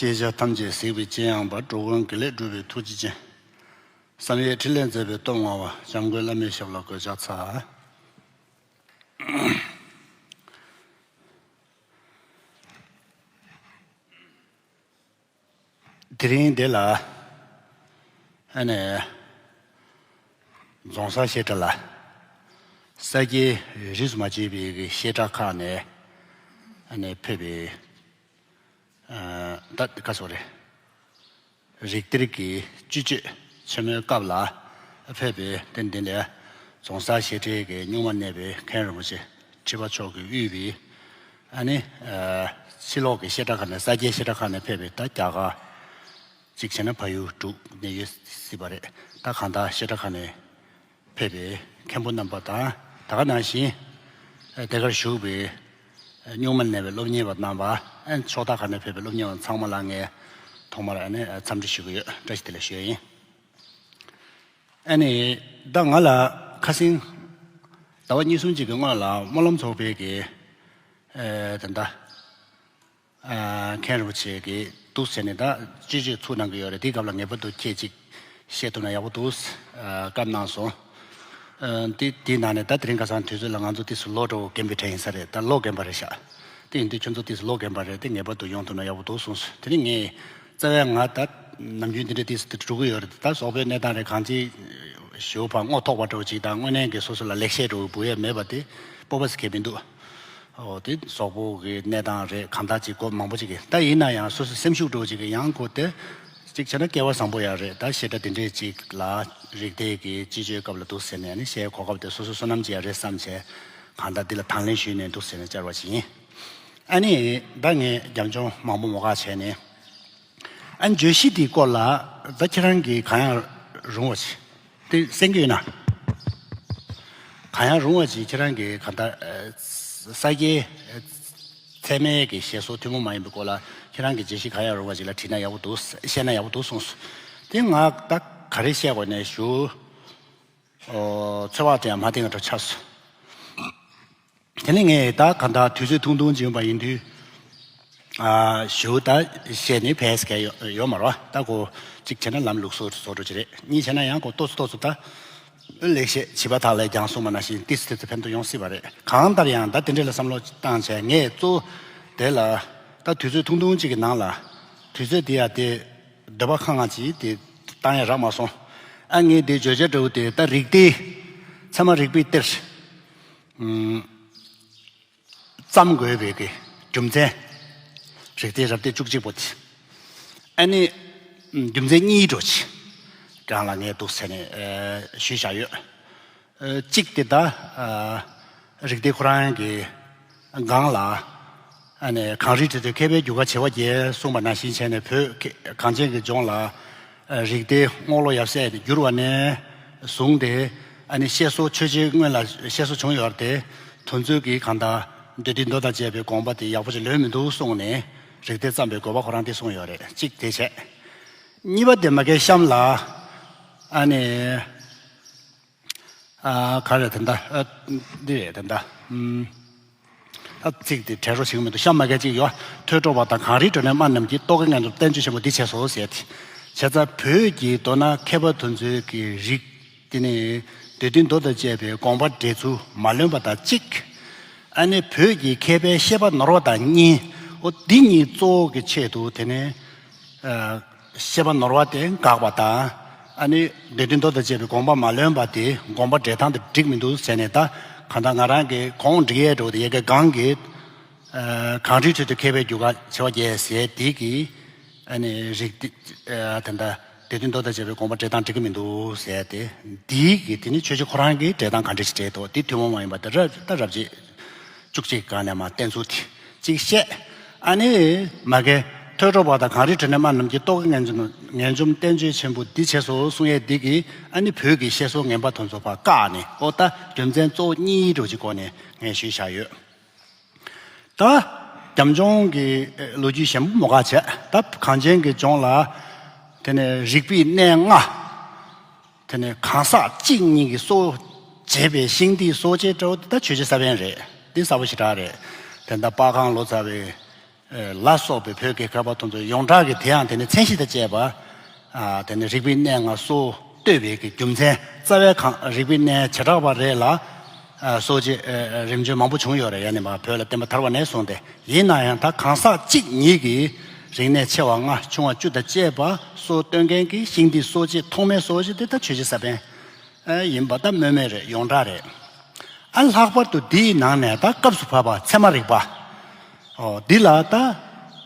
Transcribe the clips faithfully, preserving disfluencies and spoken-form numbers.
ཤེས་བྱ་ཐམས་ཅད་གཟིགས་པའི་སྤྱན་ཡངས་པ། འགྲོ་ཀུན་དགེ་ལེགས་སྒྲུབ་པའི་ཐུགས་རྗེ་ཅན། བསམ་ཡས་འཕྲིན་ལས་མཛད་པའི་སྟོབས་མངའ་བ། འཇམ་མགོན་བླ་མའི་ཞབས་ལ་གུས་ཕྱག་འཚལ། དེ་རིང་འདི་ལ་ཨ་ནི་རྫོང་སར་བཤད་གྲྭ་ལ་ས་སྐྱའི་རིས་སུ་མ་ཆད་པའི་གི་བཤད་གྲྭ་ཁག་ནས་ཨ་ནི་ཕེབས་པའི་ཨ་ད་ག་སོ་རེད། རིགས་གཏེར་གྱི་སྤྱི་སྤྱོད་ཆེན་མོའི་སྐབས་ལ་ཕེབས་པའི་རྟེན་འདི་ལས་རྫོང་སར་བཤད་གྲྭའི་གི་གཉུག་མ་གནས་པའི་མཁན་རིན་པོ་ཆེ་ཁྲི་པ་མཆོག་གིས་དབུས་པའི་ཨ་ནི་ཕྱི་ལོགས་ཀྱི་བཤད་གྲྭ་ཁག་ནས་ས་སྐྱའི་བཤད་གྲྭ་ཁག་ནས་ཕེབས་པའི་ད་རྒྱ་གར་གཅིག་བྱས་ན་ཕ་ཡུལ་དྲུག་ནས་ཡོད་སྲིད་པ་རེད། ད་གང་ལྟར་བཤད་གྲྭ་ཁག་ནས་ཕེབས་པའི་མཁན་པོ་རྣམ་པ་དང་ད་ག་ནང་བཞིན་དེ་གར་བཞུགས་པའི་གཉུག་མ་གནས་པའི་སློབ་གཉེར་བ་རྣམ་པ། ཕྱོགས་མཐའ་ཁག་ནས་ཕེབས་པའི་སློབ་གཉེར་བ་ཚང་མ་ལ་ངས་ཐོག་མར་ཨ་ནི་འཚམས་འདྲི་ཞུ་གི་ཡོད། བཀྲ་ཤིས་བདེ་ལེགས་ཞུ་ཡ་ཡིན། ཨ་ནི་ད་ང་ལ་ཁ་སང་ཟླ་བ་གཉིས་གསུམ་ཅིག་གི་སྔོན་ལ་སྨོན་ལམ་ཚོགས་པའི་གི་ཨ་ད་ལྟ་ཨ་མཁན་རིན་པོ་ཆེ་གིས་འདུག་ཟེར་ནས་ད་སྤྱི་སྤྱོད་ཚུགས་གནང་གི་ཡོད་རེད། དེའི་སྐབས་ལ་ངེས་པར་དུ་ཁྱེད་ཅིག་བཤད་ཐུབ་ན་ཡག་པོ་འདུག་ཨ་བཀའ་གནང་སོང་། ཨ་དེ་དེའི་ནང་ནས་ད་དེ་རིང་ཁ་སང་དུས་ཚོད་ལ་ང་ཚོ་ཏོག་ཙམ་ལོ་འགྲོ་རྒན་པའི་གྲས་ཡིན་ས་རེད། ད་ལོ་རྒན་པ་རེད་ཤག་དེ་ཡིན་དུས་ཁྱོད་ཚོ་ཏོག་ཙམ་ལོ་རྒན་པ་རེད། དེ་ངེས་པར་དུ་ཡོང་ཐུབ་ན་ཡག་པོ་འདུག་གསུངས་སོང་། དེ་རིང་ངས་རྩ་བའི་ང་ད་ནམ་རྒྱུན་འདི་འདྲ་ཏོག་ཙམ་འགྲོ་གི་ཡོད་རེད། ད་ཟོག་པོའི་གནས་སྟངས་རེད། གང་ཅི་ཞེ་པོ་ཕར་རྔོ་ཐོགས་པ་འདྲ་བོ་ཅིག་དང་དངོས་གནས་ཀྱི་སོ་སོ་ལ་ལེགས་བཤད་འདྲ་བོ་འབུལ་ཡས་མེད་པ་དེ་སྤོབས་པ་ཟེར་མཁན་མི་འདུག་ཨོ་དེ་ཟོག་པོ་གི་གནས་སྟངས་རེད། གང་ལྟར་ཅིག་གོ་མང་པོ་ཅིག་གི་ད་ཡིན་ན་ཡང་སོ་སོ་སེམས་ཤུགས་འདྲ་བོ་ཅིག་གི་ཡང་གོ་དེ་གཅིག་བྱས་ན་སྐལ་བ་བཟང་པོ་ཡང་རེད། ད་བཤད་གྲྭ་དེ་འདྲས་ཅིག་ལ་རིགས་གཏེར་གྱི་སྤྱི་སྤྱོད་སྐབས་ལ་འདུག་ཟེར་ནས་ནི་བཤད་གོ་སྐབས་དེ་སོ་སོ་བསོད་ནམས་ཅིག་ཡང་རེད་བསམ་བྱས་གང་ལྟར་འདི་ལ་དང་ལེན་ཞུས་ནས་འདུག་ཟེར་ནས་བཅར་བ་ཞིག་ཡིན། ཨ་ནི་ད་ངས་རྒྱབ་ལྗོངས་མང་པོ་མོ་ག་བྱས་ནས་ཨ་ནི་བརྗོད་གཞི་དེའི་སྐོར་ལ་ད་ཁྱེད་རང་གིས་གང་ཡང་རུང་བ་ཞིག་དེ་གསན་གྱི་ཡོད་ན། གང་ཡང་རུང་བ་ཅིག་ཁྱེད་རང་གིས་གང་ལྟར་ཨ་ས་སྐྱའི་ཨ་ཚད་མའི་གི་བཤད་སྲོལ་ཐུན་མོང་མ་ཡིན་པའི་སྐོར་ལ་ཁྱེད་རང་གིས་བརྗོད་གཞི་གང་ཡང་རུང་བ་ཅིག་ལ་བྲིས་ན་ཡག་པོ་འདུག་བཤད་ན་ཡག་པོ་འདུག་གསུངས་སོང་། དེ་ང་ད་ག་རེ་བཤད་དགོས་ནས་ཞུ། ཨོ་ཚོར་བ་དེ་ཡང་མ་བསྟན་ག་འདྲ་ཆགས་སོང་། དེ་ནས་ངས་ད་ག་འདྲ་དུས་ཚོད་ཐུང་ཐུང་ཅིག་ཡིན་པ་ཡིན་དུས། ཨ་ཞུ་ད་བཤད་ནི་ཕལ་སྐད་ཡོད་ཡོད་མ་རེད་བ། ད་གོ་གཅིག་བྱས་ན་ལམ་ལུགས་སྲོལ་བཟོ་འདྲ་ཅིག་རེད། གཉིས་བྱས་ན་ཡང་གོ་ཏོག་ཙམ་ཏོག་ཙམ་ད་ལེགས་བཤད་བྱིས་པ་དག་ལ་ཀྱང་གསུངས་པ་ནང་བཞིན་ཏིས་ཏི་ཏི་ཕན་ཐོགས་ཡོང་སྲིད་པ་རེད། གང་ལྟར་ཡང་ད་དེ་འདྲས་ལ་བསམ་བློ་བཏང་བྱས་ངས་གཙོ་བོ་དེ་ལ་ད་དུས་ཚོད་ཐུང་ཐུང་ཅིག་གི་ནང་ལ་དུས་ཚོད་དེ་ཡ་དེ་འདོད་པ་ཁེངས་ཅིག་དེ་བཏང་ཡ་རག་མ་སོང་། ཨ་ངས་དེ་བརྗོད་བྱ་འདྲ་བོ་དེ་ད་རིགས་གཏེར་ཚད་མ་རིགས་པའི་གཏེར། ཨུམ། བརྩམ་དགོས་པའི་གི་རྒྱུ་མཚན། རིགས་གཏེར་རབ་གཏེར་བཅུ་གཅིག་པོ་དེ། ཨ་ནི་རྒྱུ་མཚན་གཉིས་འདྲ་ཅིག་རང་ལ་ངས་འདུག་ཟེར་ནས་ཨ་ཞུས་བཞག་ཡོད། ཨ་གཅིག་དེ་ད་ཨ་རིགས་གཏེར་ཁོ་རང་གི་སྒང་ལ་ཨ་ནི་གངས་རིའི་ཁྲོད་དུ་མཁས་པའི་རྒྱུད་པ་བྱེ་བ་བརྒྱད་གསུངས་པ་ནང་བཞིན་བྱས་ནས་བོད་གངས་ཅན་གྱི་ལྗོངས་ལ་ཨ་རིགས་གཏེར་རྔོག་ལོ་ཡབ་སྲས་དེ་བསྒྱུར་བ་ནས་བཟུང་སྟེ་ཨ་ནི་བཤད་སྲོལ་ཆོས་རྗེ་སྔོན་ལ་བཤད་སྲོལ་བྱུང་ཡོད་རེད་དེ། དེ་ཚོའི་གི་གང་ལྟར་འདོད་ལྡན་མདོ་དང་བཅས་པའི་དགོངས་པ་དེ་ཡག་པོ་ཞིག་ལོན་མི་འདུག་གསུངས་ནས་རིགས་གཏེར་བརྩམས་པའི་དགོས་པ་ཁོ་རང་དེ་གསུངས་ཡོད་རེད། གཅིག་དེ་བྱས། གཉིས་པ་དེ་མ་གའི་གཤམ་ལ་ཨ་ནི་ཨ་ག་རེ་དེ་འདྲ་ཨ་འདི་རེད་དེ་འདྲ་ཨུམ། ཨ་ཚིག་དེ་བྲལ་རོགས་བྱེད་ཀྱི་མི་འདུག་གཤམ་མ་གའི་གཅིག་ཡོད། ཐོས་གྲོགས་པ་དང་གངས་རིའི་སྒྲོན་མེ་དམར་རྣམས་ཀྱིས། རྟོག་གེའི་ངན་འཇོམས་བསྟན་བཅོས་ཆེན་པོ་འདི་བྱས་སོ་ཟེར་ཏེ། བྱས་ཙང་བོད་ཀྱི་མདོར་ན་མཁས་པ་དེ་ཚོའི་གི་རིགས། དེ་ནས་འདོད་ལྡན་མདོ་དང་བཅས་པའི་དགོངས་པ་འགྲེལ་ཚུལ་མ་ལོན་པ་དང་གཅིག་ཨ་ནི་བོད་ཀྱི་མཁས་པའི་བཤད་པ་ནོར་བ་དང་གཉིས། འོ་འདི་གཉིས་གཙོ་བོ་གི་ཆེད་དུ་དེ་ནས་ཨ་བཤད་པ་ནོར་བ་དེ་དགག་པ་དང་། ཨ་ནི་འདོད་ལྡན་མདོ་དང་བཅས་པའི་དགོངས་པ་མ་ལོན་པ་དེ་དགོངས་པ་འགྲེལ་སྟངས་དེ་འགྲིག་མི་འདུག་ཟེར་ནས། ད་གང་ལྟར་ང་རང་གི་གོང་འགྲིག་ཡས་འགྲོ་དེ་ཡ་གི་སྒང་གི་ཨ་གངས་རིའི་ཁྲོད་དུ་མཁས་པའི་རྒྱུད་པ་བྱེ་བ་བརྒྱད་ཟེར་དེ་གི་ཨ་ནི་རིགས་དེ་ཨ་དེ་འདྲ་འདོད་ལྡན་མདོ་དང་བཅས་པའི་དགོངས་པ་འགྲེལ་སྟངས་འགྲིག་གི་མི་འདུག་ཟེར་ཏེ། འདིའི་གི་དེ་ནི་ཆོས་རྗེ་ཁོ་རང་གིས་འགྲེལ་སྟངས་ག་འདྲ་ཞིག་བྲིས་འདུག་དེ་ཐུན་མོང་མ་ཡིན་པ་དེ་ར་ད་རབ་བྱེད་བཅུ་གཅིག་སྒང་ནས་མར་བསྟན་ཚུལ་དེ་གཅིག་བཤད། ཨ་ནི་མ་གི་ཐོས་གྲོགས་པ་དང་གངས་རིའི་སྒྲོན་མེ་དམར་རྣམས་ཀྱིས། རྟོག་གེའི་ངན་འཇོམས་ངན་འཇོམས་བསྟན་བཅོས་ཆེན་པོ་འདི་བྱས་སོ་གསུང་ཡས་འདི་གིས་ཨ་ནི་བོད་ཀྱི་བཤད་སྲོལ་ངན་པ་དེ་ཚོ་ཕར་བཀག་ནས། འོ་ད་རྒྱུ་མཚན་གཙོ་བོ་གཉིས་འདྲ་ཅིག་སྒོ་ནས་ངས་ཞུས་བཞག་ཡོད། ད་རྒྱབ་ལྗོངས་ཀྱི་ལོ་རྒྱུས་ཞིབ་མོ་མོ་ག་བྱས། ད་གངས་ཅན་གྱི་ལྗོངས་ལ་དེ་ནས་རིག་པའི་གནས་ལྔ། དེ་ནས་གང་ཟག་གཅིག་གཉིས་ཀྱི་སྲོག་བཅད་པའི་ཤིང་རྟའི་སྲོག་བཅད་འདྲ་བོ་དེ་ད་ཆོས་རྗེ་ས་པཎ་རེད། འདི་གསལ་པོ་ཞེ་དྲག་རེད། དེ་ད་སྤར་ཁང་ལོ་ཙཱ་བའི་ ལ་སོགས་པའི་བོད་ཀྱི་མཁས་པ་དེ་ཚོ་ཡོངས་གྲགས་ཀྱི་དེ་ཡང་དེ་ནི་མཚན་གཞི་དང་བཅས་པ། དེ་ནི་རིག་པའི་གནས་ལྔ་སོགས་བསྟོད་པའི་གི་རྒྱུ་མཚན། རྩ་བའི་གང་རིག་པའི་གནས་བྱེ་བྲག་པ་རེ་ལ་སོགས་ཀྱི་རིམ་བྱོན་མང་པོ་བྱུང་ཡོད་རེད། ཡ་ནི་མ་བོད་ལ་བསྟན་པ་དར་བ་ནས་བཟུང་སྟེ། ཡིན་ན་ཡང་ད་གང་ཟག་གཅིག་ཉིད་ཀྱི་རིག་གནས་ཆེ་བ་ལྔ་ཆུང་བ་བཅུ་དང་བཅས་པ་སོགས་སྟོན་མཁན་གྱི་ཤིང་རྟའི་སོགས་ཀྱི་ཐོག་མའི་སོགས་ཀྱི་དེ་ད་ཆོས་རྗེ་ས་པཎ་ཡིན་པ་ད་སྨོས་མེད་རེད། ཡོངས་གྲགས་རེད། ཨ་ལྷག་པར་དུ་འདིའི་ནང་ནས་ད་སྐབས་སུ་བབ་པ་ཚད་མ་རིག་པ། ཨོ་འདི་ལ་ད་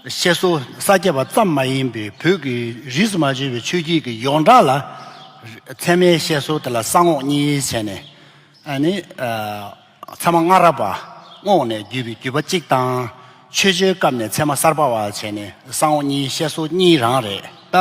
བཤད་སྲོལ་ས་སྐྱ་པ་ཙམ་མ་ཡིན་པའི་བོད་ཀྱི་རིས་སུ་མ་ཆད་པའི་ཆོས་བརྒྱུད་ཀྱི་ཡོངས་གྲགས་ལ་ཚད་མའི་བཤད་སྲོལ་དེ་ལ་ས་ངོགས་གཉིས་བྱས་ནས། ཨ་ནི་ཚད་མ་སྔ་རབས་པ་རྔོག་ནས་བརྒྱུད་པའི་བརྒྱུད་པ་གཅིག་དང་། ཆོས་རྗེའི་སྐབས་ནས་ཚད་མ་གསར་པ་བ་བྱས་ནས་ས་ངོགས་གཉིས་བཤད་སྲོལ་གཉིས་རང་རེད། ད་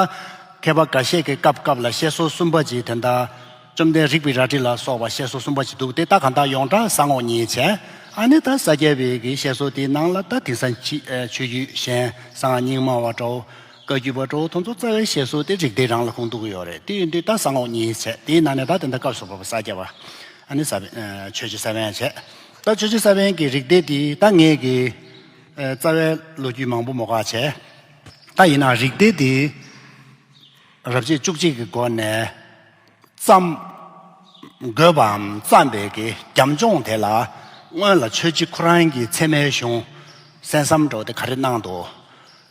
མཁས་པ་འགའ་ཤས་ཀྱི་སྐབས་སྐབས་ལ་བཤད་སྲོལ་གསུམ་པ་ཅིག་དེ་འདྲ། བཅོམ་ལྡན་རིག་པའི་རལ་གྲི་ལ་སོགས་པ་བཤད་སྲོལ་གསུམ་པ་ཅིག་འདུག་སྟེ། ད་གང་ལྟར་ཡོངས་གྲགས་ས་ངོགས་གཉིས་བྱས། ཨ་ནི་ད་ས་སྐྱ་པའི་གི་བཤད་སྲོལ་དེའི་ནང་ལ་ད་དེང་སང་ཆི་ཆོས་བརྒྱུད་གཞན་གསང་སྔགས་རྙིང་མ་བ་འདྲ་བོ། བཀའ་བརྒྱུད་པ་འདྲ་བོ་དེ་ཚོ་རྩ་བའི་བཤད་སྲོལ་དེ་རིགས་དེའི་རང་ལ་ཁུངས་གཏུག་གི་ཡོད་རེད། དེ་ཡིན་དུས་ད་ས་ངོགས་གཉིས་བྱས། དེའི་ནང་ནས་ད་དེ་འདྲ་སྐབས་སུ་བབ་པ་ས་སྐྱ་པ། ཨ་ནི་ས་ཆོས་རྗེ་ས་པཎ་བྱས། ད་ཆོས་རྗེ་ས་པཎ་གྱི་རིགས་སྡེ་དེ་ད་ངས་ཀྱི་རྩ་བའི་ལོ་རྒྱུས་མང་པོ་མོ་ག་བྱས། ད་ཡིན་ན་རིགས་སྡེ་དེ་རབ་བྱེད་བཅུ་གཅིག་གི་སྒོ་ནས་བརྩམས། འགོད་པའམ་བརྩམས་པའི་གི་རྒྱབ་ལྗོངས་དེ་ལ་སྔོན་ལ་ཆོས་རྗེ་ཁོ་རང་གི་ཚད་མའི་གཞུང་གསན་བསམ་འདྲ་བོ་དེ་ག་རེ་གནང་འདུག་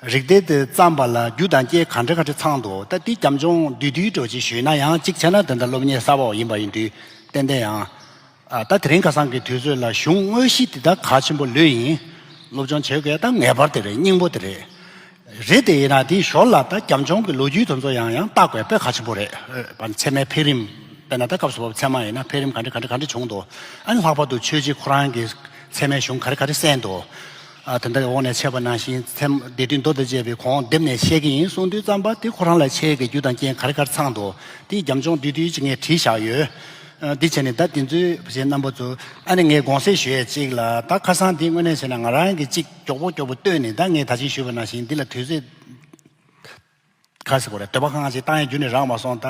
རིགས་སྡེ་དེ་བརྩམས་པ་ལ་རྒྱུ་དང་རྐྱེན་ག་འདྲ་ག་འདྲ་ཚང་འདུག་ད་དེ་རྒྱབ་ལྗོངས་བསྡུས་བསྡུས་འདྲ་བོ་ཅིག་ཞུས་ན་ཡང་། གཅིག་བྱས་ན་དེ་འདྲ་སློབ་གཉེར་གསར་པ་བ་ཡིན་པ་ཡིན་དུས་ཏན་ཏན་ཡང་། ཨ་ད་དེ་རིང་ཁ་སང་གི་དུས་ཚོད་ལ་གཞུང་དངོས་གཞི་དེ་ད་གལ་ཆེན་པོ་ལོས་ཡིན། སློབ་སྦྱོང་བྱེད་དགོས་ད་ངེས་པར་དེ་རེད། སྙིང་པོ་དེ་རེད། རེད་དེ་ཡིན་ན་དེའི་ཞོར་ལ་ད་རྒྱབ་ལྗོངས་ཀྱི་ལོ་རྒྱུས་དེ་ཚོ་ཡང་ཡང་བརྟག་དགོས་དཔེ་གལ་ཆེན་པོ་རེད། ཨ་ཚད་མའི་འཕེལ་རིམ། དཔེར་ན་ད་སྐབས་སུ་བབ་ཚད་མ་ཡིན་ན་འཕེལ་རིམ་ག་འདྲ་ག་འདྲ་ག་འདྲ་བྱུང་འདུག་ཨ་ནི་ལྷག་པར་དུ་ཆོས་རྗེ་ཁོ་རང་གི་ཚད་མའི་གཞུང་ག་རེ་ག་རེ་གསན་འདུག་ཨ་དེ་འདྲ་འོག་ནས་འཆད་པ་ནང་བཞིན་ཚད་མ་སྡེ་བདུན་མདོ་དང་བཅས་པའི་གོང་འོག་སྡེབ་ནས་བཤད་ཀྱི་ཡིན་གསུངས་དུས་ཙམ་པ་དེ་ཁོ་རང་ལ་འཆད་ཀྱི་རྒྱུ་དང་རྐྱེན་ག་རེ་ག་རེ་ཚང་འདུག་དེའི་རྒྱབ་ལྗོངས་བསྡུས་བསྡུས་ཅིག་ངས་བྲིས་བཞག་ཡོད། ཨ་འདི་བྱས་ནས་ད་དེ་ཚོའི་བྱས་རྣམ་པ་ཚོ། ཨ་ནི་ངས་དགོངས་སེལ་ཞུ་ཡས་གཅིག་ལ། ད་ཁ་སང་འདི་དངོས་གནས་བྱས་ན་ང་རང་གིས་གཅིག་མགྱོགས་པོ་མགྱོགས་པོ་བཏོན་ནས། ད་ངས་ད་ཅི་ཞུས་པ་ནང་བཞིན་འདི་ལ་དུས་ཚོད་ག་ཟེར་དགོས་རེད། འདོད་པ་ཁ་ང་ཅིག་བཏང་ཡས་རྒྱུན་ནས་རག་མ་སོང་། ད་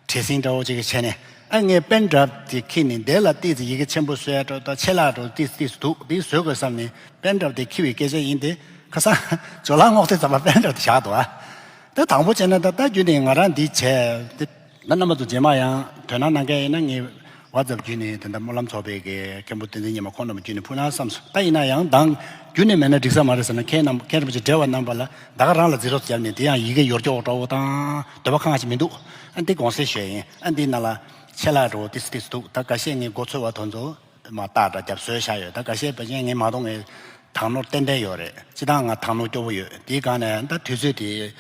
བྲེལ་ཟིང་འདྲ་བོ་ཅིག་བྱས་ནས། ཨ་ངས་པེན་ཌ་རའིབ་དེ་ཁྱེར་ནས་འདི་ལ་ཏིས་ཡི་གེ་ཆེན་པོ་བཟོ་ཡ་འདྲ་བོ་དང་ཆེ་ལ་འདྲ་བོ་ཏིས་ཏིས་འདུག་འདི་བཟོ་དགོས་བསམ་ནས་པེན་ཌ་རའིབ་དེ་ཁྱེར་བའི་སྐད་ཆ་ཡིན་ཏེ། ཁ་སང་ཇོ་ལགས་རྔོག་སྟེ་ཙམ་པ་པེན་ཌ་རའིབ་དེ་བཞག་འདུག་ཨ་ད་དང་པོ་བྱས་ན་ད་ལྟ་རྒྱུན་ནས་ང་རང་འདི་བྱས་ཏེ། ད་རྣམ་པ་ཚོ་རྗེས་མ་ཡང་དོ་སྣང་གནང་མཁན་ཡིན་ན་ངས་ཝ་ཙབ་བརྒྱུད་ནས་དེ་འདྲ་སྨོན་ལམ་ཚོགས་པའི་གི་མཁན་པོ་བསྟན་འཛིན་ཉི་མ་ཁོང་རྣམས་བརྒྱུད་ནས་ཕུལ་ན་བསམ་སོང་། ད་ཡིན་ན་ཡང་འདང་རྒྱུན་ནས་མེད་ན་འགྲིག་ས་མ་རེད་ཟེར་ན། མཁན་རྣམས་མཁན་རིན་པོ་ཆེ་བགྲེས་པ་རྣམ་པ་ལ་ད་ག་རང་ལ་འཛིན་རོགས་བརྒྱབ་ནས། དེ་ཡང་ཡི་གེ་ཡོར་སྐྱོག་འདྲ་བོ་དང་འདོད་པ་ཁ་ང་ཅིག་མི་འདུག་ཨ་འདི་དགོངས་སེལ་ཞུ་ཡ་ཡིན། ཨ་འདི་ནང་ལ་ཆད་ལྷག་འདྲ་བོ་ཏིས་ཏིས་འདུག་ད་འགའ་ཤས་ངའི་མགོ་ཚོས་པ་དེ་ཚོ་མ་རྟགས་འདྲ་བརྒྱབ་བཟོས་བཞག་ཡོད། ད་འགའ་ཤས་ཕལ་ཆེར་ངས་མ་མཐོང་། ངས་དག་སྣང་ཏན་ཏན་ཡོད་རེད། སྤྱིར་བཏང་ང་དག་སྣང་སྐྱོ་བོ་ཡོད། དེའི་སྒང་ནས་ད་དུས་ཚོད་དེ།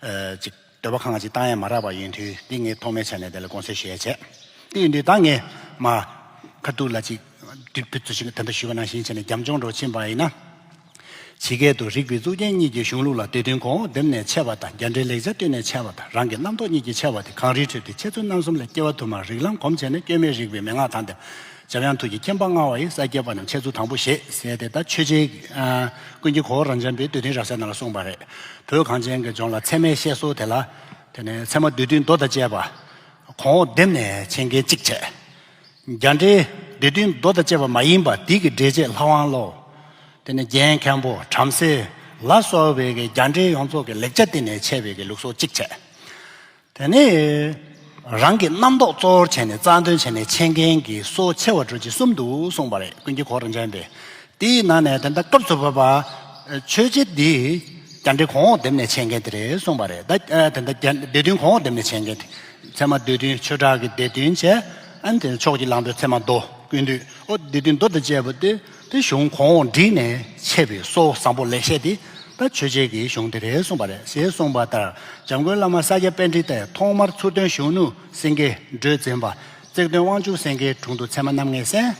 ཨ་ཅིག་འདོད་པ་ཁ་ང་ཅིག་བཏང་ཡས་མ་རག་པ་ཡིན་དུས། འདི་ངས་ཐོག་མའི་ཆ་ནས་དེ་ལ་དགོངས་སེལ་ཞུ་ཡས་བྱས། དེ་ཡིན་དུས་ད་ངས་མ་ཁ་ཐུག་ལ་ཅིག་དུས་ཚོད་ཅིག་ད་ལྟ་ཞུས་པ་ནང་བཞིན་བྱས་ནས་རྒྱབ་ལྗོངས་འདྲ་བོ་ཕྱིན་པ་ཡིན་ན། ཇི་སྐད་དུ་རིགས་པའི་གཙུག་རྒྱན་གཉིས་ཀྱི་གཞུང་ལུགས་ལ། སྡེ་བདུན་གོང་འོག་སྡེབ་ནས་འཆད་པ་དང་། རྒྱ་འགྲེལ་ལེགས་སྦྱར་བསྟུན་ནས་འཆད་པ་དང་། རང་གི་རྣམ་རྟོག་གཉིས་ཀྱིས་འཆད་པ་སྟེ། གངས་རིའི་ཁྲོད་དུ་འཆད་ཚུལ་རྣམ་གསུམ་ལས། སྐྱེ་བ་དུ་མར་རིགས་ལམ་གོམས་བྱས་ནས། སྐྱོན་མེད་རིགས་པའི་མན་ངག་དང་ལྡན་པ། འཇམ་དབྱངས་ཐུགས་ཀྱི་མཁྱེན་པ་མངའ་བ་ཡིས། ས་སྐྱ་པ་རྣམས་འཆད་ཚུལ་དང་པོ་བཞེས་ཟེར་ཏེ། ད་ཆོས་རྗེ་ཨ་ཀུན་མཁྱེན་གོ་བོ་རབ་འབྱམས་པའི་སྡེ་བདུན་རབ་གསལ་ནང་ལ་གསུངས་པ་རེད། བོད་གངས་ཅན་གྱི་ལྗོངས་ལ་ཚད་མའི་བཤད་སྲོལ་དེ་ལ། དེ་ནས་ཚད་མ་སྡེ་བདུན་མདོ་དང་བཅས་པ་གོང་འོག་སྡེབ་ནས་འཆད་མཁན་གཅིག་བྱས། རྒྱ་འགྲེལ་སྡེ་བདུན་མདོ་དང་བཅས་པ་མ་ཡིན་པ་དེ་གི་འགྲེལ་བྱེད་ལྷ་དབང་བློ། དེ་ནས་རྒན་མཁན་པོ་བྲམ་ཟེ་ལ་སོགས་པའི་གི་རྒྱ་འགྲེལ་ཡོངས་རྫོགས་ཀྱི་ལེགས་སྦྱར་བསྟུན་ནས་འཆད་པའི་གི་ལུགས་སྲོལ་གཅིག་བྱས། དེ་ནས་རང་གི་རྣམ་རྟོག་གཙོ་བོར་བྱས་ནས་རྩ་འདོན་བྱས་ནས་འཆད་མཁན་གྱི་སྲོལ་ཆེ་བ་འགྲོ་ཅིག་གསུམ་འདུག་གསུངས་པ་རེད། ཀུན་མཁྱེན་གོ་བོ་རབ་འབྱམས་པས། དེའི་ནང་ནས་དེ་འདྲ་སྐབས་སུ་བབ་པ་ཆོས་རྗེ་འདི་རྒྱ་འགྲེལ་གོང་འོག་སྡེབ་ནས་འཆད་མཁན་དེ་རེད་གསུངས་པ་རེད། ད་དེ་འདྲ་རྒྱ་སྡེ་བདུན་གོང་འོག་སྡེབ་ནས་འཆད་མཁན་དེ། ཚད་མ་སྡེ་བདུན་ཆོས་གྲགས་ཀྱི་སྡེ་བདུན་བྱས། ཨ་ནི་དེ་ཕྱོགས་ཀྱི་བླང་དོར་ཚད་མ་མདོ་ཀུན་བཏུས། ཨོ་སྡེ་བདུན་མདོ་དང་བཅས་པ་དེ་དེ་གཞུང་གོང་འོག་བསྒྲིལ་ནས་འཆད་པའི་སྲོལ་བཟང་པོ་ལེགས་བཤད་དེ་ད་ཆོས་རྗེ་གི་གཞུང་དེ་རེད་གསུངས་པ་རེད། ཞེས་གསུངས་པ་ལྟར་འཇམ་མགོན་བླ་མ་ས་སྐྱ་པཎྜི་ཏས་ཐོག་མར་མཚུར་སྟོན་གཞོན་ནུ་སེང་གེ་འགྲོས་འཛིན་པ། བརྩེགས་སྟོན་དབང་ཕྱུག་སེང་གེའི་དྲུང་དུ་ཚད་མ་རྣམ་ངེས་གསན།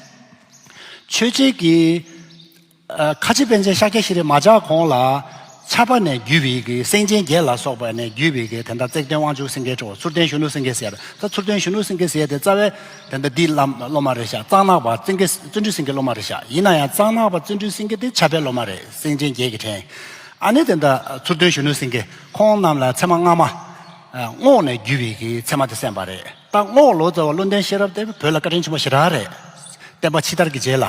ཆོས་རྗེ་གིས་ཨ་ཁ་ཆེ་པཎ་ཆེན་ཤཱཀྱ་ཤྲཱི་མ་ཆགས་གོང་ལ་ཕྱྭ་པ་ནས་བརྒྱུད་པའི་གི་སེང་ཆེན་བརྒྱད་ལ་སོགས་པ་ནས་བརྒྱུད་པའི་གི་དེ་འདྲ་བརྩེགས་སྟོན་དབང་ཕྱུག་སེང་གེའི་དྲུང་། མཚུར་སྟོན་གཞོན་ནུ་སེང་གེ་ཟེར། ད་མཚུར་སྟོན་གཞོན་ནུ་སེང་གེ་ཟེར་དེ་རྩ་བའི་དེ་འདྲ་འདི་བླ་སློབ་མ་རེད་ཤག་གཙང་ནག་པ་བརྩོན་གེ་བརྩོན་འགྲུས་སེང་གེ་སློབ་མ་རེད་ཤག་ཡིན་ན་ཡང་གཙང་ནག་པ་བརྩོན་འགྲུས་སེང་གེ་དེ་ཕྱྭ་པའི་སློབ་མ་རེད། སེང་ཆེན་བརྒྱད་ཀྱི་ཕྲན། ཨ་ནི་དེ་འདྲ་མཚུར་སྟོན་གཞོན་ནུ་སེང་གེ་ཁོང་རྣམས་ལ་ཚད་མ་སྔ་མ་རྔོག་ནས་བརྒྱུད་པའི་གི་ཚད་མ་དེ་གསན་པ་རེད། ད་རྔོག་ལོ་ཙཱ་བ་བློ་ལྡན་ཤེས་རབ་དེ་བོད་ལ་བཀའ་དྲིན་ཆེན་པོ་ཞེ་དྲག་རེད། བསྟན་པ་ཕྱི་དར་གྱི་རྗེས་ལ།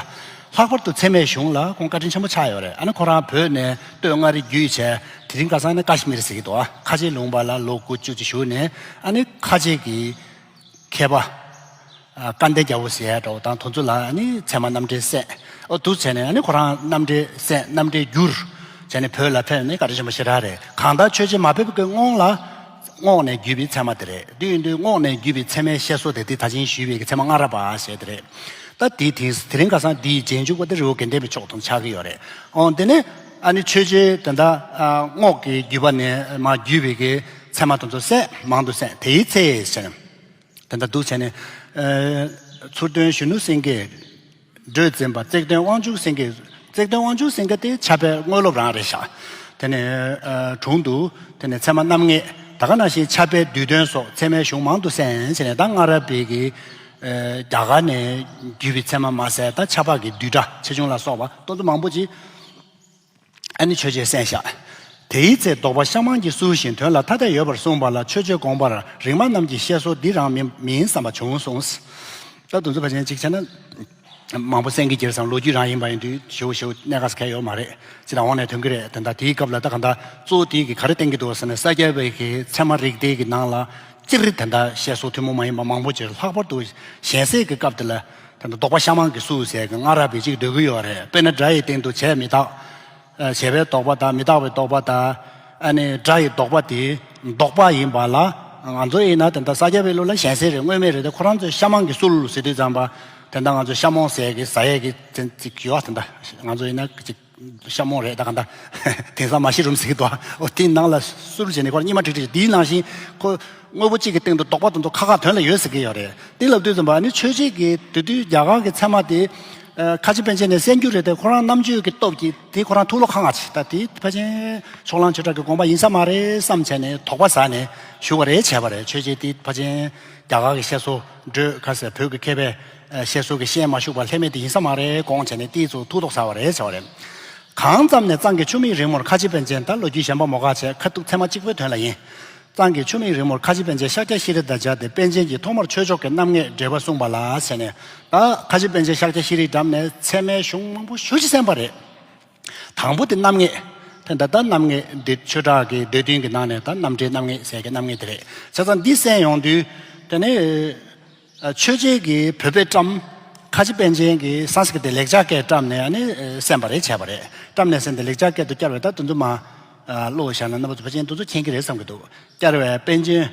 ལྷག་པར་དུ་ཚད་མའི་གཞུང་ལ་ཁོང་བཀའ་དྲིན་ཆེན་པོ་ཆགས་ཡོད་རེད། ཨ་ནི་ཁོ་རང་བོད་ནས་སྟོད་མངའ་རིས་བརྒྱུད་བྱས་དེ་རིང་ཁ་སང་ནས་ཀ་ཤི་མིར་ཟེར་གྱི་འདུག་ཨ་ཁ་ཆེ་ལུང་པ་ལ་ལོ་དགུ་བཅུ་ཅིག་བཞུགས་ནས། ཨ་ནི་ཁ་ཆེ་གི་མཁས་པ། ཨ་སྐལ་ལྡན་རྒྱལ་པོ་ཟེར་ཡ་འདྲ་བོ་དང་དེ་ཚོ་ལ་ཨ་ནི་ཚད་མ་རྣམ་འགྲེལ་གསན། ཨོ་འདུག་བྱས་ནས་ཨ་ནི་ཁོ་རང་རྣམ་འགྲེལ་གསན། རྣམ་འགྲེལ་བསྒྱུར་བྱས་ནས་བོད་ལ་ཕེབས་ནས་བཀའ་དྲིན་ཆེན་པོ་ཞེ་དྲག་རེད། གང་ལྟར་ཆོས་རྗེ་མ་ཕེབས་ཀྱི་སྔོན་ལ་རྔོག་ནས་བརྒྱུད་པའི་ཚད་མ་དེ་རེད། དེ་ཡིན་དུས་རྔོག་ནས་བརྒྱུད་པའི་ཚད་མའི་བཤད་སྲོལ་དེ་དེ་ད་ཅིང་ཞུས་པའི་གི་ཚད་མ་སྔ་རབས་པ་ཞེས་དེ་རེད། ད་དེ་དེ་དེ་རིང་ཁ་སང་འདིའི་རྗེས་འཇུག་པ་དེ་རི་བོ་དགེ་ལྡན་པའི་ཕྱོགས་དང་ཆགས་ཀྱི་ཡོད་རེད། ཨོ་དེ་ནས་ཨ་ནི་ཆོས་རྗེ་དེ་འདྲ་ཨ་རྔོག་གི་བརྒྱུད་པ་ནས་མར་བརྒྱུད་པའི་གི་ཚད་མ་དེ་ཚོ་གསན། མང་དུ་གསན། དེའི་ཚེ་ཟེར་ནས། དེ་འདྲ་འདུག་བྱས་ནས། ཨ་མཚུར་སྟོན་གཞོན་ནུ་སེང་གེས་འགྲོས་འཛིན་པ། བརྩེགས་སྟོན་དབང་ཕྱུག་སེང་གེ། བརྩེགས་སྟོན་དབང་ཕྱུག་སེང་གེ་དེ་ཕྱྭ་པའི་དངོས་སློབ་རང་རེད་ཤག་དེ་ནས་ཨ་དྲུང་དུ་དེ་ནས་ཚད་མ་རྣམ་ངེས། ད་ག་ནང་བཞིན་ཕྱྭ་པའི་བསྡུས་དོན་སོགས་ཚད་མའི་གཞུང་མང་དུ་གསན་བྱས་ནས། ད་སྔ་རབས་པའི་གི་ཨ་རྒྱ་གར་ནས་བརྒྱུད་པའི་ཚད་མ་མ་ཟད། ད་ཕྱྭ་པ་གི་བསྡུས་གྲྭ་ཆེ་ཆུང་ལ་སོགས་པ་དེ་ཚོ་མང་པོ་ཅིག་ཨ་ནི་ཆོས་རྗེས་གསན་ཤག་དེའི་ཚེ་དོགས་པ་ཤ་མང་གིས་བསུ་ཞིང་དོན་ལ་ཐ་དད་ཡོད་པར་གསུངས་པ་ལ། ཆོས་རྗེ་དགོངས་པར་རིག་མ་རྣམས་ཀྱི་བཤད་སྲོལ་འདི་རང་མིན་མིན་བསམ་པ་བྱུང་གསུངས། ད་དེ་ཚོ་ཕལ་ཆེར་གཅིག་བྱས་ན་མང་པོ་གསན་གྱི་གྱུར་ཙང་། ལོ་རྒྱུས་རང་ཡིན་པ་ཡིན་དུས་ཞེ་པོ་ཞེ་པོ་གནད་འགག་གང་ཡང་ཡོད་མ་རེད། ཅི་དང་འོང་ནས་ཐོན་གྱི་རེད། དེ་འདྲ་དེའི་སྐབས་ལ་ད་གང་ལྟར་གཙོ་བོ་དེ་གི་ག་རེ་བསྟན་གྱི་འདུག་ཟེར་ན། ས་སྐྱ་པའི་གི་ཚད་མ་རིགས་གཏེར་གྱི་ནང་ལ་སྤྱིར་དེ་འདྲ་བཤད་སྲོལ་ཐུན་མོང་མ་ཡིན་པ་མང་པོ་ཅིག་ལྷག་པར་དུ་གཞན་སེལ་གྱི་སྐབས་དེ་ལ་དེ་འདྲ་དོགས་པ་ཤ་མང་གིས་བསུ་ཟེར་གྱི་སྔ་རབས་པའི་ཅིག་འདོད་ཀྱི་ཡོད་རེད། དཔེར་ན་སྒྲ་ཡི་སྟེང་དུ་བྱས་མི་རྟག་ཨ་བྱས་པའི་དོགས་པ་དང་། མི་རྟག་པའི་དོགས་པ་དང་། ཨ་ནི་སྒྲ་ཡི་དོགས་པ་དེ་ལྡོག་པ་ཡིན་པ་ལ། ང་ཚོ་ཡིན་ན་དེ་འདྲ་ས་སྐྱ་པའི་ལུགས་ལ་གཞན་སེལ་རེད། དངོས་མེད་རེད་དེ། ཁོ་རང་ཚོས་ཤ་མང་གིས་སུལ་ཟེར་དུས་ཙམ་པ། དེ་འདྲ་ང་ཚོས་ཤ་མོང་ཟེར་གྱི་ཟ་ཡས་ཀྱི་ཅིག་ཡོད་པ། དེ་འདྲ་ང་ཚོ་ཡིན་ན་ཅིག་ཤ་མོང་རེད། ད་ག་འདྲ་དེང་སང་མ་ཤི་རུམ་ཟེར་གྱི་འདུག་ཨོ་དེའི་ནང་ལ་སུལ་བྱས་ནས་ཁོ་རང་གཉིད་མ་ཁྲིག་ཁྲིག་དེའི་ནང་བཞིན་ཁོ་དངོས་པོ་གཅིག་གི་སྟེང་དུ་དོགས་པ་དེ་ཚོ་ཁ་ཁ་དོན་ལ་ཡོད་ཟེར་གྱི་ཡོད་རེད། དེ་ལབ་དུས་ཙམ་པ་ཨ་ནི་ཆོས་རྗེ་གིས་དེ་དུས་རྒྱ་གར་གྱི་ཚད་མ་དེ། ཨ་ཁ་ཆེ་པཎ་ཆེན་ནས་གསན་རྒྱུ་རེད་དེ། ཁོ་རང་རྣམ་དཔྱོད་ཀྱི་སྟོབས་ཀྱིས་དེ་ཁོ་རང་ཐུགས་བློ་ཁ་ང་ཆེ། ད་དེ་ཕལ་ཆེར་ཕྱོགས་གླང་ཆོས་གྲགས་ཀྱི་དགོངས་པ་ཡིན་ས་མ་རེད་བསམ་བྱས་ནས་དོགས་པ་ཟ་ནས་བཞུགས་པ་རེད་བྱས་པ་རེད། ཆོས་རྗེ་དེ་ཕལ་ཆེར་རྒྱ་གར་གྱི་བཤད་སྲོལ་འགྲོས་ཁ་ཟེར། བོད་ཀྱི་མཁས་པའི་ཨ་བཤད་སྲོལ་གྱི་ཤེས་མ་ཞུགས་པ་ལྷད་མེད་དེ་ཡིན་ས་མ་རེད་དགོངས་བྱས་ནས་དེའི་ཚོ་ཐུགས་དོགས་ཟ་བ་རེད་བྱས་པ་རེད། གང་ཙམ་ནས་གཙང་གི་ཆུ་མིག་རིང་མོར་ཁ་ཆེ་པཎ་ཆེན། ད་ལོ་རྒྱུས་གཞན་པ་མོ་ཁ་བྱས། ཁ་ཐུག་ཚད་མ་གཅིག་པོའི་དོན་ལ་ཡིན། གཙང་གི་ཆུ་མིག་རིང་མོར་ཁ་ཆེ་པཎ་ཆེན་ཤཱཀྱ་ཤྲཱི་རི་དང་སྦྱར་ཏེ། པཎ་ཆེན་གྱིས་ཐོག་མར་ཆོས་ཕྱོགས་ཀྱི་རྣམ་ངེས་འགྲེལ་པ་གསུངས་པ་ལ་ཟེར་ནས། ད་ཁ་ཆེ་པཎ་ཆེན་ཤཱཀྱ་ཤྲཱི་རིའི་འགྲམ་ནས་ཚད་མའི་གཞུང་མང་པོ་ཞེ་ཅིག་གསན་པ་རེད། དང་པོ་དེ་རྣམ་ངེས། དེ་འདྲ་ད་རྣམ་ངེས་འདི་ཆོས་གྲགས་ཀྱི་འདོད་དོན་གྱི་ནང་ནས་ད་རྣམ་འགྲེལ་རྣམ་ངེས་ཟེར་གྱི་རྣམ་ངེས་དེ་རེད། བྱས་ཙང་འདི་གསན་ཡོང་དུས་དེ་ནས། ཨ་ཆོས་རྗེ་གིས་བོད་པས་བཀྲམ། ཁ་ཆེ་པཎ་ཆེན་གྱིས་སཾ་སྐྲྀ་ཏའི་ལེགས་སྦྱར་སྐད་བཀྲམ་ནས་ཨ་ནི་ཨ་གསན་པ་རེད་བྱས་པ་རེད། བཀྲམ་ནས་གསན་ཏེ་ལེགས་སྦྱར་སྐད་དུ་བསྐྱར་བས། ད་དེ་ཚོ་མ་ཨ་ཀློག་བཞག་ན་རྣམ་པ་ཚོ་ཕལ་ཆེར་དེ་ཚོ་མཁྱེན་གྱི་རེད་བསམ་གྱི་འདུག་བསྐྱར་བས་པཎ་ཆེན་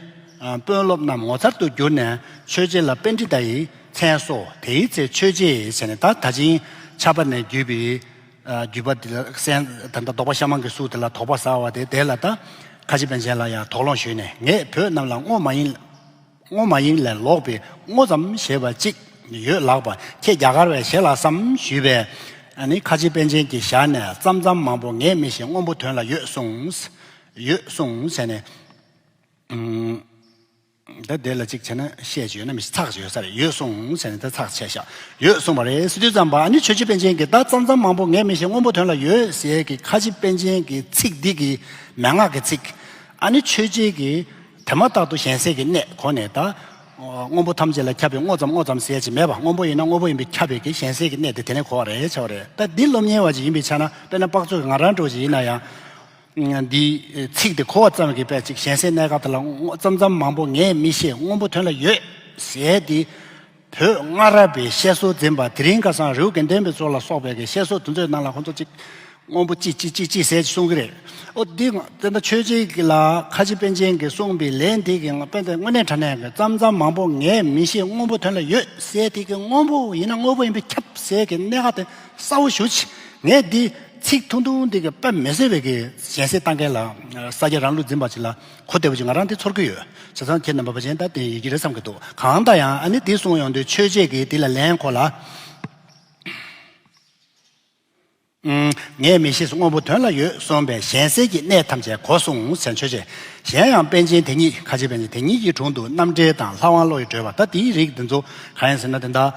ཨ་དཔོན་སློབ་རྣམས་ངོ་མཚར་དུ་གྱུར་ནས། ཆོས་རྗེ་ལ་པཎྜི་ཏ་ཡི་མཚན་གསོལ། དེའི་ཚེ་ཆོས་རྗེས་ཟེར་ནས། ད་ད་ཅིང་ཕྱྭ་པ་ནས་བརྒྱུད་པའི་ཨ་བརྒྱུད་པ་འདི་ལ་གསན། ད་ལྟ་དོགས་པ་ཤ་མང་གིས་བསུ་དེ་ལ་དོགས་པ་ཟ་བ་དེ། དེ་ལ་ད་ཁ་ཆེ་པཎ་ཆེན་ལ་ཡང་དོགས་སློང་ཞུས་ནས། ངས་བོད་རྣམས་ལ་རྔོག་མ་ཡིན། རྔོག་མ་ཡིན་ལས་ལོག་པའི་རྔོ་ཙམ་ཞེས་པ་གཅིག་ཡོད་ལགས་པ། ཁྱེད་རྒྱ་གར་བས་ཞེ་ལགས་སམ་ཞུས་པས། ཨ་ནི་ཁ་ཆེ་པཎ་ཆེན་གྱི་ཞལ་ནས། ཙམ་ཙམ་མང་པོ་ངས་མི་ཤེས། སྔོན་པོ་དོན་ལ་ཡོད་གསུངས། ཡོད་གསུངས་ཟེར་ནས། ཨུམ། ད་དེ་ལ་གཅིག་བྱས་ན་བཤད་ཀྱི་ཡོད་ན་མི་ཤེས། ཚགས་ཀྱི་ཡོད་ས་རེད། ཡོད་གསུངས་ཟེར་ནས་ད་ཚགས་ཆད་ཤག་ཡོད་གསུངས་པ་རེད་ཟེར་དུས་ཙམ་པ། ཨ་ནི་ཆོས་རྗེ་པཎ་ཆེན་གྱིས་ད་ཙམ་ཙམ་མང་པོ་ངས་མི་ཤེས། སྔོན་པོ་དོན་ལ་ཡོད་ཟེར་གྱི་ཁ་ཆེ་པཎ་ཆེན་གྱི་ཚིག་འདི་གི་མན་ངག་གི་ཚིག་ཨ་ནི་ཆོས་རྗེ་གིས་དེ་མ་ཐག་ཏུ་གཞན་སེལ་གྱི་གནད་གོ་ནས། ད་སྔོན་པོ་ཐམས་ཅད་ལ་ཁྱབ་པའི་རྔོ་ཙམ་རྔོ་ཙམ་ཟེར་ཅིག་མེད་པ། སྔོན་པོ་ཡིན་ན་སྔོན་པོ་ཡིན་པས་ཁྱབ་པའི་གི་གཞན་སེལ་གྱི་གནད་དེ་དེ་ནས་གོ་བ་རེད་བྱ་བ་རེད། ད་འདི་སློབ་གཉེར་བ་ཅིག་ཡིན་པའི་ཆ་ན། དཔེར་ན་དཔག་ཚོད་ཀྱི་ང་རང་འདྲ་བོ་ཅིག་ཡིན་ན་ཡང་། འདི་ཚིག་དེ་གོ་བ་ཙམ་གྱིས་དཔེ་ཅིག་གཞན་སེལ་གནད་འགག་དེ་ལ་རྔོ་ཙམ་ཙམ་མང་པོ་ངས་མི་ཤེས། སྔོན་པོ་དོན་ལ་ཡོད་ཟེར་དེ། བོད་སྔ་རབས་པའི་བཤད་སྲོལ་འཛིན་པ་དེ་རིང་ཁ་སང་རི་བོ་དགེ་ལྡན་པའི་ཚོ་ལ་སོགས་པའི་གི་བཤད་སྲོལ་དེ་ཚོའི་ནང་ལ་ཁོང་ཚོ་གཅིག་སྔོན་པོ་ཅི་ཅི་ཅི་ཅི་ཟེར་གསུང་གི་རེད། ཨོ་འདི་ང་དེ་འདྲ་ཆོས་རྗེ་གི་ལ་ཁ་ཆེ་པཎ་ཆེན་གྱིས་གསུངས་པའི་ལན་འདི་གི་ང་དཔེ་དེ་དངོས་གནས་དྲང་གནས་ཀྱི་ཙམ་ཙམ་མང་པོ་ངས་མི་ཤེས། སྔོན་པོ་དོན་ལ་ཡོད་ཟེར་དེ་གི་སྔོན་པོ་ཡིན་ན་སྔོན་པོ་ཡིན་པས་ཁྱབ་ཟེར་གི་གནད་འགག་དེ་གསལ་བོ་ཞུ་ཆི། ངས་འདི་ཚིག་ཐུང་ཐུང་འདི་གི་དཔེ་མི་སྲིད་པའི་གི་གཞན་སེལ་བཏང་མཁན་ལ་ས་སྐྱ་རང་ལུགས་འཛིན་པ་ཅིག་ལ་གོ་བདེ་བོ་ཅིག་ང་རང་དེ་ཚོར་གི་ཡོད། བྱས་ཙང་ཁྱེད་རྣམ་པ་ཕལ་ཆེར་ད་དེ་ཡོད་ཀྱི་རེད་བསམ་གི་འདུག་གང་ལྟར་ཡང་ཨ་ནི་དེ་གསུངས་ཡོང་དུས་ཆོས་རྗེ་གིས་དེ་ལ་ལན་ཁོ་ལ། ཨུམ། ངས་མི་ཤེས་སྔོན་པོ་དོན་ལ་ཡོད་གསུངས་པས་གཞན་སེལ་གྱི་གནད་ཐམས་ཅད་གོ་གསུངས་ཟེར་ཆོས་རྗེ། གཞན་ཡང་པཎ་ཆེན་དེ་ཉིད། ཁ་ཆེ་པཎ་ཆེན་དེ་ཉིད་ཀྱི་དྲུང་དུ་རྣམ་འགྲེལ་དང་ལྷ་དབང་བློ་ཡི་བགྲོད་པ། ད་དེའི་རིགས་འདི་ཚོ་གང་ཡིན་ཟེར་ན། དེ་འདྲ་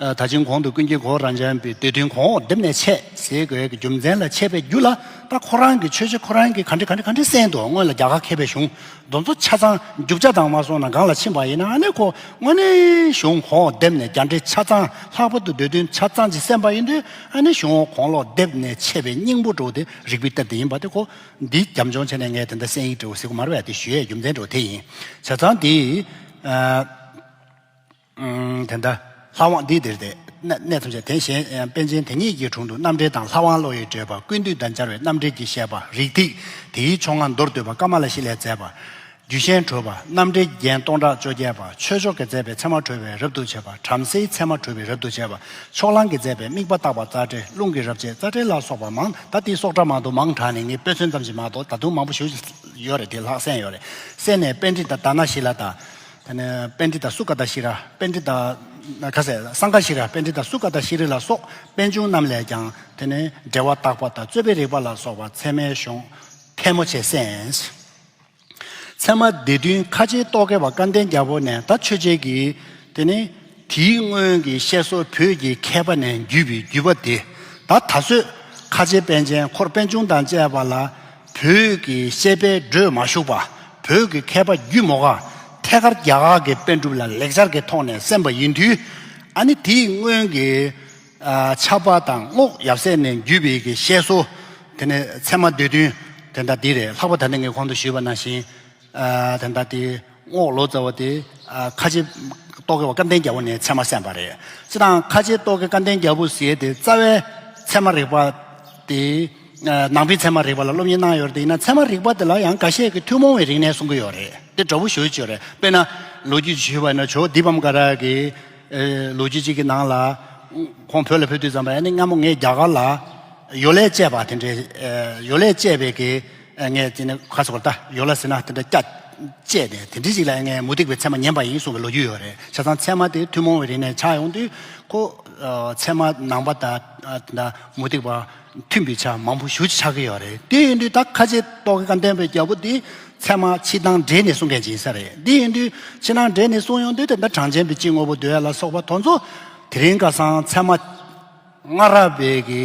ད་ཅིང་གོང་དུ་ཀུན་མཁྱེན་གོ་ར་འཇམ་པའི་སྡེ་བདུན་གོང་འོག་སྡེབ་ནས་ཆད་ཟེར་དགོས་ཀྱི་རྒྱུ་མཚན་ལ་ཆད་པའི་རྒྱུ་ལ། ད་ཁོ་རང་གི་ཆོས་རྗེ་ཁོ་རང་གི་ག་འདྲ་ག་འདྲ་ག་འདྲ་གསན་འདུག་སྔོན་ལ་རྒྱ་གར་མཁས་པའི་གཞུང་དེ་ཚོ་ཆ་ཚང་རྒྱུ་ཆ་དང་མ་སོང་ན་སྒང་ལ་ཕྱིན་པ་ཡིན་ན། ཨ་ནི་ཁོ་དངོས་གནས་གཞུང་གོང་འོག་སྡེབ་ནས་རྒྱ་འགྲེལ་ཆ་ཚང་ལྷག་པར་དུ་སྡེ་བདུན་ཆ་ཚང་ཅིག་གསན་པ་ཡིན་དུས། ཨ་ནི་གཞུང་གོང་ལོག་སྡེབ་ནས་ཆད་པའི་སྙིང་པོ་འདྲ་བོ་དེ་རིགས་པའི་གཏེར་དེ་ཡིན་པ་དེ། ཁོ་འདི་རྒྱབ་ལྗོངས་བྱས་ནས་ངས་དེ་འདྲ་གསན་ཡིག་འདྲ་བོ་ཟེར་གྱི་མ་རེད་པས། དེ་ཞུ་ཡས་རྒྱུ་མཚན་འདྲ་བོ་དེ་ཡིན། བྱས་ཙང་འདི། ཨ། ཨུམ། དེ་འདྲ་ལྷ་དབང་འདི་འདིར་ཏེ། གནས་གནས་ཐམས་ཅད་དེ་གཞན་པཎ་ཆེན་དེ་ཉིད་ཀྱི་དྲུང་དུ་རྣམ་འགྲེལ་དང་། ལྷ་དབང་བློ་ཡི་བགྲོད་པ། ཀུན་བཏུས་དང་སྦྱར་བའི་རྣམ་འགྲེལ་གྱི་བཤད་པ། རིགས་ཐིགས་དེའི་ཕྱོགས་སྔ་མདོར་བསྡུས་པ། ཀ་མ་ལ་ཤཱི་ལས་མཛད་པ། རྒྱུད་ཤན་བགྲོད་པ། རྣམ་འགྲེལ་རྒྱན་སྟོང་ཕྲག་བཅོ་བརྒྱད་པ། ཆོས་མཆོག་གིས་མཛད་པའི་ཚད་མ་བགྲོད་པའི་རབ་ཏུ་བྱེད་པ། བྲམ་ཟེའི་ཚད་མ་བགྲོད་པའི་རབ་ཏུ་བྱེད་པ། ཕྱོགས་གླང་གིས་མཛད་པའི་དམིགས་པ་བརྟག་པ་རྩ་འགྲེལ། རླུང་གི་རབ་བྱེད་རྩ་འགྲེལ་ལ་སོགས་པ་མང་། ད་དེའི་སོགས་གྲངས་མང་དུ་མང་དྲགས་ནས་ངས་དཔེ་མཚོན་ཙམ་ཞིག་མ་གཏོགས་ད་དུང་མང་པོ་ཞིག་ཡོད་རེད། དེ་ལྷག་གསན་ཡོད་རེད། གསན་ནས་པཎྜི་ཏ་དྷ་ན་ཤཱི་ལ་དང་། དེ་ནས་པཎྜི་ཏ་སུ་ཀ་ཏ་ཤྲཱི་ར། པཎྜི་ཏ་ག་ཟེར། སངྒ་ཤྲཱི་ར། པཎྜི་ཏ་སུ་ཀ་ཏ་ཤྲཱི་ར་ལ་སོགས་པཎ་ཆུང་རྣམས་ལས་ཀྱང་དེ་ནས་འགྲེལ་པ་བརྟག་པ་དང་རྩོད་པའི་རིགས་པ་ལ་སོགས་པ་ཚད་མའི་གཞུང་ཐལ་མོ་ཆེ་གསན། ཚད་མ་སྡེ་བདུན་ཁ་ཆེའི་རྟོག་གེ་པ་སྐལ་ལྡན་རྒྱལ་པོ་ནས། ད་ཆོས་རྗེ་གིས་དེ་ནས་དེའི་སྔོན་གྱི་བཤད་སྲོལ་བོད་ཀྱི་མཁས་པ་ནས་བརྒྱུད་པའི་བརྒྱུད་པ་དེ། ད་ད་གཟོད་ཁ་ཆེ་པཎ་ཆེན་འཁོར་པཎ་ཆུང་དང་བཅས་པ་ལ་བོད་ཀྱི་བཤད་པའི་འགྲོས་མ་ཞུགས་པ། བོད་ཀྱི་མཁས་པ་བརྒྱུད་མ་ག་ཐད་ཀར་རྒྱ་གར་གྱི་པཎ་གྲུབ་ལ་ལེགས་སྦྱར་གྱི་ཐོག་ནས་གསན་པ་ཡིན་དུས། ཨ་ནི་དེའི་སྔོན་གྱི་ཨ། ཕྱྭ་པ་དང་རྔོག་ཡབ་སྲས་ནས་བརྒྱུད་པའི་གི་བཤད་སྲོལ། དེ་ནས་ཚད་མ་སྡེ་བདུན་དེ་འདྲ་འདི་རེད། ལྷག་པར་ད་ལྟ་ངས་གོང་དུ་ཞུས་པ་ནང་བཞིན། ཨ། དེ་འདྲ་དེ་རྔོག་ལོ་ཙཱ་བ་དེ། ཨ། ཁ་ཆེ་རྟོག་གེ་པ་སྐལ་ལྡན་རྒྱལ་པོ་ནས་ཚད་མ་གསན་པ་རེད། སྤྱིར་བཏང་ཁ་ཆེ་རྟོག་གེ་སྐལ་ལྡན་རྒྱལ་པོ་ཟེར་དེ་རྩ་བའི་ཚད་མ་རིག་པ་དེ། ཨ། ནང་པའི་ཚད་མ་རིག་པ་ལ་སློབ་གཉེར་གནང་ཡོད་རེད། དེ་ཡིན་ན་ཚད་མ་རིག་པ་དེ་ལ་ཡང་འགའ་ཤས་ཀྱིས་ཐུན་མོང་བའི་རིག་གནས་གསུང་གི་ཡོད་རེད། དེ་འདྲ་པོ་ཞུ་ཡི་ཡོད་རེད། དཔེར་ན་ལོ་རྒྱུས་ཞུས་པ་ཡིན་ན་ཇོ་དི་པམ་ཀ་ར་གི། ཨེ། ལོ་རྒྱུས་གཅིག་གི་ནང་ལ། ཁོང་བོད་ལ་ཕེབས་དུས་ཙམ་པ། ཨ་ནི་སྔ་མོ་ངས་རྒྱ་གར་ལ་ཡོ་ལས་བཅད་པ་དེ་འདྲའི། ཨེ། ཡོ་ལས་བཅད་པའི་གི། ཨེ། ངས་དེ་ནི་ཁ་སོར་ད་ཡོ་ལ་ཟེར་ན་དེ་འདྲ་སྐྱ་བཅད་དེ་དེ་འདྲའི་ཞིག་ལ་ངས་མུ་སྟེགས་པའི་ཚད་མ་ཉན་པ་ཡིན་གསུངས་པའི་ལོ་རྒྱུས་ཡོད་རེད། བྱས་ཙང་ཚད་མ་དེ་ཐུན་མོང་བའི་རིག་གནས་ཆགས་ཡོང་དུས་ཁོ། ཨ། ཚད་མ་ནང་པ་དང་། ཨ། དེ་འདྲ་མུ་སྟེགས་པ་མཐུན་པའི་ཆ་མང་པོ་ཞེ་པོ་ཅིག་ཆགས་ཀྱི་ཡོད་རེད། དེ་ཡིན་དུས་ད་ཁ་ཆེ་རྟོག་གེ་སྐལ་ལྡན་པའི་རྒྱལ་པོ་དེ་ཚད་མ་ཕྱི་ནང་འབྲེལ་ནས་གསུང་མཁན་ཅིག་ཡིན་ས་རེད། དེ་ཡིན་དུས་ཕྱི་ནང་འབྲེལ་ནས་གསུང་ཡོང་དུས་དེ་འདྲ་གྲངས་ཅན་པའི་སྤྱི་དངོས་པོ་འདོད་ཡ་ལ་སོགས་པ་དེ་ཚོ། དེ་རིང་ཁ་སང་ཚད་མ་སྔ་རབས་པའི་གི་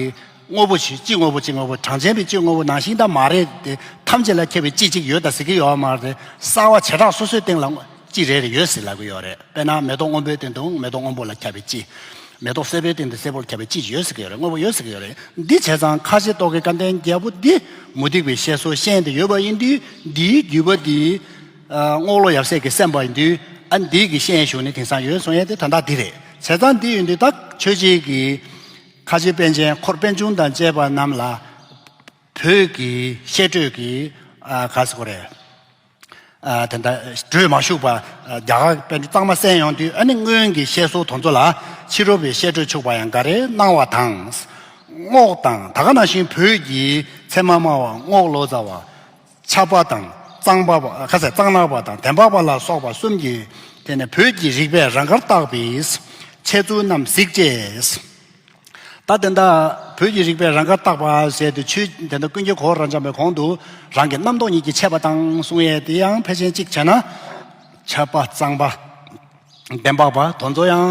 དངོས་པོ་ཞིག་སྤྱི་དངོས་པོ། སྤྱི་དངོས་པོ་གྲངས་ཅན་པའི་སྤྱི་དངོས་པོ་ནང་བཞིན་ད་མ་རེད་དེ། ཐམས་ཅད་ལ་ཁྱབ་པའི་སྤྱི་གཅིག་ཡོད་ད་ཟེར་གྱི་ཡོད་མ་རེད། གསར་པ་བྱེ་བྲག་སོ་སོའི་སྟེང་ལ་སྤྱི་རེ་རེ་ཡོད་ཟེར་ལབ་ཀྱི་ཡོད་རེད། དཔེར་ན་མེ་ཏོག་སྔོན་པོའི་སྟེང་དུ་མེ་ཏོག་སྔོན་པོ་ལ་ཁྱབ་པའི་སྤྱི། མེ་ཏོག་སེར་པོའི་སྟེང་དུ་སེར་པོ་ལ་ཁྱབ་པའི་སྤྱི་ཡོད་ཟེར་གྱི་ཡོད་རེད། དངོས་པོ་ཡོད་ཟེར་གྱི་ཡོད་རེད། འདི་བྱས་ཙང་ཁ་ཆེ་རྟོག་གེ་སྐལ་ལྡན་རྒྱལ་པོ་འདི་མུ་སྟེགས་པའི་བཤད་སྲོལ་ཤན་དེ་ཡོད་པ་ཡིན་དུས། འདིའི་བརྒྱུད་པ་འདི། ཨ། རྔོག་ལོ་ཡབ་སྲས་ཀྱིས་གསན་པ་ཡིན་དུས། ཨ། འདི་གི་ཤན་ཞུགས་ནས་དེང་སང་ཡོད་གསུང་ཡས་དེ་ད་ལྟ་འདི་རེད། བྱས་ཙང་འདི་ཡིན་དུས་ད་ཆོས་རྗེ་གིས་ཁ་ཆེ་པཎ་ཆེན་འཁོར་པཎ་ཆུང་དང་བཅས་པ་རྣམས་ལ་བོད་ཀྱི་བཤད་སྲོལ་གྱི། ཨ། ག་ཟེར་དགོས་རེད། ཨ། དེ་འདྲ་འགྲོས་མ་ཞུགས་པ། ཨ། རྒྱ་གར་པཎ་གྲུབ་གཙང་མ་གསན་ཡོང་དུས། ཨ་ནི་སྔོན་གྱི་བཤད་སྲོལ་དེ་ཚོ་ལ་ཕྱི་རོལ་པའི་བཤད་སྲོལ་ཕྱུག་པ་ཡང་འགའ་རེ་སྣང་བ་དང་། རྔོག་དང་ད་ག་ནང་བཞིན་བོད་ཀྱི་ཚད་མ་སྨྲ་བ་རྔོག་ལོ་ཙཱ་བ། ཕྱྭ་པ་དང་གཙང་པ་བ། ཁ་ཟེར། གཙང་ནག་པ་དང་དན་པ་བ་ལ་སོགས་པ་གསུམ་གྱིས་དེ་ནས་བོད་ཀྱི་རིག་པའི་རང་དགར་བརྟག་པའི་འཆད་ཚུལ་རྣམས་གཟིགས་ཅེས། ད་དེ་འདྲ་བོད་ཀྱི་རིག་པའི་རང་དགར་བརྟག་པ་ཟེར་དུས། ཆོས་དེ་འདྲ་ཀུན་མཁྱེན་གོ་ར་འཇམ་པའི་གོང་དུ་རང་གི་རྣམ་རྟོག་ཉིད་ཀྱིས་འཆད་པ་དང་གསུང་ཡས་དེ་ཡང་ཕལ་ཆེར་གཅིག་བྱས་ན་ཕྱྭ་པ་གཙང་པ། དན་པ་བ་དེ་ཚོ་ཡང་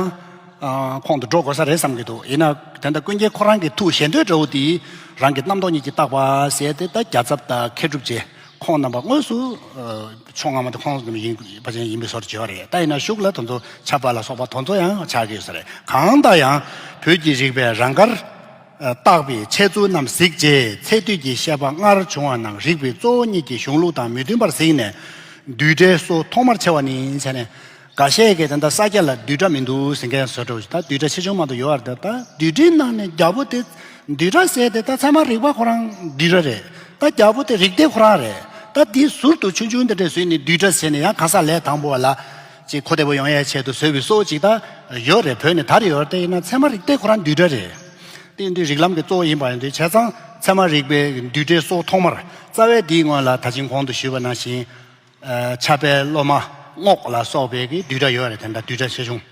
ཨ་ཁོང་དུ་འགྲོ་དགོས་ས་རེད་བསམ་གྱི་འདུག་ཡིན་ན་དེ་འདྲ་ཀུན་མཁྱེན་ཁོ་རང་གི་ཐུགས་ཞེ་འདོད་འདྲ་བོ་དེ་རང་གི་རྣམ་རྟོག་ཉིད་ཀྱིས་བརྟག་པ་ཟེར་དེ། ད་རྒྱལ་ཚབ་དང་མཁས་གྲུབ་རྗེ་ཁོང་རྣམ་པ་དངོས་སུ་ཨ་ཕྱོགས་སྔ་མ་དེ་ཁོང་རྣམ་ཡིན་པ་ཅན་ཡིན་པའི་བཟོ་འདྲ་ཅིག་ཡོད་རེད། ད་ཡིན་ན་གཞུག་ལ་དེ་ཚོ་ཕྱྭ་པ་ལ་སོགས་པ་དེ་ཚོ་ཡང་ཆགས་ཀྱི་ཡོད་ས་རེད། གང་ལྟར་ཡང་བོད་ཀྱི་རིག་པའི་རང་དགར་བརྟག་པའི་འཆད་ཚུལ་རྣམས་གཟིགས་རྗེས། ཚད་བསྡུས་ཀྱི་བཤད་པ་སྔར་བྱུང་བ་རྣམས་རིགས་པའི་གཙོ་བོ་གཉིས་ཀྱི་གཞུང་ལུགས་དང་མི་མཐུན་པར་གཟིགས་ནས། བསྡུས་གྲྭའི་སྲོལ་ཐོག་མར་ཕྱེ་བ་ནི་བྱས་ནས། འགའ་ཤས་ཀྱིས་ད་ལྟ་ས་སྐྱ་ལ་བསྡུས་གྲྭ་མི་འདུག་ཟེར་མཁན་བཟོ་འདྲ་ཅིག་ད་བསྡུས་གྲྭ་ཆེ་ཆུང་མ་གཏོགས་ཡོད་རེད། ད་བསྡུས་གྲྭའི་ནང་ནས་རྒྱལ་པོ་དེ་བསྡུས་གྲྭ་ཟེར་དེ་ད་ཚད་མ་རིག་པ་ཁོ་རང་བསྡུས་གྲྭ་རེད། ད་རྒྱལ་པོ་དེ་རིགས་གཏེར་ཁོ་རང་རེད། ད་དེའི་ཟུར་དུ་ཆུང་ཆུང་དེ་འདྲ་བཟོས་ནས་བསྡུས་གྲྭ་ཟེར་ནས་ཡང་གང་ཟག་ལས་དང་པོ་བ་ལ་ཅིག་གོ་བདེ་པོ་ཡོང་ཡའི་ཆེད་དུ་བཟོས་པའི་སྲོལ་ཅིག་ད་ཡོད་རེད། བོད་ནས་དར་ཡོད་རེད། དེ་ཡིན་ན་ཚད་མ་རིགས་གཏེར་ཁོ་རང་བསྡུས་གྲྭ་རེད། དེ་ཡིན་དུས་རིགས་ལམ་གྱི་གཙོ་བོ་ཡིན་པ་ཡིན་དུས། བྱས་ཙང་ཚད་མ་རིག་པའི་བསྡུས་གྲྭའི་སྲོལ་ཐོག་མར་རྩ་བའི་འདིའི་སྔོན་ལ་ད་ཅིང་གོང་དུ་ཞུས་པ་ནང་བཞིན། ཨ། ཕྱྭ་པའི་སློབ་མ་རྔོག་ལ་སོགས་པའི་གི་བསྡུས་གྲྭ་ཡོད་རེད། དེ་འདྲ་བསྡུས་གྲྭ་ཆེ་ཆུང་།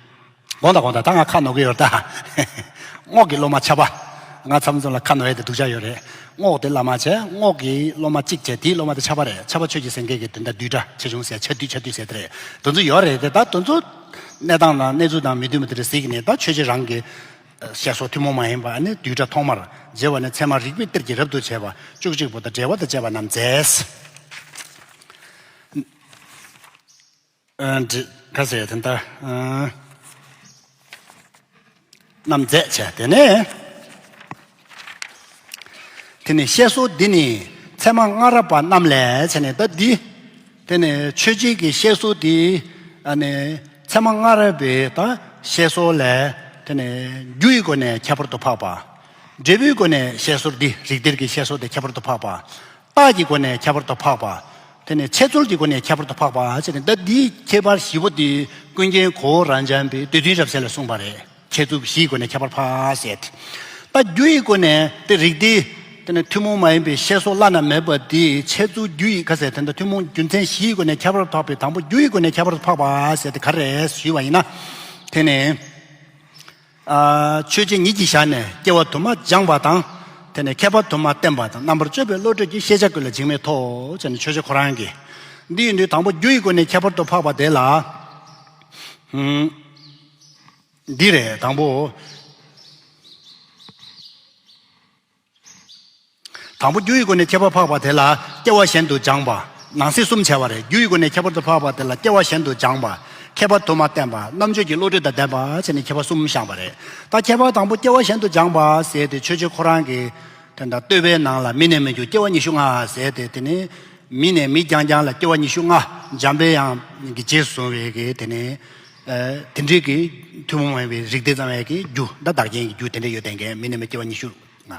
དགོངས་དག་དགོངས་དག་ད་ང་ཁ་ནོར་གི་ཡོད་ད། རྔོག་གི་སློབ་མ་ཕྱྭ་པ། ང་ཚང་ཚོ་ལ་ཁ་ནོར་ཡ་དེ་སྡུག་ཅག་ཡོད་རེད། རྔོག་དེ་བླ་མ་བྱས། རྔོག་གི་སློབ་མ་གཅིག་བྱས། དེའི་སློབ་མ་དེ་ཆགས་པ་རེད། ཆགས་པ་ཆོས་ཀྱི་སེང་གེ་གི་དོན་དག་བསྡུས་གྲྭ་ཆེ་ཆུང་ཟེར། ཆ་བསྡུས་ཆ་བསྡུས་ཟེར་དེ་རེད། དེ་ཚོ་ཡོད་རེད། དེ་ད་དེ་ཚོ་གནས་སྟངས་དང་གནས་ཚུལ་དང་མི་མཐུན་པ་དེ་འདྲ་གཟིགས་ནས། ད་ཆོས་རྗེ་རང་གི་བཤད་སྲོལ་ཐུན་མོང་མ་ཡིན་པ་ནི་བསྡུས་གྲྭ་ཐོག་མར་མཇལ་བ་ནི། ཚད་མ་རིགས་པའི་གཏེར་གྱི་རབ་ཏུ་བྱས་པ། བཅུ་གཅིག་པོ་དང་འགྲེལ་པ་དང་བཅས་པ་རྣམས་མཛད། ཨ། འདི་ག་ཟེར་དེ་འདྲ། ཨ། རྣམས་མཛད་བྱས། དེ་ནས། དེ་ནས་བཤད་སྲོལ་འདི་ནི་ཚད་མ་སྔ་རབས་པ་རྣམས་ལས་བྱས་ནས། ད་འདི། དེ་ནས་ཆོས་རྗེ་གི་བཤད་སྲོལ་འདི། ཨ་ནི་ཚད་མ་སྔ་རབས་པའི་ད་བཤད་སྲོལ་ལས། དེ་ནས་རྒྱུ་ཡི་སྒོ་ནས་ཁྱད་པར་དུ་འཕགས་པ། འབྲས་བུའི་སྒོ་ནས་བཤད་སྲོལ་འདི། རིགས་གཏེར་གྱི་བཤད་སྲོལ་དེ་ཁྱད་པར་དུ་འཕགས་པ། རྟགས་ཀྱི་སྒོ་ནས་ཁྱད་པར་དུ་འཕགས་པ། དེ་ནས་འཆད་ཚུལ་གྱི་སྒོ་ནས་ཁྱད་པར་དུ་འཕགས་པ་བྱས་ནས། ད་འདིའི་ཁྱད་པར་བཞི་པོ་དེ་ཀུན་མཁྱེན་གོ་བོ་རབ་འབྱམས་པའི་འདོད་དོན་རབ་གསལ་ལ་གསུངས་པ་རེད། འཆད་ཚུལ་བཞིའི་སྒོ་ནས་ཁྱད་པར་འཕགས་ཟེར་ཏེ། ད་རྒྱུ་ཡི་སྒོ་ནས་དེ་རིགས་དེ། དེ་ནས་ཐུན་མོང་མ་ཡིན་པའི་བཤད་སྲོལ་བླ་ན་མེད་པ་དེ། འཆད་ཚུལ་རྒྱུ་ཡི་ག་ཟེར་དེ་འདྲ། ཐུན་མོང་རྒྱུ་མཚན་བཞིའི་སྒོ་ནས་ཁྱད་པར་འཕགས་པའི། དང་པོ་རྒྱུ་ཡི་སྒོ་ནས་ཁྱད་པར་འཕགས་པ་ཟེར་དེ་ག་རེ་རེད་ཞུས་པ་ཡིན་ན། དེ་ནས། ཨ། ཆོས་ཅན་ཉིད་ཀྱི་ཞལ་ནས་སྐྱེ་བ་དུ་མ་སྦྱངས་པ་དང་། དེ་ནས་མཁས་པ་དུ་མ་བསྟེན་པ་དང་། རྣམ་པར་དཔྱོད་པའི་བློ་གྲོས་ཀྱིས། ཤེས་བྱ་ཀུན་ལ་འཇིགས་མེད་ཐོབ་བྱས་ནས། ཆོས་རྗེ་ཁོ་རང་གིས། འདི་ཡིན་དུས་དང་པོ་རྒྱུ་ཡི་སྒོ་ནས་ཁྱད་པར་དུ་འཕགས་པ་དེ་ལ། ཨུམ། འདི་རེད། དང་པོ། དང་པོ་རྒྱུ་ཡི་སྒོ་ནས་ཁྱད་པར་འཕགས་པ་དེ་ལ་སྐྱེ་བ་གཞན་དུ་སྦྱངས་པ། ནང་གསེས་གསུམ་བྱས་པ་རེད། རྒྱུ་ཡི་སྒོ་ནས་ཁྱད་པར་དུ་འཕགས་པ་དེ་ལ་སྐྱེ་བ་གཞན་དུ་སྦྱངས་པ། མཁས་པ་དུ་མ་བསྟེན་པ། རྣམ་དཔྱོད་ཀྱི་བློ་གྲོས་དང་ལྡན་པ་བྱས་ནས་མཁས་པ་གསུམ་བཞག་པ་རེད། ད་མཁས་པ་དང་པོ་སྐྱེ་བ་གཞན་དུ་སྦྱངས་པ་ཟེར་དེ་ཆོས་རྗེ་ཁོ་རང་གིས། དེ་འདྲ་བསྟོད་པའི་ནང་ལ། མི་ནས་མི་འགྱུར་སྐྱེ་བ་ཉི་ཤུ་ལྔ་ཟེར་ཏེ། དེ་ནི་མི་ནས་མི་རྐྱང་རྐྱང་ལ་སྐྱེ་བ་ཉི་ཤུ་ལྔ། འཇམ་པའི་དབྱངས་ཀྱིས་རྗེས་བཟུང་བའི་གི། དེ་ནི། ཨ། དེ་འདྲའི་གི་ཐུན་མོང་མ་ཡིན་པའི་རིགས་གཏེར་ཙམ་ཡང་གི་རྒྱུ། ད་བདག་རྐྱེན་གྱི་རྒྱུ་དེ་འདྲ་ཡོད་དེ་གི། མི་ནས་མི་སྐྱེ་བ་ཉི་ཤུ་ལྔ།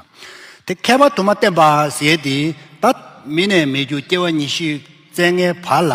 དེ་མཁས་པ་དུ་མ་བསྟེན་པ་ཟེར་དེ། ད་མི་ནས་མི་འགྱུར་སྐྱེ་བ་ཉི་ཤུ་བཙལ་མཁན་བར་ལ་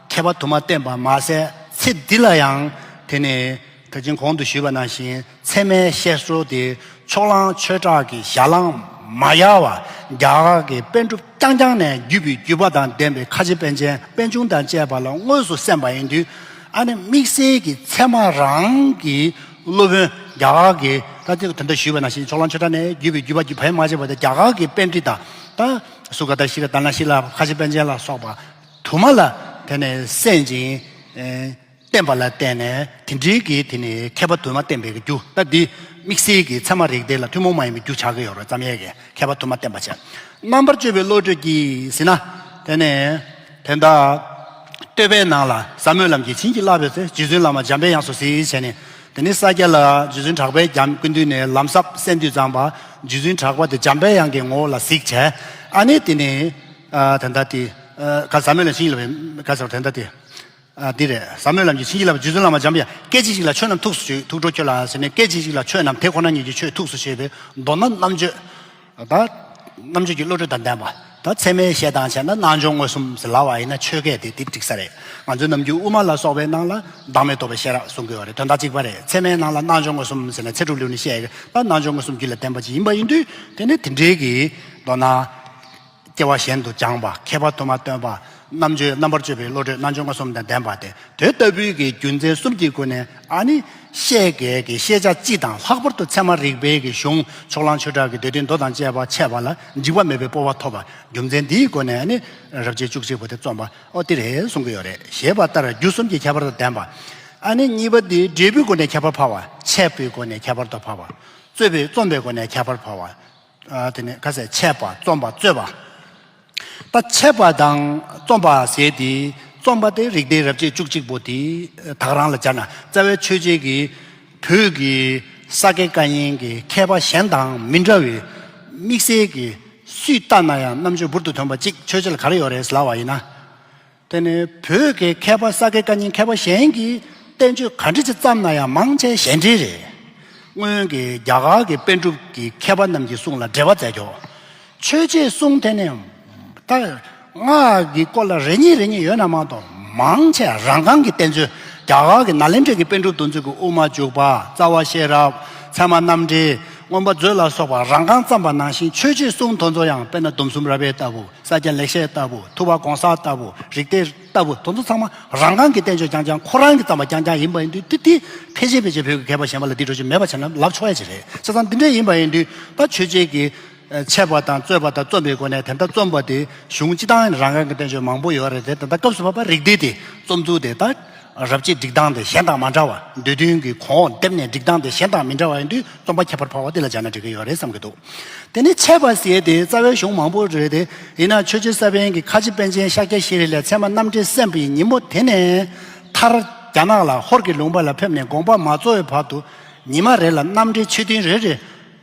མཁས་པ་དུ་མ་བསྟེན་པ་མ་ཟད། ཚེ་འདི་ལ་ཡང་དེ་ནས། ད་ཅིང་གོང་དུ་ཞུས་པ་ནང་བཞིན། ཚད་མའི་བཤད་སྲོལ་དེ་ཕྱོགས་གླང་ཆོས་གྲགས་ཀྱི་ཞལ་ལུང་མ་ཡལ་བ། རྒྱ་གར་གྱི་པཎ་གྲུབ་རྐྱང་རྐྱང་ནས་བརྒྱུད་པའི་བརྒྱུད་པ་དང་ལྡན་པའི་ཁ་ཆེ་པཎ་ཆེན། པཎ་ཆུང་དང་བཅས་པ་ལ་དངོས་སུ་གསན་པ་ཡིན་དུས། ཨ་ནི་དམིགས་བསལ་གྱི་ཚད་མ་རང་གི་སློབ་དཔོན། རྒྱ་གར་གྱི། ད་དེ་ད་ལྟ་ཞུས་པ་ནང་བཞིན། ཕྱོགས་གླང་ཆོས་གྲགས་ནས་བརྒྱུད་པའི་བརྒྱུད་པ་བར་མ་ཆད་པ་དེ། རྒྱ་གར་གྱི་པཎྜི་ཏ། ད་སུ་ག་ཏ་ཤི་ལ། དཱ་ན་ཤི་ལ། ཁ་ཆེ་པཎ་ཆེན་ལ་སོགས་པ་དུ་མ་ལ་དེ་ནས་གསན་ཅིང་། ཨེ། བསྟེན་པ་ལ་བརྟེན་ནས། དེ་འདྲའི་གི་དེ་ནི་མཁས་པ་དུ་མ་བསྟེན་པའི་གི་རྒྱུ། ད་འདི་དམིགས་བསལ་གྱི་ཚད་མ་རིགས་གཏེར་ལ་ཐུན་མོང་མ་ཡིན་པའི་རྒྱུ་ཆགས་ཀྱི་ཡོད་རེད། ཙམ་ཡས་ཀྱི་མཁས་པ་དུ་མ་བསྟེན་པ་བྱས། རྣམ་པར་དཔྱོད་པའི་བློ་གྲོས་ཀྱིས་ཟེར་ན། དེ་ནས་དེ་འདྲ་བསྟོད་པའི་ནང་ལ། ཟབ་མོའི་ལམ་གྱིས་བྱིན་གྱིས་བརླབས་པའི་ཚེ། རྗེ་བཙུན་བླ་མ་འཇམ་པའི་དབྱངས་སུ་གཟིགས་བྱས་ནས། དེ་ནི་ས་སྐྱ་ལ་རྗེ་བཙུན་གྲགས་པའི་རྒྱལ་སྐུ་མདུན་ནས་ལམ་ཟབ་གསན་དུས་ཙམ་པ། རྗེ་བཙུན་གྲགས་པ་དེ་འཇམ་པའི་དབྱངས་ཀྱི་ངོ་བོ་ལ་གཟིགས་བྱས། ཨ་ནི་དེ་ནི། ཨ། དེ་འདྲ་དེ། ཨ། ག་ཟབ་མོའི་ལམ་བྱིན་གྱིས་བརླབས་པའི། ག་ཟེར་བ་དེ་འདྲ་དེ། ཨ། འདི་རེད། ཟབ་མོའི་ལམ་གྱིས་བྱིན་གྱིས་བརླབས་པའི་རྗེ་བཙུན་བླ་མ་འཇམ་པའི་དབྱངས། སྐད་ཅིག་གཅིག་ལ་ཆོས་རྣམས་ཐུགས་སུ་ཆུད། ཐུགས་སྒྲོགས་ཁྱོད་ལ་ཟེར་ནས། སྐད་ཅིག་གཅིག་ལ་ཆོས་རྣམས། དེ་ཁོ་ན་ཉིད་ཀྱིས་ཆོས་ཐུགས་སུ་ཆུད་པའི། མདོར་ན་རྣམ་དཔྱོད། ད་རྣམ་དཔྱོད་ཀྱི་བློ་གྲོས་དང་ལྡན་པ། ད་ཚད་མའི་བཤད་སྟངས་བྱས་ན་རྣལ་འབྱོར་མངོན་སུམ་ཟེར་ལབ་པ་ཡིན་ན་ཆོས་སྐད་དེ་དེ་འགྲིག་ས་རེད། ང་ཚོའི་ནམ་རྒྱུན་དབུ་མ་ལ་སོགས་པའི་ནང་ལ་བདག་མེད་རྟོགས་པའི་ཤེས་རབ་གསུང་གི་ཡོད་རེད། དོན་དག་གཅིག་པ་རེད། ཚད་མའི་ནང་ལ་རྣལ་འབྱོར་མངོན་སུམ་ཟེར་ནས་ཚེ་སྒྲུབ་ལེའུ་ནས་བཤད་ཡོད། ད་རྣལ་འབྱོར་མངོན་སུམ་རྒྱུད་ལ་བསྟན་པ་ཅིག་ཡིན་པ་ཡིན་དུས། དེ་ནི་དེ་འདྲའི་གི། མདོར་ན། སྐྱེ་བ་གཞན་དུ་སྦྱངས་པ། མཁས་པ་དུ་མ་བསྟེན་པ། རྣམ་དཔྱོད། རྣམ་པར་དཔྱོད་པའི་བློ་གྲོས། རྣལ་འབྱོར་མངོན་སུམ་དང་ལྡན་པ་དེ། དེ་ལྟ་བུའི་གི་རྒྱུ་མཚན་གསུམ་གྱི་སྒོ་ནས། ཨ་ནི་ཤེས་དགོས་ཀྱི་ཤེས་བྱ་སྤྱི་དང་། ལྷག་པར་དུ་ཚད་མ་རིག་པའི་གི་གཞུང་ཕྱོགས་གླང་ཆོས་གྲགས་ཀྱི་འདོད་དོན་མདོ་དང་བཅས་པ་འཆད་པ་ལ་འཇིགས་པ་མེད་པའི་སྤོབས་པ་ཐོབ་པ། རྒྱུ་མཚན་འདིའི་སྒོ་ནས། ཨ་ནི་རབ་བྱེད་བཅུ་གཅིག་པོ་དེ་རྩོམ་པ། ཨོ། དེ་རེད་གསུང་གི་ཡོད་རེད། ཞེས་པ་ལྟར་རྒྱུ་གསུམ་གྱི་ཁྱད་པར་དང་ལྡན་པ། ཨ་ནི་གཉིས་པ་འདི་འབྲས་བུའི་སྒོ་ནས་ཁྱད་པར་འཕགས་པ། འཆད་པའི་སྒོ་ནས་ཁྱད་པར་དུ་འཕགས་པ། རྩོད་པའི། རྩོམ་པའི་སྒོ་ནས་ཁྱད་པར་འཕགས་པ། ཨ། དེ་ནས་ག་ཟེར། འཆད་པ། རྩོམ་པ། རྩོད་པ། ད་འཆད་པ་དང་རྩོམ་པ་ཟེར་དེ། རྩོམ་པ་དེ་རིགས་གཏེར་རབ་བྱེད་བཅུ་གཅིག་པོ་དེ་དག་རང་ལ་སྦྱར་ན། རྩ་བའི་ཆོས་རྗེ་གིས་བོད་ཀྱི་ས་དགེ་བཀའ་རྙིང་གི་མཁས་པ་གཞན་དང་མི་འདྲ་བའི། དམིགས་བསལ་གྱི་སུས་བལྟས་ན་ཡང་རྣམ་དཔྱོད་འབུར་དུ་ཐོན་པ་གཅིག་ཆོས་རྗེ་ལ་ག་རེ་ཡོད་རེད་ཟེར་ལབ་པ་ཡིན་ན། དེ་ནས་བོད་ཀྱི་མཁས་པ། ས་དགེ་བཀའ་རྙིང་མཁས་པ་གཞན་གྱིས་བསྟན་བཅོས་ག་འདྲ་ཅིག་བརྩམས་ན་ཡང་མང་ཆེ་ཞན་འགྲིག་རེད། སྔོན་གྱི་རྒྱ་གར་གྱི་པཎ་གྲུབ་ཀྱི་མཁས་པ་རྣམས་ཀྱི་གསུང་ལ་འགྲེལ་པ་མཛད་ཀྱོག་ཆོས་རྗེའི་གསུང་དེ་ནི་ད་སྔགས་ཀྱི་སྐོར་ལ་རེ་གཉིས་རེ་གཉིས་ཡོད་ན་མ་གཏོགས། མང་ཆེ་རང་རྐང་གི་བསྟན་བཅོས། རྒྱ་གར་གྱི་ནཱ་ལེནྡྲའི་པཎ་གྲུབ་དེ་ཚོ་གི་དབུ་མ་འཇུག་པ། རྩ་བ་ཤེས་རབ། ཚད་མ་རྣམ་འགྲེལ། མངོན་པ་མཛོད་ལ་སོགས་པ་རང་རྐང་བརྩམས་པ་ནང་བཞིན་ཆོས་སྤྱོད་གསུམ་དེ་ཚོ་ཡང་དཔེར་ན་སྡོམ་གསུམ་རབ་དབྱེ་ལྟ་བུ། ས་སྐྱ་ལེགས་བཤད་ལྟ་བུ། ཐུབ་པ་གོང་གསལ་ལྟ་བུ། རིགས་གཏེར་ལྟ་བུ་དེ་ཚོ་ཚང་མ་རང་རྐང་གི་བསྟན་བཅོས་རྐྱང་རྐྱང་ཁོ་རང་གིས་བརྩམས་པ་རྐྱང་རྐྱང་ཡིན་པ་ཡིན་དུས་དེ་དེ་ཕལ་ཆེར་ཕལ་ཆེར་བོད་ཀྱི་མཁས་པ་གཞན་པ་ལ་དེ་འདྲ་ཅིག་མེད་པ་བྱས་ན་ལབ་ཆོག་ཡ་ཅིག་རེད། བྱས་ཙང་འདི་འདྲ་ཡིན་པ་ཡིན་དུས་ད་ཆོས་བྱེད་ཀྱི་འཆད་པ་དང་རྩོད་པ་དང་རྩོམ་པའི་སྒོ་ནས་དེ་འདྲ་རྩོམ་པ་དེ་གཞུང་སྤྱི་བཏང་རང་རྐང་གི་བསྟན་བཅོས་མང་པོ་ཡོད་རེད་དེ། ད་ལྟ་སྐབས་སུ་བབ་པ་རིགས་གཏེར་དེ་རྩོམ་ཚུལ་དེ་ད་རབ་བྱེད་སྒྲིག་སྟངས་དེ་གཞན་དང་མ་འདྲ་བ། འདོད་དོན་གྱི་གོང་འོག་སྡེབ་ནས་སྒྲིག་སྟངས་དེ་གཞན་དང་མི་འདྲ་བ་ཡིན་དུས་རྩོམ་པ་ཁྱད་པར་འཕགས་པ་འདི་ལ་སྦྱར་ན་འགྲིག་གི་ཡོད་རེད་བསམ་གྱི་འདུག་དེ་ནས་འཆད་པ་ཟེར་ཡས་དེ་རྩ་བའི་གཞུང་མང་པོ་རེད་དེ། ཡིན་ན་ཆོས་རྗེ་ས་པཎ་གྱིས་ཁ་ཆེ་པཎ་ཆེན་ཤཱཀྱ་ཤྲཱི་ལ་ཚད་མ་རྣམ་འགྲེལ་གསན་པའི་ཉིན་མོ་དེ་ནས་མཐར་རྒྱ་ནག་ལ་ཧོར་གྱི་ལུང་པ་ལ་ཕེབས་ནས་དགོངས་པ་མ་རྫོགས་པའི་བར་དུ་ཉི་མ་རེ་ལ་རྣམ་འགྲེལ་ཆོས་ཐུན་རེ་རེ།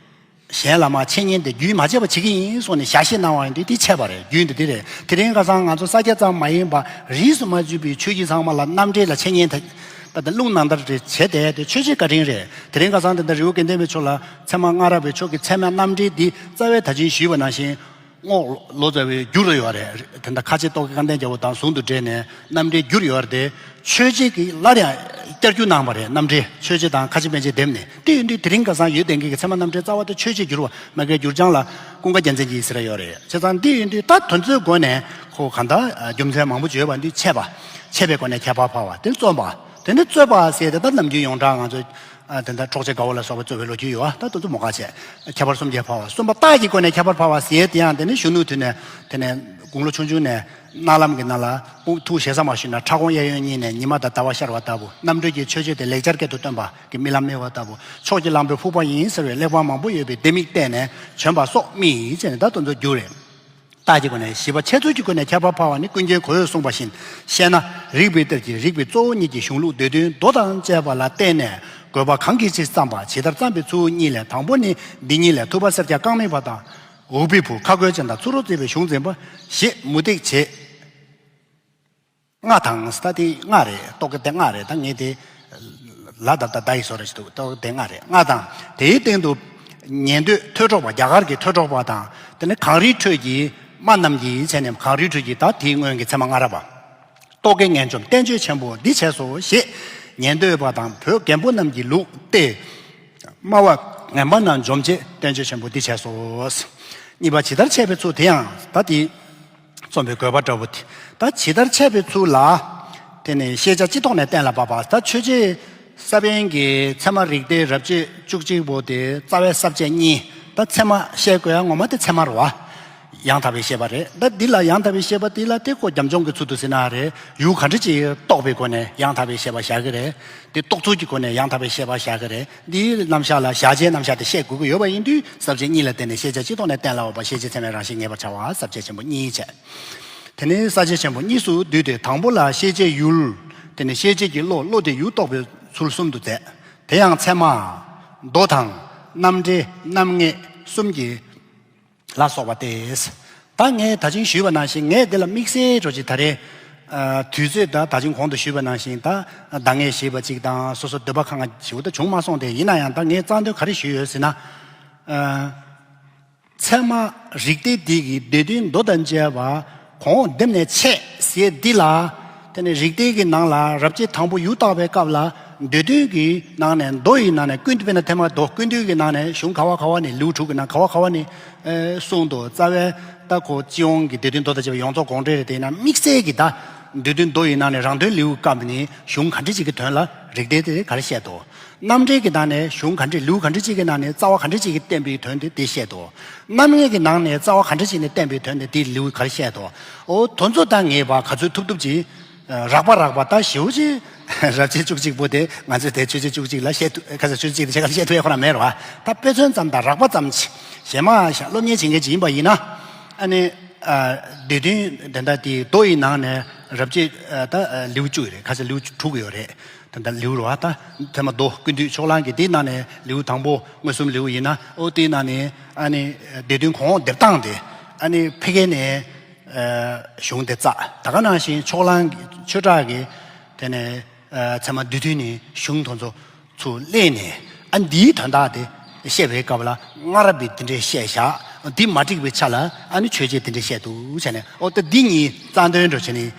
གཞན་ལ་མ་འཆད་ཉན་དེ་རྒྱུན་མ་ཆད་པ་བྱེད་ཀྱི་ཡིན་གསུངས་ནས་ཞལ་བཞེས་གནང་བ་ཡིན་དུས་དེ་འཆད་པ་རེད། རྒྱུན་དེ་དེ་རེད། དེ་རིང་ཁ་སང་ང་ཚོ་ས་སྐྱ་ཙམ་མ་ཡིན་པ་རིས་སུ་མ་ཆད་པའི་ཆོས་བརྒྱུད་ཚང་མ་ལ་རྣམ་འགྲེལ་ལ་འཆད་ཉན་ད་ད་ལྟ་རླུང་ནང་ལྟར་རེ་བྱས་ཏེ་དེ་ཆོས་བྱེད་བཀའ་དྲིན་རེད། དེ་རིང་ཁ་སང་དེ་འདྲ་རི་བོ་དགེ་ལྡན་པའི་ཕྱོགས་ལ་ཚད་མ་སྔ་རབས་པའི་ཕྱོགས་ཀྱི་ཚད་མ་རྣམ་འགྲེལ་འདི་རྩ་བའི་ད་ཅིང་ཞུས་པ་ནང་བཞིན། རྔོག་ལོ་ཙཱ་བས་བསྒྱུར་ཡོད་རེད། དེ་འདྲ་ཁ་ཆེ་རྟོག་གེ་སྐལ་ལྡན་རྒྱལ་པོ་དང་ཟུང་དུ་འབྲེལ་ནས་རྣམ་འགྲེལ་བསྒྱུར་ཡོད་རེད་དེ། ཆོས་བྱེད་ཀྱིས་སླར་ཡང་བསྐྱར་བསྒྱུར་གནང་བ་རེད། རྣམ་འགྲེལ་ཆོས་བྱེད་དང་ཁ་ཆེ་པཎ་ཆེན་སྡེབ་ནས། དེ་ཡིན་དུས་དེ་རིང་ཁ་སང་ཡོད་བསྡད་མཁན་གྱི་ཚད་མ་རྣམ་འགྲེལ་རྩ་བ་དེ་ཆོས་བྱེད་བསྒྱུར་བ་མ་གའི་བསྒྱུར་བྱང་ལ་ཀུན་དགའ་རྒྱལ་མཚན་གྱིས་ཟེར་ཡོད་རེད། བྱས་ཙང་དེ་ཡིན་དུས་ད་དོན་ཚོའི་སྒོ་ནས་ཁོ་གང་ལྟར་རྒྱུ་མཚན་མང་པོ་ཅིག་ཡོད་པ་འདི་འཆད་པ། འཆད་པའི་སྒོ་ནས་ཁྱད་པར་འཕགས་པ་དེ་རྩོམ་པ། དེ་ནས་རྩོད་པ་ཟེར་དེ་ད་ནམ་རྒྱུན་ཡོངས་གྲགས་ང་ཚོ་ཨ་དེ་འདྲ་འཕྲོག་བྱེད་དགའ་བོ་ལ་སོགས་པའི་རྩོད་པའི་ལོ་རྒྱུས་ཡོད་པ་ད་དེ་ཚོ་མོ་ཁ་བྱས། ཁྱད་པར་གསུམ་གྱིས་འཕགས་པ། གསུམ་པ་རྟགས་ཀྱི་སྒོ་ནས་ཁྱད་པར་འཕགས་པ་ཟེར་དེ་ཡང་དེ་ནི་གཞོན་ནུ་དུས་ནས་དེ་ནས་དགུང་ལོ་ཆུང་ཆུང་ནས་སྨོན་ལམ་གྱི་ནང་ལ་དབུགས་ཐུག་ཞེ་ས་མ་ཞུས་ན་ཕྲ་གོང་གཡས་གཡོན་གཉིས་ནས་ཉི་མ་དང་ཟླ་བ་ཤར་བ་ལྟ་བུ། རྣམ་གྲོལ་གྱི་ཆོས་སྤྱོད་དེ་ལེགས་སྦྱར་སྐད་དུ་བཏོན་པ་གི་རྨི་ལམ་རྨི་བ་ལྟ་བུ། ཕྱོགས་ཀྱི་གླང་པོའི་ཕུག་པ་ཡིན་ཟེར་བའི་གླེགས་བམ་མང་པོ་ཡོད་པའི་ལྡེ་མིག་བལྟས་ནས་བྱོན་པ་སོགས་རྨིས་བྱས་ནས་ད་དེ་ཚོ་བསྒྱུར་རེད། རྟགས་ཀྱི་སྒོ་ནས་བཞི་པ་འཆད་ཚུལ་གྱི་སྒོ་ནས་ཁྱད་པར་འཕགས་པ་ནི་ཀུན་མཁྱེན་གོ་འོད་གསུངས་པ་བཞིན་བཤད་ན། རིགས་པའི་གཏེར་གྱི་རིགས་པའི་གཙོ་བོ་གཉིས་ཀྱི་གཞུང་ལུགས་སྡེ་བདུན་མདོ་དང་བཅས་པ་ལ་བརྟེན་ནས་དགོས་པ་གང་གིས་ཅི་བརྩམས་པ་ཇི་ལྟར་བརྩམས་པའི་ཚུལ་གཉིས་ལས། དང་པོ་ནི་འདི་ཉིད་ལས་ཐུབ་པ་སེར་སྐྱ་རྐང་མིག་པ་དང་། འུག་པའི་བུ་ཁ་སྒོའི་སྤྱན་དང་ཚུ་རོལ་རྩེ་བའི་གཞུང་འཛིན་པ་ཞེས་མུ་སྟེགས་བྱེད། ལྔ་དང་། ད་དེ་ལྔ་རེད། རྟོག་གེ་དེ་ལྔ་རེད། ད་ངས་དེ་ལ་ད་ད་ད་ཡི་བཟོ་རེ་ཞིག་འདུག་རྟོག་གེ་དེ་ལྔ་རེད། ལྔ་དང་། དེའི་སྟེང་དུ་ཉན་ཐོས་ཐོས་གྲོགས་པ། རྒྱ་གར་གྱི་ཐོས་གྲོགས་པ་དང་། དེ་ནས་གངས་རིའི་ཁྲོད་ཀྱི་རྨ་རྣམས་ཀྱིរដ្ឋ་བྱས་ནས་གངས་རིའི་ཁྲོད་ཀྱི་ད་དེའི་སྔོན་གྱི་ཚད་མ་སྔ་རབས་པ། རྟོག་གེ་ངེས་འཇོམས་བསྟན་བཅོས་ཆེན་པོ་འདི་བྱས་སོ་ཞེས་ཉན་ཐོས་པ་དང་བོད་རྒན་པོ་རྣམས་ཀྱི་ལུགས་ཏེ། སྨྲ་བ་ངན་པ་རྣམས་འཇོམས་བྱེད་བསྟན་བཅོས་ཆེན་པོ་འདི་བྱས་སོ། གཉིས་པ་ཇི་ལྟར་འཆད་པའི་ཚུལ་དེ་ཡང་ད་དེ། རྩོམ་པའི་དགོས་པ་འདྲ་བོ་དེ། ད་ཇི་ལྟར་འཆད་པའི་ཚུལ་ལ། དེ་ནི་ཤེས་བྱ་སྤྱི་ཐོག་ནས་གཏན་ལ་ཕབ་པ། ད་ཆོས་རྗེ་ས་པཎ་གྱི་ཚད་མ་རིགས་གཏེར་རབ་བྱེད་བཅུ་གཅིག་པོ་དེ་རྩ་བའི་ས་བཅད་གཉིས། ད་ཚད་མ་བཤད་དགོས་ཡ་ངོ་མ་དེ་ཚད་མ་རེད་བ། ཡང་དག་པའི་ཤེས་པ་རེད། ད་འདི་ལ་ཡང་དག་པའི་ཤེས་པ་འདི་ལ་དེ་ཁོ་རྒྱབ་ལྗོངས་ཀྱི་ཚུལ་དུ་ཟེར་ན་རེད། ཡུལ་ག་འདྲ་ཅིག་རྟོགས་པའི་སྒོ་ནས་ཡང་དག་པའི་ཤེས་པ་བཞག་གི་རེད། དེ་རྟོགས་ཚུལ་གྱི་སྒོ་ནས་ཡང་དག་པའི་ཤེས་པ་བཞག་གི་རེད། འདིའི་རྣམ་གཞག་ལ་བཞག་བྱའི་རྣམ་གཞག་དེ་བཤད་དགོས་ཀྱི་ཡོད་པ་ཡིན་དུས་ས་བཅད་གཉིས་ལ་བརྟེན་ནས་ཤེས་བྱ་སྤྱི་ཐོག་ནས་གཏན་ལ་ཕབ་པ། ཤེས་བྱེད་ཚད་མའི་རང་བཞིན་ངེས་པར་བྱ་བ། ས་བཅད་ཆེན་པོ་གཉིས་བྱས། དེ་ནས་ས་བཅད་ཆེན་པོ་གཉིས་སུ་བསྡུས་ཏེ་དང་པོ་ལ་ཤེས་བྱའི་ཡུལ། དེ་ནས་ཤེས་བྱེད་ཀྱི་བློ། བློ་དེ་ཡུལ་རྟོགས་པའི་ཚུལ་གསུམ་དུ་མཛད། དེ་ཡང་ཚད་མ། མདོ་དང་། རྣམ་འགྲེལ། རྣམ་ངེས་གསུམ་གྱི་ལ་སོགས་པ་སྟེ། ད་ངས་ད་ཅིང་ཞུས་པ་ནང་བཞིན་ངས་འདི་ལ་དམིགས་བསལ་འགྲོ་ཅིག་ད་རེས། ཨ། དུས་ཚོད་ད་ད་ཅིང་གོང་དུ་ཞུས་པ་ནང་བཞིན་ད་འདང་ངེས་ཞེས་པ་ཅིག་དང་སོ་སོ་འདོད་པ་ཁེངས་པ་ཞིག་ད་བྱུང་མ་སོང་སྟེ། ཡིན་ན་ཡང་ད་ངས་རྩ་དོན་ག་རེ་ཞུས་ཡོད་ཟེར་ན། ཨ། ཚད་མ་རིགས་གཏེར་འདི་གི་སྡེ་བདུན་མདོ་དང་བཅས་པ་གོང་འོག་སྡེབ་ནས་འཆད་ཟེར་འདི་ལ། དེ་ནས་རིགས་གཏེར་གྱི་ནང་ལ་རབ་བྱེད་དང་པོ་ཡུལ་བརྟག་པའི་སྐབས་ལ་སྡེ་བདུན་གྱི་ནང་ནས་མདོ་ཡི་ནང་ནས་ཀུན་བཏུས། དཔེར་ན་ཐེངས་མ་མདོ་ཀུན་བཏུས་ཀྱི་ནང་ནས་གཞུང་ག་བ་ག་བ་ནས། ལེའུ་དྲུག་གི་ནང་ག་བ་ག་བ་ནས་ཨེ་གསུངས་འདུག་རྩ་བའི་ད་ཁོ་སྤྱི་ཡོངས་ཀྱི་སྡེ་བདུན་མདོ་དང་བཅས་པ་ཡོངས་རྫོགས་དགོངས་འགྲེལ་རེད། དེ་ཡིན་ན་དམིགས་བསལ་གྱི་ད་སྡེ་བདུན་མདོ་ཡི་ནང་ནས་རང་དོན་ལེའུ་སྐབས་ནས་གཞུང་ག་འདྲ་ཅིག་གི་དོན་ལ་རིགས་གཏེར་དེ་ག་རེ་བཤད་འདུག་རྣམ་འགྲེལ་གྱི་ནང་ནས་གཞུང་ག་འདྲ། ལེའུ་ག་འདྲ་ཅིག་གི་ནང་ནས་རྩ་བ་ག་འདྲ་ཅིག་གིས་བསྟན་པའི་དོན་དེ་དེ་བཤད་དོ། རྣམ་ངེས་ཀྱི་ནང་ནས་རྩ་བ་ག་འདྲ་ཅིག་ནས་བསྟན་པའི་དོན་དེ་དེའི་ལེའུ་ག་རེ་བཤད་དོ། འོ་དོན་ཚོ་ད་ངེས་པ་ག་ཚོད་ཐུབ་ཐུབ་ཅིག་རགས་པ་རགས་པ་ད་ཞེ་པོ་ཅིག་རབ་བྱེད་བཅུ་གཅིག་པོ་དེ་ང་ཚོས་དེ་ཆོས་རྗེ་བཅུ་གཅིག་ལ་བཤད་ཐུབ། ཁ་སང་ཆོས་རྗེ་བཅུ་གཅིག་དེ་ཆ་ག་ལ་བཤད་ཐུབ་ཡ་ཁོ་རང་མེད་རེད་བ། ད་དཔེ་མཚོན་ཙམ་དང་རགས་པ་ཙམ་ཅིག་གཞན་མ་ཞག་སློབ་གཉེར་བྱེད་མཁན་ཅིག་ཡིན་པ་ཡིན་ན། ཨ་ནི། ཨ། སྡེ་བདུན་དེ་འདྲ་དེའི་མདོ་ཡི་ནང་ནས་རབ་བྱེད་ཨ་ད་ཨ་ལེའུ་བཅུ་ཡོད་རེད། ཁ་སང་ལེའུ་དྲུག་ཡོད་རེད། དེ་འདྲ་ལེའུ་རེད་བ། ད་ཐེངས་མ་མདོ་ཀུན་བཏུས་ཕྱོགས་གླང་གི་དེའི་ནང་ནས་ལེའུ་དང་པོ་མངོན་སུམ་ལེའུ་ཡིན་ན། ཨོ་དེའི་ནང་ནས་ཨ་ནི་སྡེ་བདུན་གོང་འོག་སྡེབ་སྟངས་དེ་ཨ་ནི་ཕ་གི་ནས་ཨ་གཞུང་དེ་བཙགས། ད་ག་ནང་བཞིན་ཕྱོགས་གླང་གི་ཆོས་གྲགས་ཀྱི་དེ་ནས་ཨ་ཚད་མ་སྡེ་བདུན་ནས་གཞུང་དེ་ཚོ་ཚུར་གླས་ནས་ཨ་འདིའི་དོན་དག་དེ་བཤད་པའི་སྐབས་ལ་སྔ་རབས་པས་དེ་འདྲས་བཤད་བཞག་འདི་མ་འགྲིག་པའི་ཆ་ལ་ཨ་ནི་ཆོས་རྗེས་དེ་འདྲས་བཤད་འདུག་བྱས་ནས། ཨོ་ད་འདི་གཉིས་རྩ་དོན་འགྲོ་བྱས་ནས་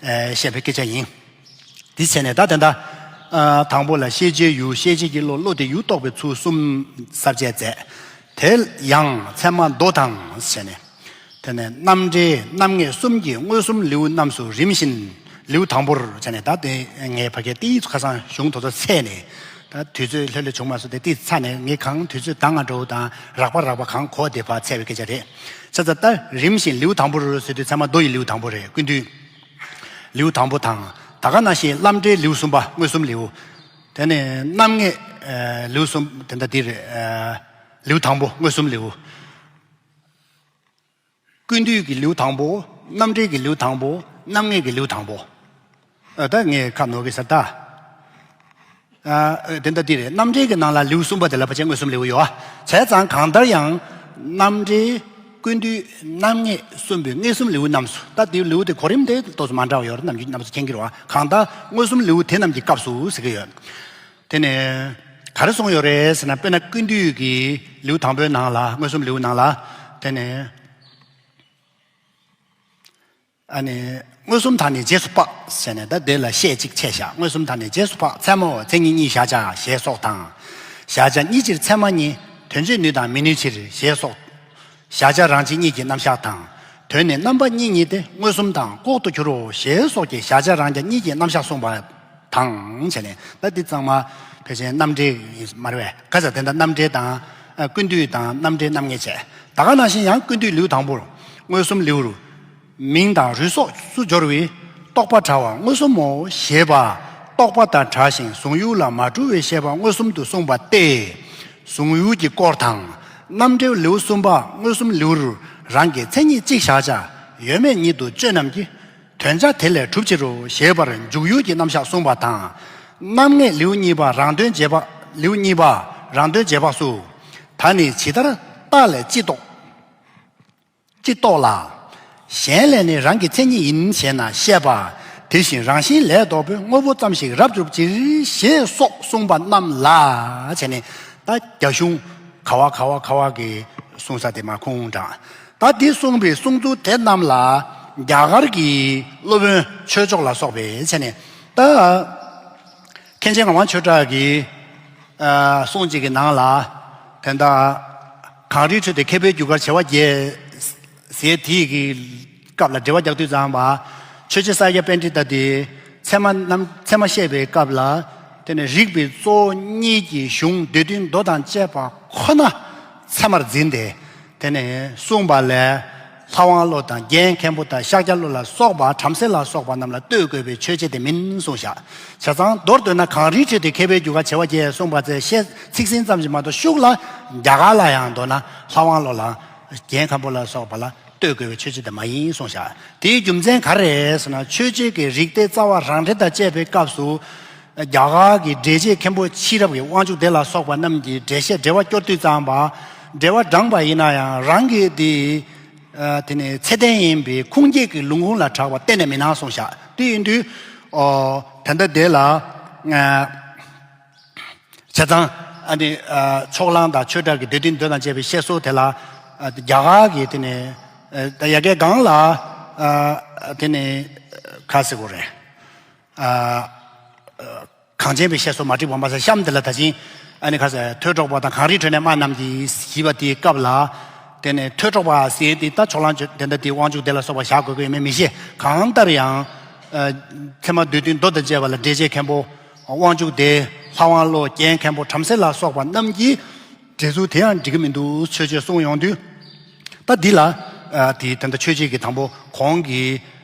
ཨ་བཤད་པའི་སྐད་ཆ་ཡིན། དེ་བྱས་ནས་ད་དེ་འདྲ་ ཨ། དང་པོ་ལ་ཤེས་བྱའི་ཡུལ། ཤེས་བྱེད་ཀྱི་བློ། བློ་དེ་ཡུལ་རྟོགས་པའི་ཚུལ་གསུམ་གསལ་བྱེད་མཛད། དེ་ཡང་ཚད་མ་མདོ་དང་ཞེས་ནས། དེ་ནས་རྣམ་འགྲེལ་རྣམ་ངེས་གསུམ་གྱི་མངོན་སུམ་ལེའུ་རྣམས་སུ་རིམ་བཞིན་ལེའུ་དང་པོར་བྱས་ནས། ད་དེ་ངས་ཕ་གིར་ཏིས་ཁ་སང་གཞུང་དེ་ཚོ་འཚོལ་ནས། ད་དུས་ཚོད་ལྷོད་ལྷོད་བྱུང་མ་སོང་། དེ་ཏིས་ཚར་ནས། ངས་གང་དུས་ཚོད་ད་སྔ་དྲོ་དང་རགས་པ་རགས་པ་གང་གོ་དེ་ཕར་འཚོལ་བའི་སྐད་ཆ་རེད། བྱས་ཙང་ད་རིམ་བཞིན་ལེའུ་དང་པོར་ཟེར་དུས་ཚད་མ་མདོ་ཡི་ལེའུ་དང་པོ་རེད། ཀུན་བཏུས་ལེའུ་དང་པོ་དང་། ད་ག་ནང་བཞིན་རྣམ་འགྲེལ་ལེའུ་གསུམ་པ་མངོན་སུམ་ལེའུ། དེ་ནས་རྣམ་ངེས་ལེའུ་གསུམ། དེ་འདྲ་འདི་རེད། ལེའུ་དང་པོ་མངོན་སུམ་ལེའུ། ཀུན་བཏུས་ཀྱི་ལེའུ་དང་པོ། རྣམ་འགྲེལ་གྱི་ལེའུ་དང་པོ། རྣམ་ངེས་ཀྱི་ལེའུ་དང་པོ། ཨ། ད་ངས་ཁ་ནོར་གི་ས་ད། ཨ། དེ་འདྲ་འདི་རེད། རྣམ་འགྲེལ་གྱི་ནང་ལ་ལེའུ་གསུམ་པ་དེ་ལ་ཕལ་ཆེར་མངོན་སུམ་ལེའུ་ཡོད། བྱས་ཙང་གང་ལྟར་ཡང་རྣམ་འགྲེལ། ཀུན་བཏུས། རྣམ་ངེས་གསུམ་པོའི་མངོན་སུམ་ལེའུ་རྣམས་སུ། ད་དེའི་ལེའུ་དེ་གོ་རིམ་དེ་ཏོག་ཙམ་མ་འདྲ་བ་ཡོད་རེད། ནམ་རྒྱུན་རྣམ་པ་ཚོ་མཁྱེན་གྱི་རེད་བ། གང་ལྟར་མངོན་སུམ་ལེའུ་དེ་རྣམས་ཀྱི་སྐབས་སུ་ཟེར་གྱི་ཡོད། དེ་ནས་ག་རེ་གསུངས་ཡོད་རེད་ཟེར་ན། དཔེར་ན་ཀུན་བཏུས་ཀྱི་ལེའུ་དང་པོའི་ནང་ལ། མངོན་སུམ་ལེའུ་ནང་ལ། དེ་ནས། ཨ་ནི། མངོན་སུམ་དག་ནི་རྗེས་སུ་དཔག་ཟེར་ནས། ད་དེ་ལ་བཤད་ཅིག་ཆད་བཞག་མངོན་སུམ་དག་ནི་རྗེས་སུ་དཔག་ཚད་མའོ། མཚན་ཉིད་གཉིས་གཞལ་བྱ་ཞེས་སོགས་དང་། གཞལ་བྱ་གཉིས་སྤྱིར་ཚད་མ་གཉིས། དོན་སྤྱོད་ནུས་དང་མི་ནུས་ཕྱིར་ཞེས་སོགས། གཞལ་བྱ་རང་སྤྱི་གཉིས་ཀྱི་རྣམ་གཞག་དང་། དོན་ནི་རྣམ་པ་གཉིས་ཉིད་དེ། མངོན་སུམ་དང་ལྐོག་ཏུ་འཁྱུར་རོ་ཞེས་སོགས་ཀྱི་གཞལ་བྱ་རང་རྐྱ་གཉིས་ཀྱི་རྣམ་གཞག་གསུངས་པ་དང་བྱས་ནས། ད་འདི་ཚང་མ་ཕལ་ཆེར་རྣམ་འགྲེལ་མ་རེད་པས། ག་ས། དེ་འདྲ་རྣམ་འགྲེལ་དང་། ཨ། ཀུན་བཏུས་དང་རྣམ་འགྲེལ་རྣམ་ངེས་བྱས། ད་ག་ནང་བཞིན་ཡང་ཀུན་བཏུས་ལེའུ་དང་པོར། མངོན་སུམ་ལེའུར། མིང་དང་རུས་སོགས་སུ་སྦྱོར་བའི་རྟོག་པ་བྲལ་བ་མངོན་སུམ་མོ་ཞེས་པ། རྟོག་པ་དང་བྲལ་ཞིང་གཟུང་ཡུལ་ལ་མ་གྲུབ་པའི་ཤེས་པ་མངོན་སུམ་དུ་གསུངས་པ་སྟེ། གཟུང་ཡུལ་གྱི་སྐོར་དང་། རྣམ་འགྲེལ་ལེའུ་གསུམ་པ་མངོན་སུམ་ལེའུར། རང་གི་མཚན་ཉིད་གཅིག་བཞག་བྱ་ཡོད་མེད་ཉིད་དུ་དཔྱོད་རྣམས་ཀྱི། དོན་བྱ་དེ་ལས་གྲུབ་ཕྱིར་རོ་ཞེས་པར་འཇུག་ཡུལ་གྱི་རྣམ་གཞག་གསུངས་པ་དང་། རྣམ་ངེས་ལེའུ་གཉིས་པ་རང་དོན་རྗེས་དཔག་ལེའུ་གཉིས་པ་རང་དོན་རྗེས་དཔག་སུ། ད་ནི་ཇི་ལྟར་རྟགས་ལས་སྤྱི་རྟོགས། སྤྱི་རྟོགས་ལ། གཞན་ལས་ནི་རང་གི་མཚན་ཉིད་ཡིན་ཞེ་ན་བཤད་པ། དེ་བཞིན་རང་བཞིན་ལས་ལྡོག་པའི་དངོས་པོ་ཙམ་ཞིག་རབ་གྲུབ་ཕྱིར་ཞེས་སོགས་གསུངས་པ་རྣམས་ལ་བྱས་ནས། ད་རྒྱ་གཞུང་ག་བ་ག་བ་ག་བ་གི་གསུང་ས་དེ་མར་ཁུངས་དྲངས། ད་འདི་གསུངས་པའི་གསུང་ཚུལ་དེ་རྣམས་ལ་རྒྱ་གར་གྱི་སློབ་དཔོན་ཆོས་མཆོག་ལ་སོགས་པས་བྱས་ནས། ད་མཁན་ཆེན་ངག་དབང་ཆོས་གྲགས་ཀྱི། ཨ། གསུང་གཅིག་གི་ནང་ལ། དེ་འདྲ། གངས་རིའི་ཁྲོད་དུ་མཁས་པའི་རྒྱུ་སྐར་བྱེ་བ་བརྒྱད་ཟེར། དེའི་གི་སྐབས་ལ་འགྲེལ་པ་རྒྱག་དུས་ཙམ་པ། ཆོས་རྗེ་ས་སྐྱ་པཎྜི་ཏ་དེ་ཚད་མ་རྣམ། ཚད་མ་བཤད་པའི་སྐབས་ལ། དེ་ནས་རིགས་པའི་གཙོ་བོ་གཉིས་ཀྱི་གཞུང་སྡེ་བདུན་མདོ་དང་བཅས་པ་ཁོ་ན་ཚད་མར་འཛིན་ཏེ། དེ་ནས་གསུངས་པ་ལས། ལྷ་དབང་བློ་དང་རྒྱན་མཁན་པོ་དང་ཤཱཀྱ་བློ་ལ་སོགས་པ། བྲམ་ཟེ་ལ་སོགས་པ་རྣམས་ལ་ལྟོས་དགོས་པའི་ཆོས་བྱེད་དེ་མིན་གསུངས་བཞག་བྱས་ཙང་མདོར་བསྡུས་ན། གངས་རིའི་ཁྲོད་དུ་མཁས་པའི་རྒྱུ་སྐར་བྱེ་བ་བརྒྱད་གསུངས་པ་ཚེ་བཤད་ཚིག་ཟིན་ཙམ་ཞིག་མ་གཏོགས། ཤུགས་ལ་རྒྱ་གར་ལ་ཡང་མདོར་ན་ལྷ་དབང་བློ་ལ་རྒྱན་མཁན་པོ་ལ་སོགས་པ་ལ་ལྟོས་དགོས་པའི་ཆོས་བྱེད་དེ་མ་ཡིན་གསུངས་བཞག་དེའི་རྒྱུ་མཚན་ག་རེ་རེད་ཟེར་ན། ཆོས་བྱེད་ཀྱི་རིགས་གཏེར་རྩ་བ་རང་འགྲེལ་དང་བཅས་པའི་སྐབས་སུ། རྒྱ་གར་གྱི་འགྲེལ་བྱེད་མཁན་པོ་ཕྱི་རབས་ཀྱི་དབང་ཕྱུག་སྡེ་ལ་སོགས་པ་རྣམས་ཀྱིས་འགྲེལ་བཤད་འགྲེལ་པ་སྐྱོར་དུས་ཙམ་པ། འགྲེལ་པ་དྲངས་པ་ཡིན་ན་ཡང་རང་གི་དེ། ཨ། དེ་ནི་ཚད་ལྡན་ཡིན་པའི་ཁུངས་སྐྱེལ་གྱི་ལུང་ཁུངས་ལ་གྲགས་པ་གཏན་ནས་མི་སྣང་གསུངས་བཞག་དེ་ཡིན་དུས། ཨོ། ད་ལྟ་དེ་ལ། ཨ། བྱས་ཙང་། ཨ་ནི། ཨ། ཕྱོགས་གླང་དང་ཆོས་གྲགས་ཀྱི་སྡེ་བདུན་མདོ་དང་བཅས་པའི་བཤད་སྲོལ་དེ་ལ། ཨ། རྒྱ་གར་གྱི་དེ་ནི། ཨ། ད་ཡ་གའི་སྒང་ལ། ཨ། དེ་ནི། ག་ཟེར་དགོས་རེད། ཨ། གངས་ཅན་པའི་བཤད་སྲོལ་མ་འགྲིག་པ་མ་ཟད། གཤམ་དེ་ལ་ད་ཅིང་། ཨ་ནི་ག་ཟེར། ཐོས་གྲོགས་པ་དང་གངས་རིའི་ཁྲོད་ནས་སྨྲ་རྣམས་ཀྱིས་ཞེས་པ་དེའི་སྐབས་ལ། དེ་ནས་ཐོས་གྲོགས་པ་ཟེར་དེ་ད་ཕྱོགས་གླང་དེ་འདྲ་དེ་དབང་ཕྱུག་སྡེ་ལ་སོགས་པ་བཞག་དགོས་ཀྱི་ཡོད་མེད་མི་ཤེས། གང་ལྟར་ཡང་། ཨ། ཚད་མ་སྡེ་བདུན་མདོ་དང་བཅས་པ་ལ་འགྲེལ་བྱེད་མཁན་པོ་དབང་ཕྱུག་སྡེ། ལྷ་དབང་བློ། རྒྱན་མཁན་པོ། བྲམ་ཟེ་ལ་སོགས་པ་རྣམས་ཀྱིས། འགྲེལ་ཚུལ་དེ་ཡང་འགྲིག་གི་མི་འདུག་ཆོས་བྱེད་གསུངས་ཡོང་དུས། ད་འདི་ལ། ཨ། དེ་ད་ལྟ་ཆོས་བྱེད་ཀྱི་དང་པོ་གོང་གི།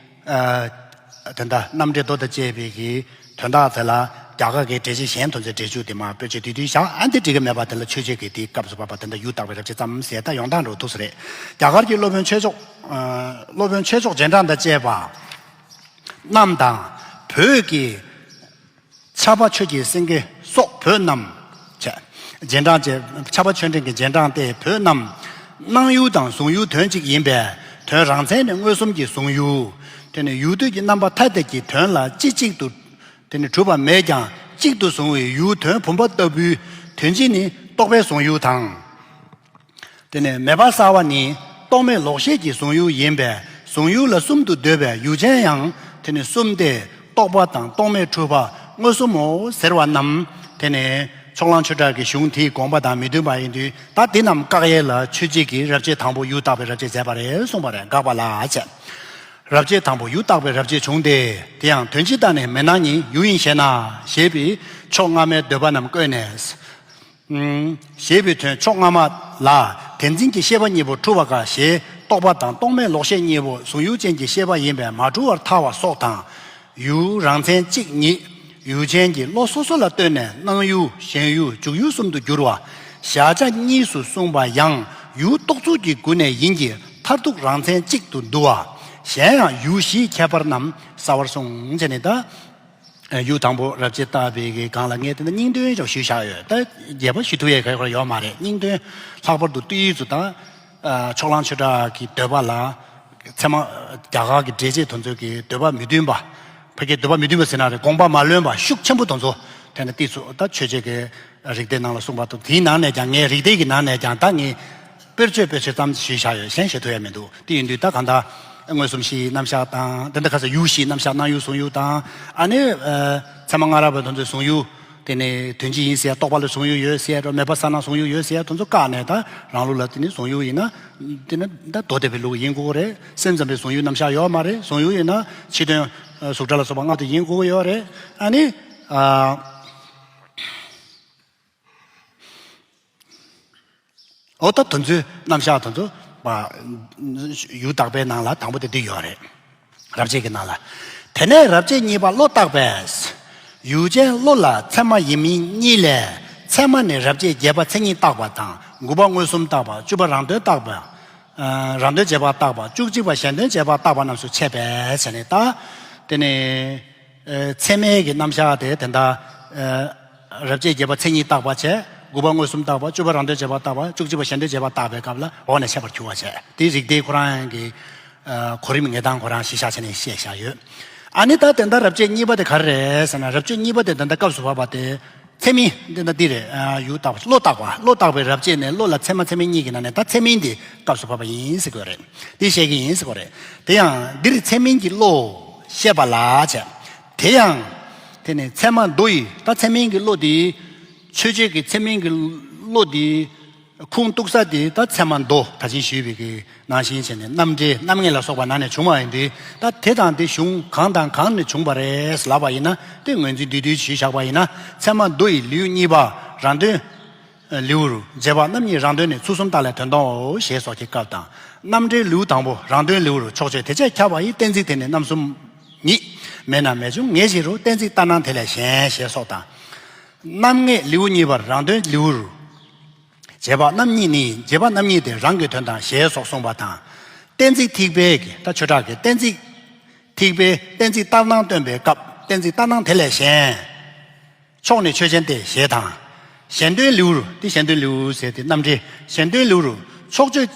ཨ། ད་ལྟ་རྣམ་འགྲེལ་མདོ་དང་བཅས་པའི་གི་དོན་དག་དེ་ལ་རྒྱ་གར་གྱི་འགྲེལ་བྱེད་གཞན་དོན་ཚན་འགྲེལ་བྱུས་དེ་མར་བེད་སྤྱོད་དེ་དུས་བཞག་ཨ། འདི་འགྲིག་གི་མེད་པ་དེ་ལ་ཆོས་བྱེད་ཀྱི་དེའི་སྐབས་སུ་བབ་པ་དེ་འདྲ་ཡུལ་བརྟག་པའི་རབ་བྱེད་ཙམ་ཟེར། ད་ཡོང་སྟངས་འགྲོ་ཐུགས་སུ་རེད། རྒྱ་གར་གྱི་སློབ་དཔོན་ཆོས་མཆོག་ཨ། སློབ་དཔོན་ཆོས་མཆོག་རྗེས་འབྲང་དང་བཅས་པ་རྣམས་དང་། བོད་ཀྱི་ཕྱྭ་པ་ཆོས་ཀྱི་སེང་གེ་སོགས་བོད་རྣམས་བྱས། རྗེས་འབྲང་བཅས། ཕྱྭ་པ་ཆོས་འབྲིང་གི་རྗེས་འབྲང་སྟེ་བོད་རྣམས། སྣང་ཡུལ་དང་གཟུང་ཡུལ་དོན་གཅིག་ཡིན་པས། དོན་རང་མཚན་ནི་མངོན་སུམ་གྱི་གཟུང་ཡུལ། དེ་ནི་ཡུལ་དུས་ཀྱི་རྣམ་པ་ཐ་དད་ཀྱི་དོན་ལ་སྤྱི་གཅིག་ཏུ། དེ་ནི་གྲུབ་པ་མེད་ཀྱང་གཅིག་ཏུ་བཟུང་བའི་ཡུལ་དོན་བུམ་པ་ལྟ་བུའི་དོན་སྤྱི་ནི་རྟོག་པའི་གཟུང་ཡུལ་དང་། དེ་ནས་མེད་པ་གསལ་བ་ནི་རྟོག་མེད་ལོག་ཤེས་ཀྱི་གཟུང་ཡུལ་ཡིན་པས། གཟུང་ཡུལ་ལ་གསུམ་དུ་འདོད་པའི་ཡུལ་ཅན་ཡང་དེ་ནི་གསུམ་སྟེ། རྟོག་པ་དང་རྟོག་མེད་འཁྲུལ་པ། མངོན་སུམ་མོ་ཟེར་བ་རྣམས་དེ་ནས་ཕྱོགས་གླང་ཆོས་གྲགས་ཀྱི་གཞུང་དེའི་དགོངས་པ་དང་མི་མཐུན་པ་ཡིན་དུས། ད་དེ་རྣམས་བཀག་ཡས་ལ་ཆོས་བརྒྱད་ཀྱིས་རབ་བྱེད་དང་པོ་ཡུལ་བརྟག་པའི་རབ་བྱེད་མཛད་པ་རེད་གསུངས་པ་རེད། དགག་པ་ལ་བྱས། རབ་བྱེད་དང་པོ་ཡུལ་བརྟག་པའི་རབ་བྱེད་བྱུང་སྟེ། དེ་ཡང་དོན་སྤྱི་ལྟར་ནི་མེད་སྣང་ཉིད་ཡུལ་ཡིན་ཞེ་ན། ཞེས་པའི་ཕྱོགས་སྔ་མའི་འདོད་པ་རྣམས་བཀོད་ནས། ཞེས་པའི་དོན་ཕྱོགས་སྔ་མ་ལ་དེ་འཛིན་གྱི་ཤེས་པ་གཉིས་པོ་འཁྲུལ་བ་དགག་ཞེས་རྟོག་པ་དང་རྟོག་མེད་ལོག་ཤེས་གཉིས་པོ་གཟུང་ཡུལ་ཅན་གྱི་ཤེས་པ་ཡིན་པས་མ་འཁྲུལ་བར་ཐལ་བ་སོགས་དང་། ཡུལ་རང་མཚན་གཅིག་ཉིད་ཡུལ་ཅན་གྱི་བློ་སོ་སོ་ལ་ལྟོས་ནས་སྣང་ཡུལ་ཞེན་ཡུལ་འཇུག་ཡུལ་གསུམ་དུ་འགྱུར་བ། གཞལ་བྱ་གཉིས་སུ་གསུངས་པ་ཡང་ཡུལ་རྟོག་ཚུལ་གྱི་སྒོ་ནས་ཡིན་གྱི་མཐར་ཐུག་རང་མཚན་གཅིག་ཏུ་འདུ་བ། གཞན་ཡང་ཡུལ་བཞིའི་ཁྱད་པར་རྣམས་གསལ་བར་གསུངས་བྱས་ནས། ད་ཡུལ་དང་པོ་རབ་བྱེད་བརྟག་པའི་གི་སྒང་ལ་ངས་དེ་འདྲ་སྙིང་དོན་ཅིག་ཞུས་བཞག་ཡོད། ད་རྒྱས་པ་ཞུ་ཐུབ་ཡས་ག་ཡོད་མ་རེད། སྙིང་དོན་ལྷག་པར་དུ་ཏོག་ཙམ་ད་ཕྱོགས་གླང་ཆོས་གྲགས་ཀྱི་འདོད་པ་ལ་ཚད་མ་རྒྱ་གར་གྱི་འགྲེལ་བྱེད་དེ་ཚོ་གི་འདོད་པ་མི་མཐུན་པ། ཕ་གིའི་འདོད་པ་མི་མཐུན་པ་ཟེར་ན་རེད། དགོངས་པ་མ་ལོན་པ་ཤུགས་ཆེན་པོ་དེ་ཚོ་དེ་འདྲ་ཏོག་ཙམ་ད་ཆོས་བརྒྱད་ཀྱི་རིགས་གཏེར་ནང་ལ་གསུངས་པ་དང་། དེའི་ནང་ནས་ཀྱང་ངས་རིགས་གཏེར་གྱི་ནང་ནས་ཀྱང་ད་ངས་དཔེར་བརྗོད་དཔེར་བརྗོད་ཙམ་ཞུས་བཞག་ཡོད། གཞན་བཤད་ཐུབ་ཡ་མི་འདུག་དེ་ཡིན་དུས་ད་གང་ལྟར་མངོན་སུམ་བཞིའི་རྣམ་གཞག་དང་། དེ་འདྲ་ཁ་སང་ཡུལ་བཞིའི་རྣམ་གཞག་སྣང་ཡུལ་གཟུང་ཡུལ་དང་། ཨ་ནི་ཚད་མ་སྔ་རབས་པ་དེ་ཚོས་གཟུང་ཡུལ་དེ་ནི་དོན་སྤྱི་ཡིན་ཟེར་ཡ་རྟོག་པ་ལ་གཟུང་ཡུལ་ཡོད་ཟེར་ཡ། མེད་པ་གསལ་སྣང་གཟུང་ཡུལ་ཡོད་ཟེར་ཡ་དེ་ཚོ་བཀག་ནས། ད་རང་ལུགས་ལ་དེ་ནི་གཟུང་ཡུལ་ཡིན་ན་དེ་ནི་ད་མདོ་སྡེ་པའི་ལུགས་ཡིན་དགོས་རེད། སེམས་ཙམ་པའི་གཟུང་ཡུལ་རྣམ་གཞག་ཡོད་མ་རེད། གཟུང་ཡུལ་ཡིན་ན་ཕྱི་དོན་གཟུགས་སྒྲ་ལ་སོགས་པ་ལྔ་དེ་ཡིན་དགོས་ཡོད་རེད། ཨ་ནི་ཨ། འོ་ད་དེ་ཚོའི་རྣམ་གཞག་དེ་ཚོ་ཡུལ་བརྟག་པའི་ནང་ལ་དང་པོ་དེ་འདི་ཡོད་རེད། རབ་བྱེད་ཀྱི་ནང་ལ། དེ་ནས་རབ་བྱེད་གཉིས་པ་བློ་བརྟག་པས། ཡུལ་ཅན་བློ་ལ་ཚད་མ་ཡིན་མིན་གཉིས་ལས། ཚད་མ་ནི་རབ་བྱེད་བྱས་པ་མཚན་ཉིད་བརྟག་པ་དང་། དགུ་པ་མངོན་སུམ་བརྟག་པ། བཅུ་པ་རང་དོན་བརྟག་པ། རང་དོན་བྱས་པ་བརྟག་པ། བཅུ་གཅིག་པ་གཞན་དོན་བྱས་པ་བརྟག་པ་རྣམས་སུ་འཆད་པས་ཟེར་ནས། ད་དེ་ནས། ཚད་མའི་གི་རྣམ་གཞག་དེ་དེ་འདྲ། རབ་བྱེད་བྱས་པ་མཚན་ཉིད་བརྟག་པ་བྱས། དགུ་པ་མངོན་སུམ་བརྟག་པ། བཅུ་པ་རང་དོན་བྱས་པ་བརྟག་པ། བཅུ་གཅིག་པ་གཞན་དོན་བྱས་པ་བརྟག་པའི་སྐབས་ལ་འོག་ནས་འཆད་པར་འགྱུར་བ་བྱས། དེ་རིགས་དེ་ཁོ་རང་གི་གོ་རིམ་ངེས་སྟངས་ཁོ་རང་གཞི་བཞག་བྱས་ནས་བཤད་བཞག་ཡོད། ཨ་ནི་ད་དེ་འདྲ་རབ་བྱེད་གཉིས་པ་དེ་ག་རེ་རེད་ཟེར་ན། རབ་བྱེད་གཉིས་པ་དེ་དེ་འདྲ་སྐབས་སུ་བབ་པ་དེ་ཚད་མིན་དེ་འདྲ་འདི་རེད། ཡུལ་བརྟག་པ། བློ་བརྟག་པ། བློ་བརྟག་པའི་རབ་བྱེད་ནས་བློ་ལ་ཚད་མ་ཚད་མིན་གཉིས་ཀྱི་ནང་ནས་ད་ཚད་མིན་དེ་སྐབས་སུ་བབ་པ་ཡིན་ཟེར་དགོས་རེད། དེ་བཤད་ཀྱི་ཡིན་ཟེར་དགོས་རེད། དེ་ཡང་འདིར་ཚད་མིན་གྱི་བློ་བཤད་པ་ལ་བྱས། དེ་ཡང་དེ་ནི་ཚད་མ་མདོ་ཡི། ད་ཚད་མིན་གྱི་བློ་དེ། ཆོས་བརྒྱད་ཀྱི་ཚད་མིན་གྱི་བློ་དེ་ཁུངས་གཏུགས་ས་དེ་ད་ཚད་མ་མདོ་ད་ཅི་ཞུས་པའི་གི་ནང་བཞིན་བྱས་ནས། རྣམ་འགྲེལ། རྣམ་ངེས་ལ་སོགས་པ་ནང་ནས་བྱུང་བ་ཡིན་དུས། ད་དེ་དང་དེ་གཞུང་གང་དང་གང་ནས་བྱུང་བ་རེད་ལབ་པ་ཡིན་ན། དེ་ངོས་འཛིན་བསྡུས་བསྡུས་ཞུས་བཞག་པ་ཡིན་ན། ཚད་མ་མདོ་ཡི་ལེའུ་གཉིས་པ་རང་དོན་ལེའུར། བྱས་པ་རྣམ་གཉིས་རང་དོན་ནི། ཚུལ་གསུམ་བརྟག་ལས་དོན་དམ་པའོ། ཞེས་སོགས་ཀྱི་སྐབས་དང་། རྣམ་འགྲེལ་ལེའུ་དང་པོ་རང་དོན་ལེའུར། ཕྱོགས་ཆོས་དེ་བྱས་ཁྱབ་པ་ཡི། གཏན་ཚིགས་དེ་ནི་རྣམ་གསུམ་ཉིད། མེད་ན་མེད་འབྱུང་ངེས་བཞིན་རུ། གཏན་ཚིགས་ལྟར་སྣང་དེ་ལས་གཞན། ཞེས་སོགས་དང་། རྣམ་ངེས་ལེའུ་གཉིས་པར་རང་དོན་ལེའུར། བྱས་པ་རྣམ་གཉིས་ནི། བྱས་པ་རྣམ་གཉིས་དེ་རང་གི་དོན་དང་། ཞེས་སོགས་གསུངས་པ་དང་། གཏན་ཚིགས་ཐེག་པའི་གི། ད་ཆོས་གྲགས་ཀྱི་གཏན་ཚིགས་ཐེག་པའི་གཏན་ཚིགས་ལྟར་སྣང་སྟོན་པའི་སྐབས། གཏན་ཚིགས་ལྟར་སྣང་དེ་ལས་གཞན། ཕྱོགས་ནི་ཆོས་ཅན་ཏེ། ཞེས་དང་། གཞན་དོན་ལེའུར། དེ་གཞན་དོན་ལེའུ་ཟེར་དེ་རྣམ་འགྲེལ། གཞན་དོན་ལེའུར། ཕྱོགས་ཆོས་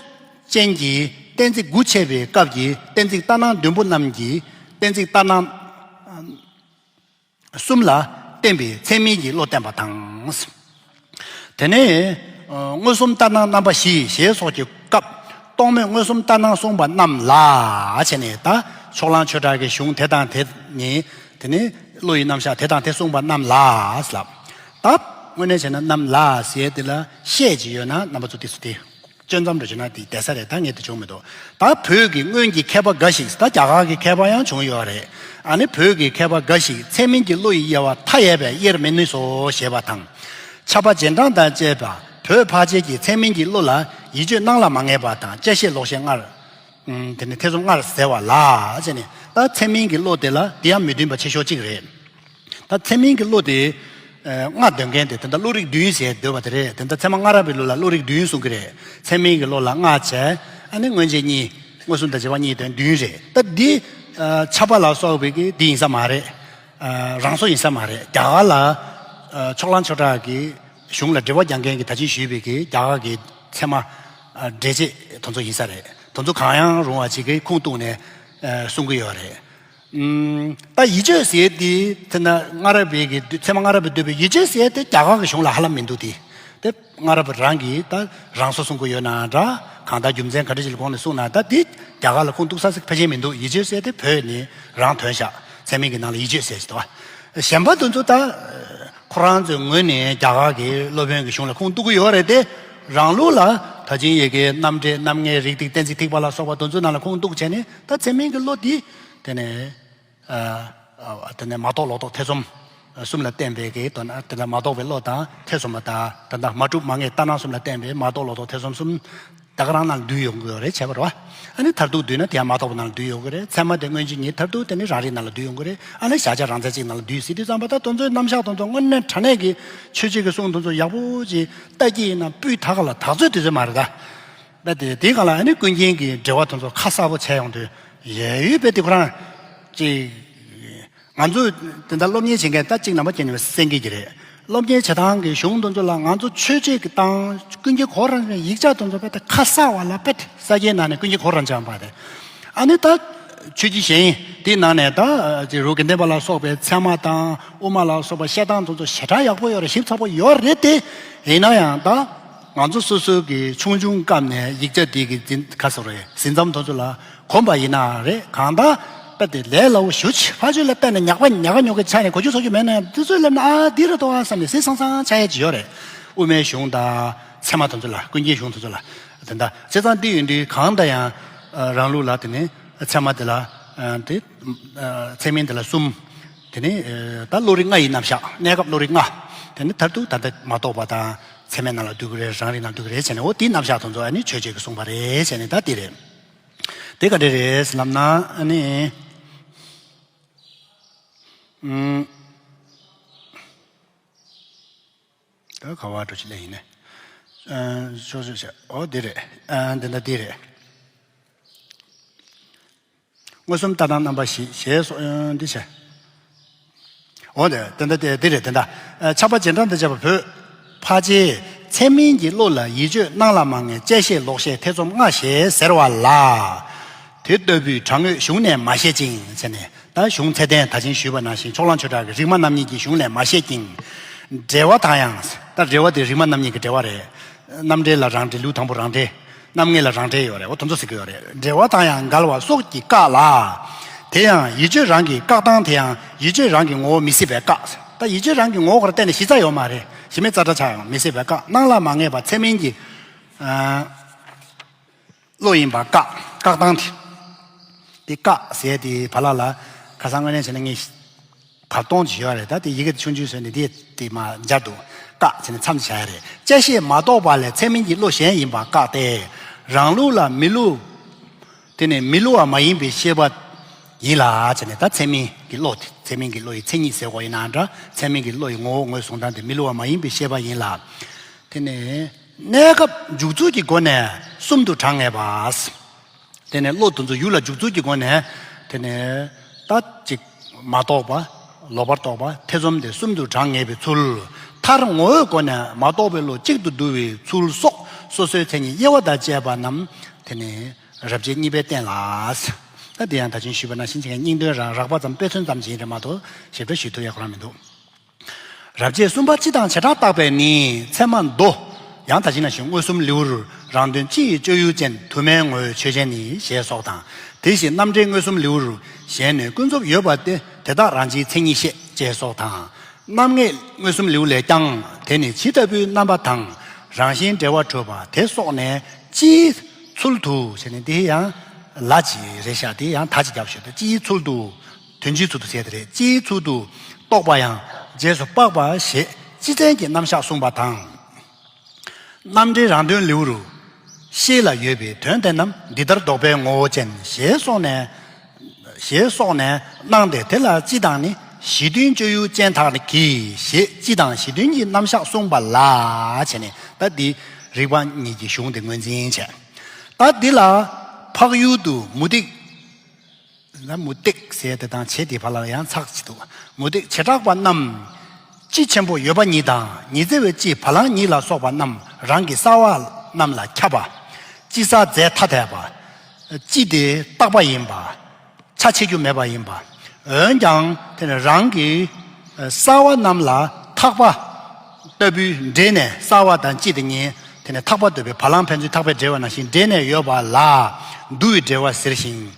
ཅན་གྱི་གཏན་ཚིགས་དགུ་འཆད་པའི་སྐབས་ཀྱི་གཏན་ཚིགས་ལྟར་སྣང་བདུན་པོ་རྣམས་ཀྱི་གཏན་ཚིགས་ལྟར་སྣང་གསུམ་ལ་བརྟེན་པའི་ཚད་མིན་གྱི་བློ་བསྟན་པ་དང་། དེ་ནས་མངོན་སུམ་ལྟར་སྣང་རྣམ་པ་བཞི། ཞེས་སོགས་ཀྱི་སྐབས། རྟོག་མེད་མངོན་སུམ་ལྟར་སྣང་གསུངས་པ་རྣམས་ལ་བྱས་ནས། ད་ཕྱོགས་གླང་ཆོས་གྲགས་ཀྱི་གཞུང་དེ་དང་དེ་ནི། དེ་ནི་བློ་ཡི་རྣམ་གཞག་དེ་དང་དེ་གསུངས་པ་རྣམས་ལ་ལབ། ད་དངོས་གནས་བྱས་ན་རྣམས་ལ་ཟེར་དེ་ལ་ཤད་ཅིག་ཡོད་ན་རྣམ་པ་ཚོ་ཏོག་ཙམ་དེ་གཅོད་མཚམས་འགྲོ་བྱུང་ན་དེ་བསྡད་ས་རེད། ད་ངས་དེ་བྱུང་མི་འདུག་ད་བོད་ཀྱི་སྔོན་གྱི་མཁས་པ་འགའ་ཞིག་ད་རྒྱ་གར་གྱི་མཁས་པ་ཡང་བྱུང་ཡོད་རེད། ཨ་ནི་བོད་ཀྱི་མཁས་པ་འགའ་ཞིག་ཚད་མིན་གྱི་བློ་ཡི་དབྱེ་བ་མཐའ་ཡས་པས་དབྱེར་མི་ནུས་སོ། ཞེས་པ་དང་། ཕྱྭ་པ་རྗེས་འབྲང་དང་བཅས་པ་བོད་ཕལ་ཆེར་གྱིས་ཚད་མིན་གྱི་བློ་ལ་ཡིད་དཔྱོད་སྣང་ལ་མ་ངེས་པ་དང་། བཅད་ཤེས་ལོག་ཤེས་སྔར། ཨུམ། དེ་ནི་ཐེ་ཚོམ་སྔར་ཟེར་བ་ལ་བྱས་ནས། ད་ཚད་མིན་གྱི་བློ་དེ་ལ་དེ་ཡང་མི་མཐུན་པ་ཆེ་ཤོས་གཅིག་རེད། ད་ཚད་མིན་གྱི་བློ་དེ་ལྔ་འདོན་མཁན་དེ་དེ་འདྲ་བློ་རིག་བདུན་ཟེར་འདོད་པ་དེ་རེད། དེ་འདྲ་ཚད་མ་སྔ་རབས་པའི་བློ་ལ་བློ་རིག་བདུན་གསུང་གི་རེད། ཚད་མིན་གྱི་བློ་ལ་ལྔ་བྱས། ཨ་ནི་མངོན་རྗེས་གཉིས། མངོན་སུམ་དང་བྱེད་པ་གཉིས་དོན་བདུན་རེད། ད་འདི་ཕྱྭ་པ་ལ་སོགས་པའི་གི་འདི་ཡིན་ས་མ་རེད། རང་བཟོ་ཡིན་ས་མ་རེད། རྒྱ་གར་ལ་ཕྱོགས་གླང་ཆོས་གྲགས་ཀྱི་གཞུང་ལ་འགྲེལ་པ་རྒྱག་མཁན་གྱི་ད་ཅི་ཞུས་པའི་གི་རྒྱ་གར་གྱི་ཚད་མ་འགྲེལ་བྱེད་དེ་ཚོ་ཡིན་ས་རེད། དེ་ཚོ་གང་ཡང་རུང་བ་ཅིག་གི་ཁུངས་གཏུགས་ནས་གསུང་གི་ཡོད་རེད། ད་ཡིད་དཔྱོད་ཟེར་དེ་དེ་ན་སྔ་རབས་པའི་གི་ཚད་མ་སྔ་རབས་པའི་འདོད་པའི་ཡིད་དཔྱོད་ཟེར་དེ་རྒྱ་གར་གྱི་གཞུང་ལ་ཧ་ལམ་མི་འདུག་དེ། དེ་སྔ་རབས་རང་གིས་ད་རང་བཟོ་གསུང་གི་ཡོད་ན་འདྲ། གང་ལྟར་རྒྱུ་མཚན་ག་འདྲ་ཞིག་ལ་དགོངས་ནས་གསུངས་ན། ད་དེ་རྒྱ་གར་ལ་ཁུངས་གཏུགས་ས་ཞིག་ཕལ་ཆེར་མི་འདུག་ཡིད་དཔྱོད་ཟེར་དེ་བོད་ནས་རང་ཐོན་ཤག་ཚད་མིན་གྱི་ནང་ལ་ཡིད་དཔྱོད་ཟེར་ཞིག་འདུག་གཞན་པ་དེ་ཚོ་ད་ཁོ་རང་ཚོའི་ངོས་ནས་རྒྱ་གར་གྱི་སློབ་དཔོན་གྱི་གཞུང་ལ་ཁུངས་གཏུག་གི་ཡོད་རེད་དེ། རང་ལུགས་ལ་ད་ཅིང་ཡི་གེ་རྣམ་འགྲེལ་རྣམ་ངེས་རིགས་ཐིགས་གཏན་ཚིགས་ཐིགས་པ་ལ་སོགས་པ་དེ་ཚོའི་ནང་ལ་ཁུངས་གཏུག་བྱས་ནས། ད་ཚད་མིན་གྱི་བློ་འདི་དེ་ནས་ཨ་ཨ་དེ་ནས་མ་རྟོགས་ལོག་རྟོག་ཐེ་ཚོམ་གསུམ་ལ་བརྟེན་པའི་གི་དོན། དེ་ལ་མ་རྟོགས་པའི་བློ་དང་ཐེ་ཚོམ་པ་དང་། ད་ལྟ་མ་གྲུབ་མ་ངེས་ལྟར་སྣང་གསུམ་ལ་བརྟེན་པའི་མ་རྟོགས་ལོག་རྟོག་ཐེ་ཚོམ་གསུམ་ད་ག་རང་ནང་ལ་འདུས་ཡོང་གི་ཡོད་རེད། བྱས་པ་རེད་བ། ཨ་ནི་མཐར་ཐུག་འདུས་ན་དེ་ཡང་མ་རྟོགས་པ་ནང་ལ་འདུས་ཡོང་གི་རེད། ཚད་མ་དེ་མངོན་རྗེས་གཉིས་མཐར་ཐུག་དེ་ནི་རང་རིག་ནང་ལ་འདུས་ཡོང་གི་རེད། ཨ་ནི་གཞལ་བྱ་རང་མཚན་གཅིག་ནང་ལ་འདུས་ཟིན་དུས་ཙམ་པ། ད་དེ་ཚོའི་རྣམ་གཞག་དེ་ཚོ་དངོས་གནས་དྲང་གནས་ཀྱི་ཆོས་བྱེད་ཀྱི་གསུང་དེ་ཚོ་ཡག་པོ་ཅིག་ལྟ་གི་ཡིན་ན་སྤུས་དག་ག་ལ་དག་ཚོད་དེ་ཚོ་མ་རེད་ད། ད་དེ་དེའི་སྒང་ལ་ཨ་ནི་ཀུན་མཁྱེན་གྱི་འགྲེལ་བ་དེ་ཚོ་ཁ་གསལ་པོ་བྱས་ཡོང་དུས། ཡས་ཡོད་པའི་དེ་ཁོ་རང་ཅིག་ང་ཚོས་དེ་འདྲ་སློབ་གཉེར་བྱེད་མཁན་ད་གཅིག་ནམ་པ་ཅིག་ནས་གསན་གྱི་ཀྱི་རེད། སློབ་གཉེར་བྱེད་སྟངས་ཀྱི་གཞུང་དེ་ཚོ་ལ་ང་ཚོ་ཆོས་བྱེད་ཀྱི་སྟངས། ཀུན་མཁྱེན་གོ་རམས་ཡིག་ཆ་དེ་ཚོ་དཔེ་དེ་ཁ་གསལ་བ་ལ། དཔེ་དེ་ས་སྐྱའི་ནང་ནས་ཀུན་མཁྱེན་གོ་རམས་བྱས་པ་དེ། ཨ་ནི་ད་ཆོས་བརྒྱུད་གཞན་དེའི་ནང་ནས་ད་ཅིག་རུ་དགེ་ལྡན་པ་ལ་སོགས་པའི་ཚད་མ་དང་དབུ་མ་ལ་སོགས་པ་བཤད་སྟངས་དེ་ཚོ་ཞེ་དྲག་ཡག་པོ་ཡོད་རེད། ཞིབ་ཚགས་པོ་ཡོད་རེད་དེ། ཡིན་ན་ཡང་ད་ང་ཚོ་སོ་སོའི་གི་ཆུང་ཆུང་སྐབས་ནས་ཡིག་ཆ་དེ་གི་འཛིན། ག་ཟེར་རེད། འཛིན་མཚམས་དེ་ཚོ་ལ་གོམས་པ་ཡིན་ན་རེད། གང་ལྟར་དཔེ་དེ་ལས་སླ་བོ་ཞེ་པོ་ཅིག་ཕར་ཕྱོགས་ལ་བལྟས་ནས་ཉག་པ་ཉག་ག་ཉོག་གི་ཆ་ནས་གོ་རྒྱུ་ཚོར་རྒྱུ་མེད་ན་ཡང་། དེ་ཚོའི་ལམ་ན་ཨ་འདི་རེད་དོ་ཨ་བསམ་ནས་གཟིགས་སང་སང་ཆགས་ཡས་ཅིག་ཡོད་རེད། དབུ་མའི་གཞུང་དང་ཚད་མ་དེ་ཚོ་ལ། ཀུན་མཁྱེན་གཞུང་དེ་ཚོ་ལ། དེ་འདྲ་བྱས་ཙང་དེ་ཡིན་དུས་གང་ལྟར་ཡང་ཨ་རང་ལུགས་ལ་དེ་ནི་ཚད་མ་དེ་ལ་ཨ་དེ་ཨ་ཚད་མིན་དེ་ལ་གསུམ། དེ་ནི་ཨ་ད་བློ་རིག་ལྔ་ཡི་རྣམ་གཞག། གནས་སྐབས་བློ་རིག་ལྔ། དེ་ནི་མཐར་ཐུག་ད་ལྟ་མ་རྟོགས་པ་དང་། ཚད་མའི་ནང་ལ་འདུ་གི་རེད། རང་རིག་ནང་འདུ་གི་རེད་བྱས་ནས། འོ་དེའི་རྣམ་གཞག་དེ་ཚོ་ཨ་ནི་ཆོས་བརྒྱུད་ཀྱིས་གསུངས་པ་རེད་བྱས་ནས། ད་དེ་རེད། དེ་ག་འདྲ་རེད་ལབ་ན་ཨ་ནི། ཨུམ། ད་ག་བ་འགྲོ་ཆི་ལེ་ཡིན་ནས། ཨ་ཤོག་ཤོག་ཤོག། འོ་འདི་རེད། ཨ་འདི་འདྲ་འདི་རེད། མངོན་སུམ་ལྟ་སྟངས་རྣམ་པ་བཞི་ཞེས་སོགས། ཨ་འདི་བྱས། འོ་དེ་དེ་འདྲ་དེ་འདི་རེད། དེ་འདྲ། ཨ་ཕྱྭ་པ་རྗེས་འབྲང་དང་བཅས་པ་བོད་ཕལ་ཆེར་ཚད་མིན་གྱི་བློ་ལ་ཡིད་དཔྱོད་སྣང་ལ་མ་ངེས་བཅད་ཤེས་ལོག་ཤེས་ཐེ་ཚོམ་ལྔ་ཞེས་ཟེར་བ་ལ། དེ་ལྟ་བུའི་དྲང་ངེས་གཞུང་ནས་མ་བཤད་ཅིང་ཟེར་ནས། ད་གཞུང་ཚད་ལྡན་ད་ཅིང་ཞུས་པ་ནང་བཞིན་ཕྱོགས་གླང་ཆོས་གྲགས་ཀྱི་རིག་མ་རྣམ་གཉིས་ཀྱི་གཞུང་ལས་མ་བཤད་ཅིང་། འགྲེལ་བ་དང་ཡང་། ད་འགྲེལ་བ་དེ་རིག་མ་རྣམ་གཉིས་ཀྱི་འགྲེལ་བ་རེད། རྣམ་འགྲེལ་ལ་རང་འགྲེལ། ལེའུ་དང་པོ་རང་འགྲེལ། རྣམ་ངེས་ལ་རང་འགྲེལ་ཡོད་རེད། འོ་དེ་ཚོ་ཟེར་གྱི་ཡོད་རེད། འགྲེལ་བ་དང་ཡང་འགལ་བ་སོགས་ཀྱིས་བཀག་ལ། དེ་ཡང་ཡིད་དཔྱོད་རང་གི་བཀག་སྟངས་དེ་ཡང་ཡིད་དཔྱོད་རང་གི་ངོ་བོ་མི་སྲིད་པས་བཀག། ད་ཡིད་དཔྱོད་རང་གི་ངོ་བོ་ག་རེ་བལྟས་ནས་གཞི་རྩ་ཡོད་མ་རེད། གཞི་མེད་རྩ་བྲལ་ཆགས་ཡོང་། མི་སྲིད་པས་བཀག། སྣང་ལ་མ་ངེས་པ་ཚད་མིན་གྱི་ཨ་བློ་ཡིན་པ་བཀག། བཀག་སྟངས་དེ། དེ་བཀག་ཟེར་དེ་བར་ལ་ལ་ཁ་སང་དངོས་གནས་བྱས་ན་ངས་བར་སྟོང་ཅིག་ཡོད་རེད། ད་དེ་ཡི་གེ་ཆུང་ཆུང་བཟོས་ནས་དེ་དེ་མ་སྦྱར་འདུག། བཀག་ཟེར་ནས་མཚམས་བཞག་ཡ་རེད། བཅད་ཤེས་མ་རྟོགས་པ་ལས་ཚད་མིན་གྱི་བློ་གཞན་ཡིན་པ་བཀག་སྟེ། རང་ལུགས་ལ་མི་བསླུ། དེ་ནས་མི་བསླུ་བ་མ་ཡིན་པའི་ཤེས་པ་ཡིན་ལ་བྱས་ནས། ད་ཚད་མིན་གྱི་བློ་དེ། ཚད་མིན་གྱི་བློ་ཡི་མཚན་ཉིད་ཟེར་དགོས་ཡིན་ན་འདྲ། ཚད་མིན་གྱི་བློ་ཡི་ངོ་བོ་ངོས་བཟུང་སྟངས་དེ་མི་བསླུ་བ་མ་ཡིན་པའི་ཤེས་པ་ཡིན་ལ། དེ་ནས་གནས་སྐབས་འཇུག་ཚུལ་གྱི་སྒོ་ནས་གསུམ་དུ་གྲངས་ངེས་པ། དེ་ནས་བློ་དེ་ཚོ་ཡུལ་ལ་འཇུག་ཚུལ་གྱི་སྒོ་ནས། དེ་ནས་ད་ཅིག་མ་རྟོགས་པ། ལོག་པར་རྟོག་པ། ཐེ་ཚོམ་དེ་གསུམ་དུ་གྲངས་ངེས་པའི་ཚུལ། མཐར་ངོ་བོའི་སྒོ་ནས་མ་རྟོགས་པའི་བློ་གཅིག་ཏུ་བསྡུ་བའི་ཚུལ་སོགས་སོ་སོའི་མཚན་ཉིད་དབྱེ་བ་དང་བཅས་པ་རྣམས་དེ་ནས་རབ་བྱེད་གཉིས་པས་བསྟན་ལ། ད་དེ་ཡང་ད་ཅིང་ཞུས་པ་ནང་བཞིན་བྱེད་མཁན་སྙིང་དོན་རང་རགས་པ་ཙམ། དཔེ་མཚོན་ཙམ་ཞིག་ཡིན་རེད་མ་གཏོགས་ཞིབ་ཕྲ་ཞུ་ཐུབ་ཡག་ཁོ་རང་མི་འདུག། རབ་བྱེད་གསུམ་པ་སྤྱི་དང་བྱེ་བྲག་བརྟག་པའི་ནི། ཚད་མ་མདོ། ཡང་ད་ཅིང་ནང་བཞིན་མངོན་སུམ་ལེའུར། རང་དོན་སྤྱི་ཡི་སྤྱོད་ཡུལ་ཅན། དུ་མའི་ངོ་བོས་ཆོས་ཅན་ནི། ཞེས་སོགས་དང་། དེ་བཞིན་རྣམ་འགྲེལ་མངོན་སུམ་ལེའུར། གཞན་ནི་ཀུན་རྫོབ་ཡོད་པ་སྟེ། དེ་དག་རང་སྤྱིའི་མཚན་ཉིད་བཤད། ཅེས་སོགས་དང་། རྣམ་ངེས་མངོན་སུམ་ལེའུ་ལས་ཀྱང་། དེ་ནི་ཇི་ལྟ་བུའི་རྣམ་པ་དང་། རང་བཞིན་འབྲེལ་བ་གྲུབ་པ་དེ་སོགས་ནས། སྤྱིའི་ཚུལ་དུ་ཟེར་ནས། འདི་ཡང་ལ་ཅིག་རེད་ཤག། དེ་ཡང་ད་ཅིག་རྒྱབ་ཞུ་དང་། སྤྱིའི་ཚུལ་དུ། དོན་སྤྱིའི་ཚུལ་དུ་ཟེར་དེ་རེད། སྤྱིའི་ཚུལ་དུ་རྟོགས་པ་ཡང་རྗེས་སུ་དཔག་པ་ཞེས་སྤྱི་མཚན་གྱི་རྣམ་གཞག་གསུངས་པ་དང་། རྣམ་འགྲེལ་རང་དོན་ལེའུར། ཤེས་ལ་ཡོད་པའི་དོན་དེ་རྣམས་འདི་ལྟར་ལྡོག་པའི་ངོ་བོ་ཅན། ཞེས་སོགས་ནས། ཞེས་སོགས་ནས་སྣང་སྟེ། དེ་ལ་སྤྱི་དང་ནི། གཞི་མཐུན་སྤྱོད་ཡུལ་ཅན་དག་གིས་ཞེས་སྤྱི་དང་གཞི་མཐུན་གྱི་རྣམ་གཞག་གསུངས་པ་ལ་བྱས་ནས། ད་འདི་རིགས་པ་གཉིས་ཀྱི་གཞུང་དེ་ངོས་འཛིན་བྱས། ད་འདི་ལ་འཕགས་ཡུལ་དུ་མུ་སྟེགས། ན་མུ་སྟེགས་ཟེར་དེ་དང་བྱེད་དེ་བར་ལ་ཡང་ཚེག་ཅིག་འདུག། མུ་སྟེགས་བྱེ་བྲག་པ་རྣམས། སྤྱི་ཆེན་པོ་ཡོད་པ་ཉིད་དང་། ཉི་ཚེ་བའི་སྤྱི་བ་ལང་ཉིད་ལ་སོགས་པ་རྣམས་རང་གི་རྩ་བ་རྣམས་ལ་ཁྱབ་པ། སྤྱི་གསལ་རྫས་ཐ་དད་པ། སྤྱི་དེ་རྟག་པ་ཡིན་པ། ཆ་ཕྱེ་རྒྱུ་མེད་པ་ཡིན་པ། འོན་ཀྱང་དེ་ནི་རང་གི་རྩ་བ་རྣམས་ལ་ཐག་པ་ལྟ་བུའི་འདྲེས་ནས། རྩ་བ་དང་སྤྱི་དེ་གཉིས་དེ་ནི་ཐག་པ་གཏོད་པའི་བ་ལང་ཕན་ཚུན་ཐག་པས་འབྲེལ་བ་ནང་བཞིན་འདྲེས་ནས་ཡོད་པ་ལ་འདུ་བའི་འབྲེལ་བ་ཟེར་ཞིང་།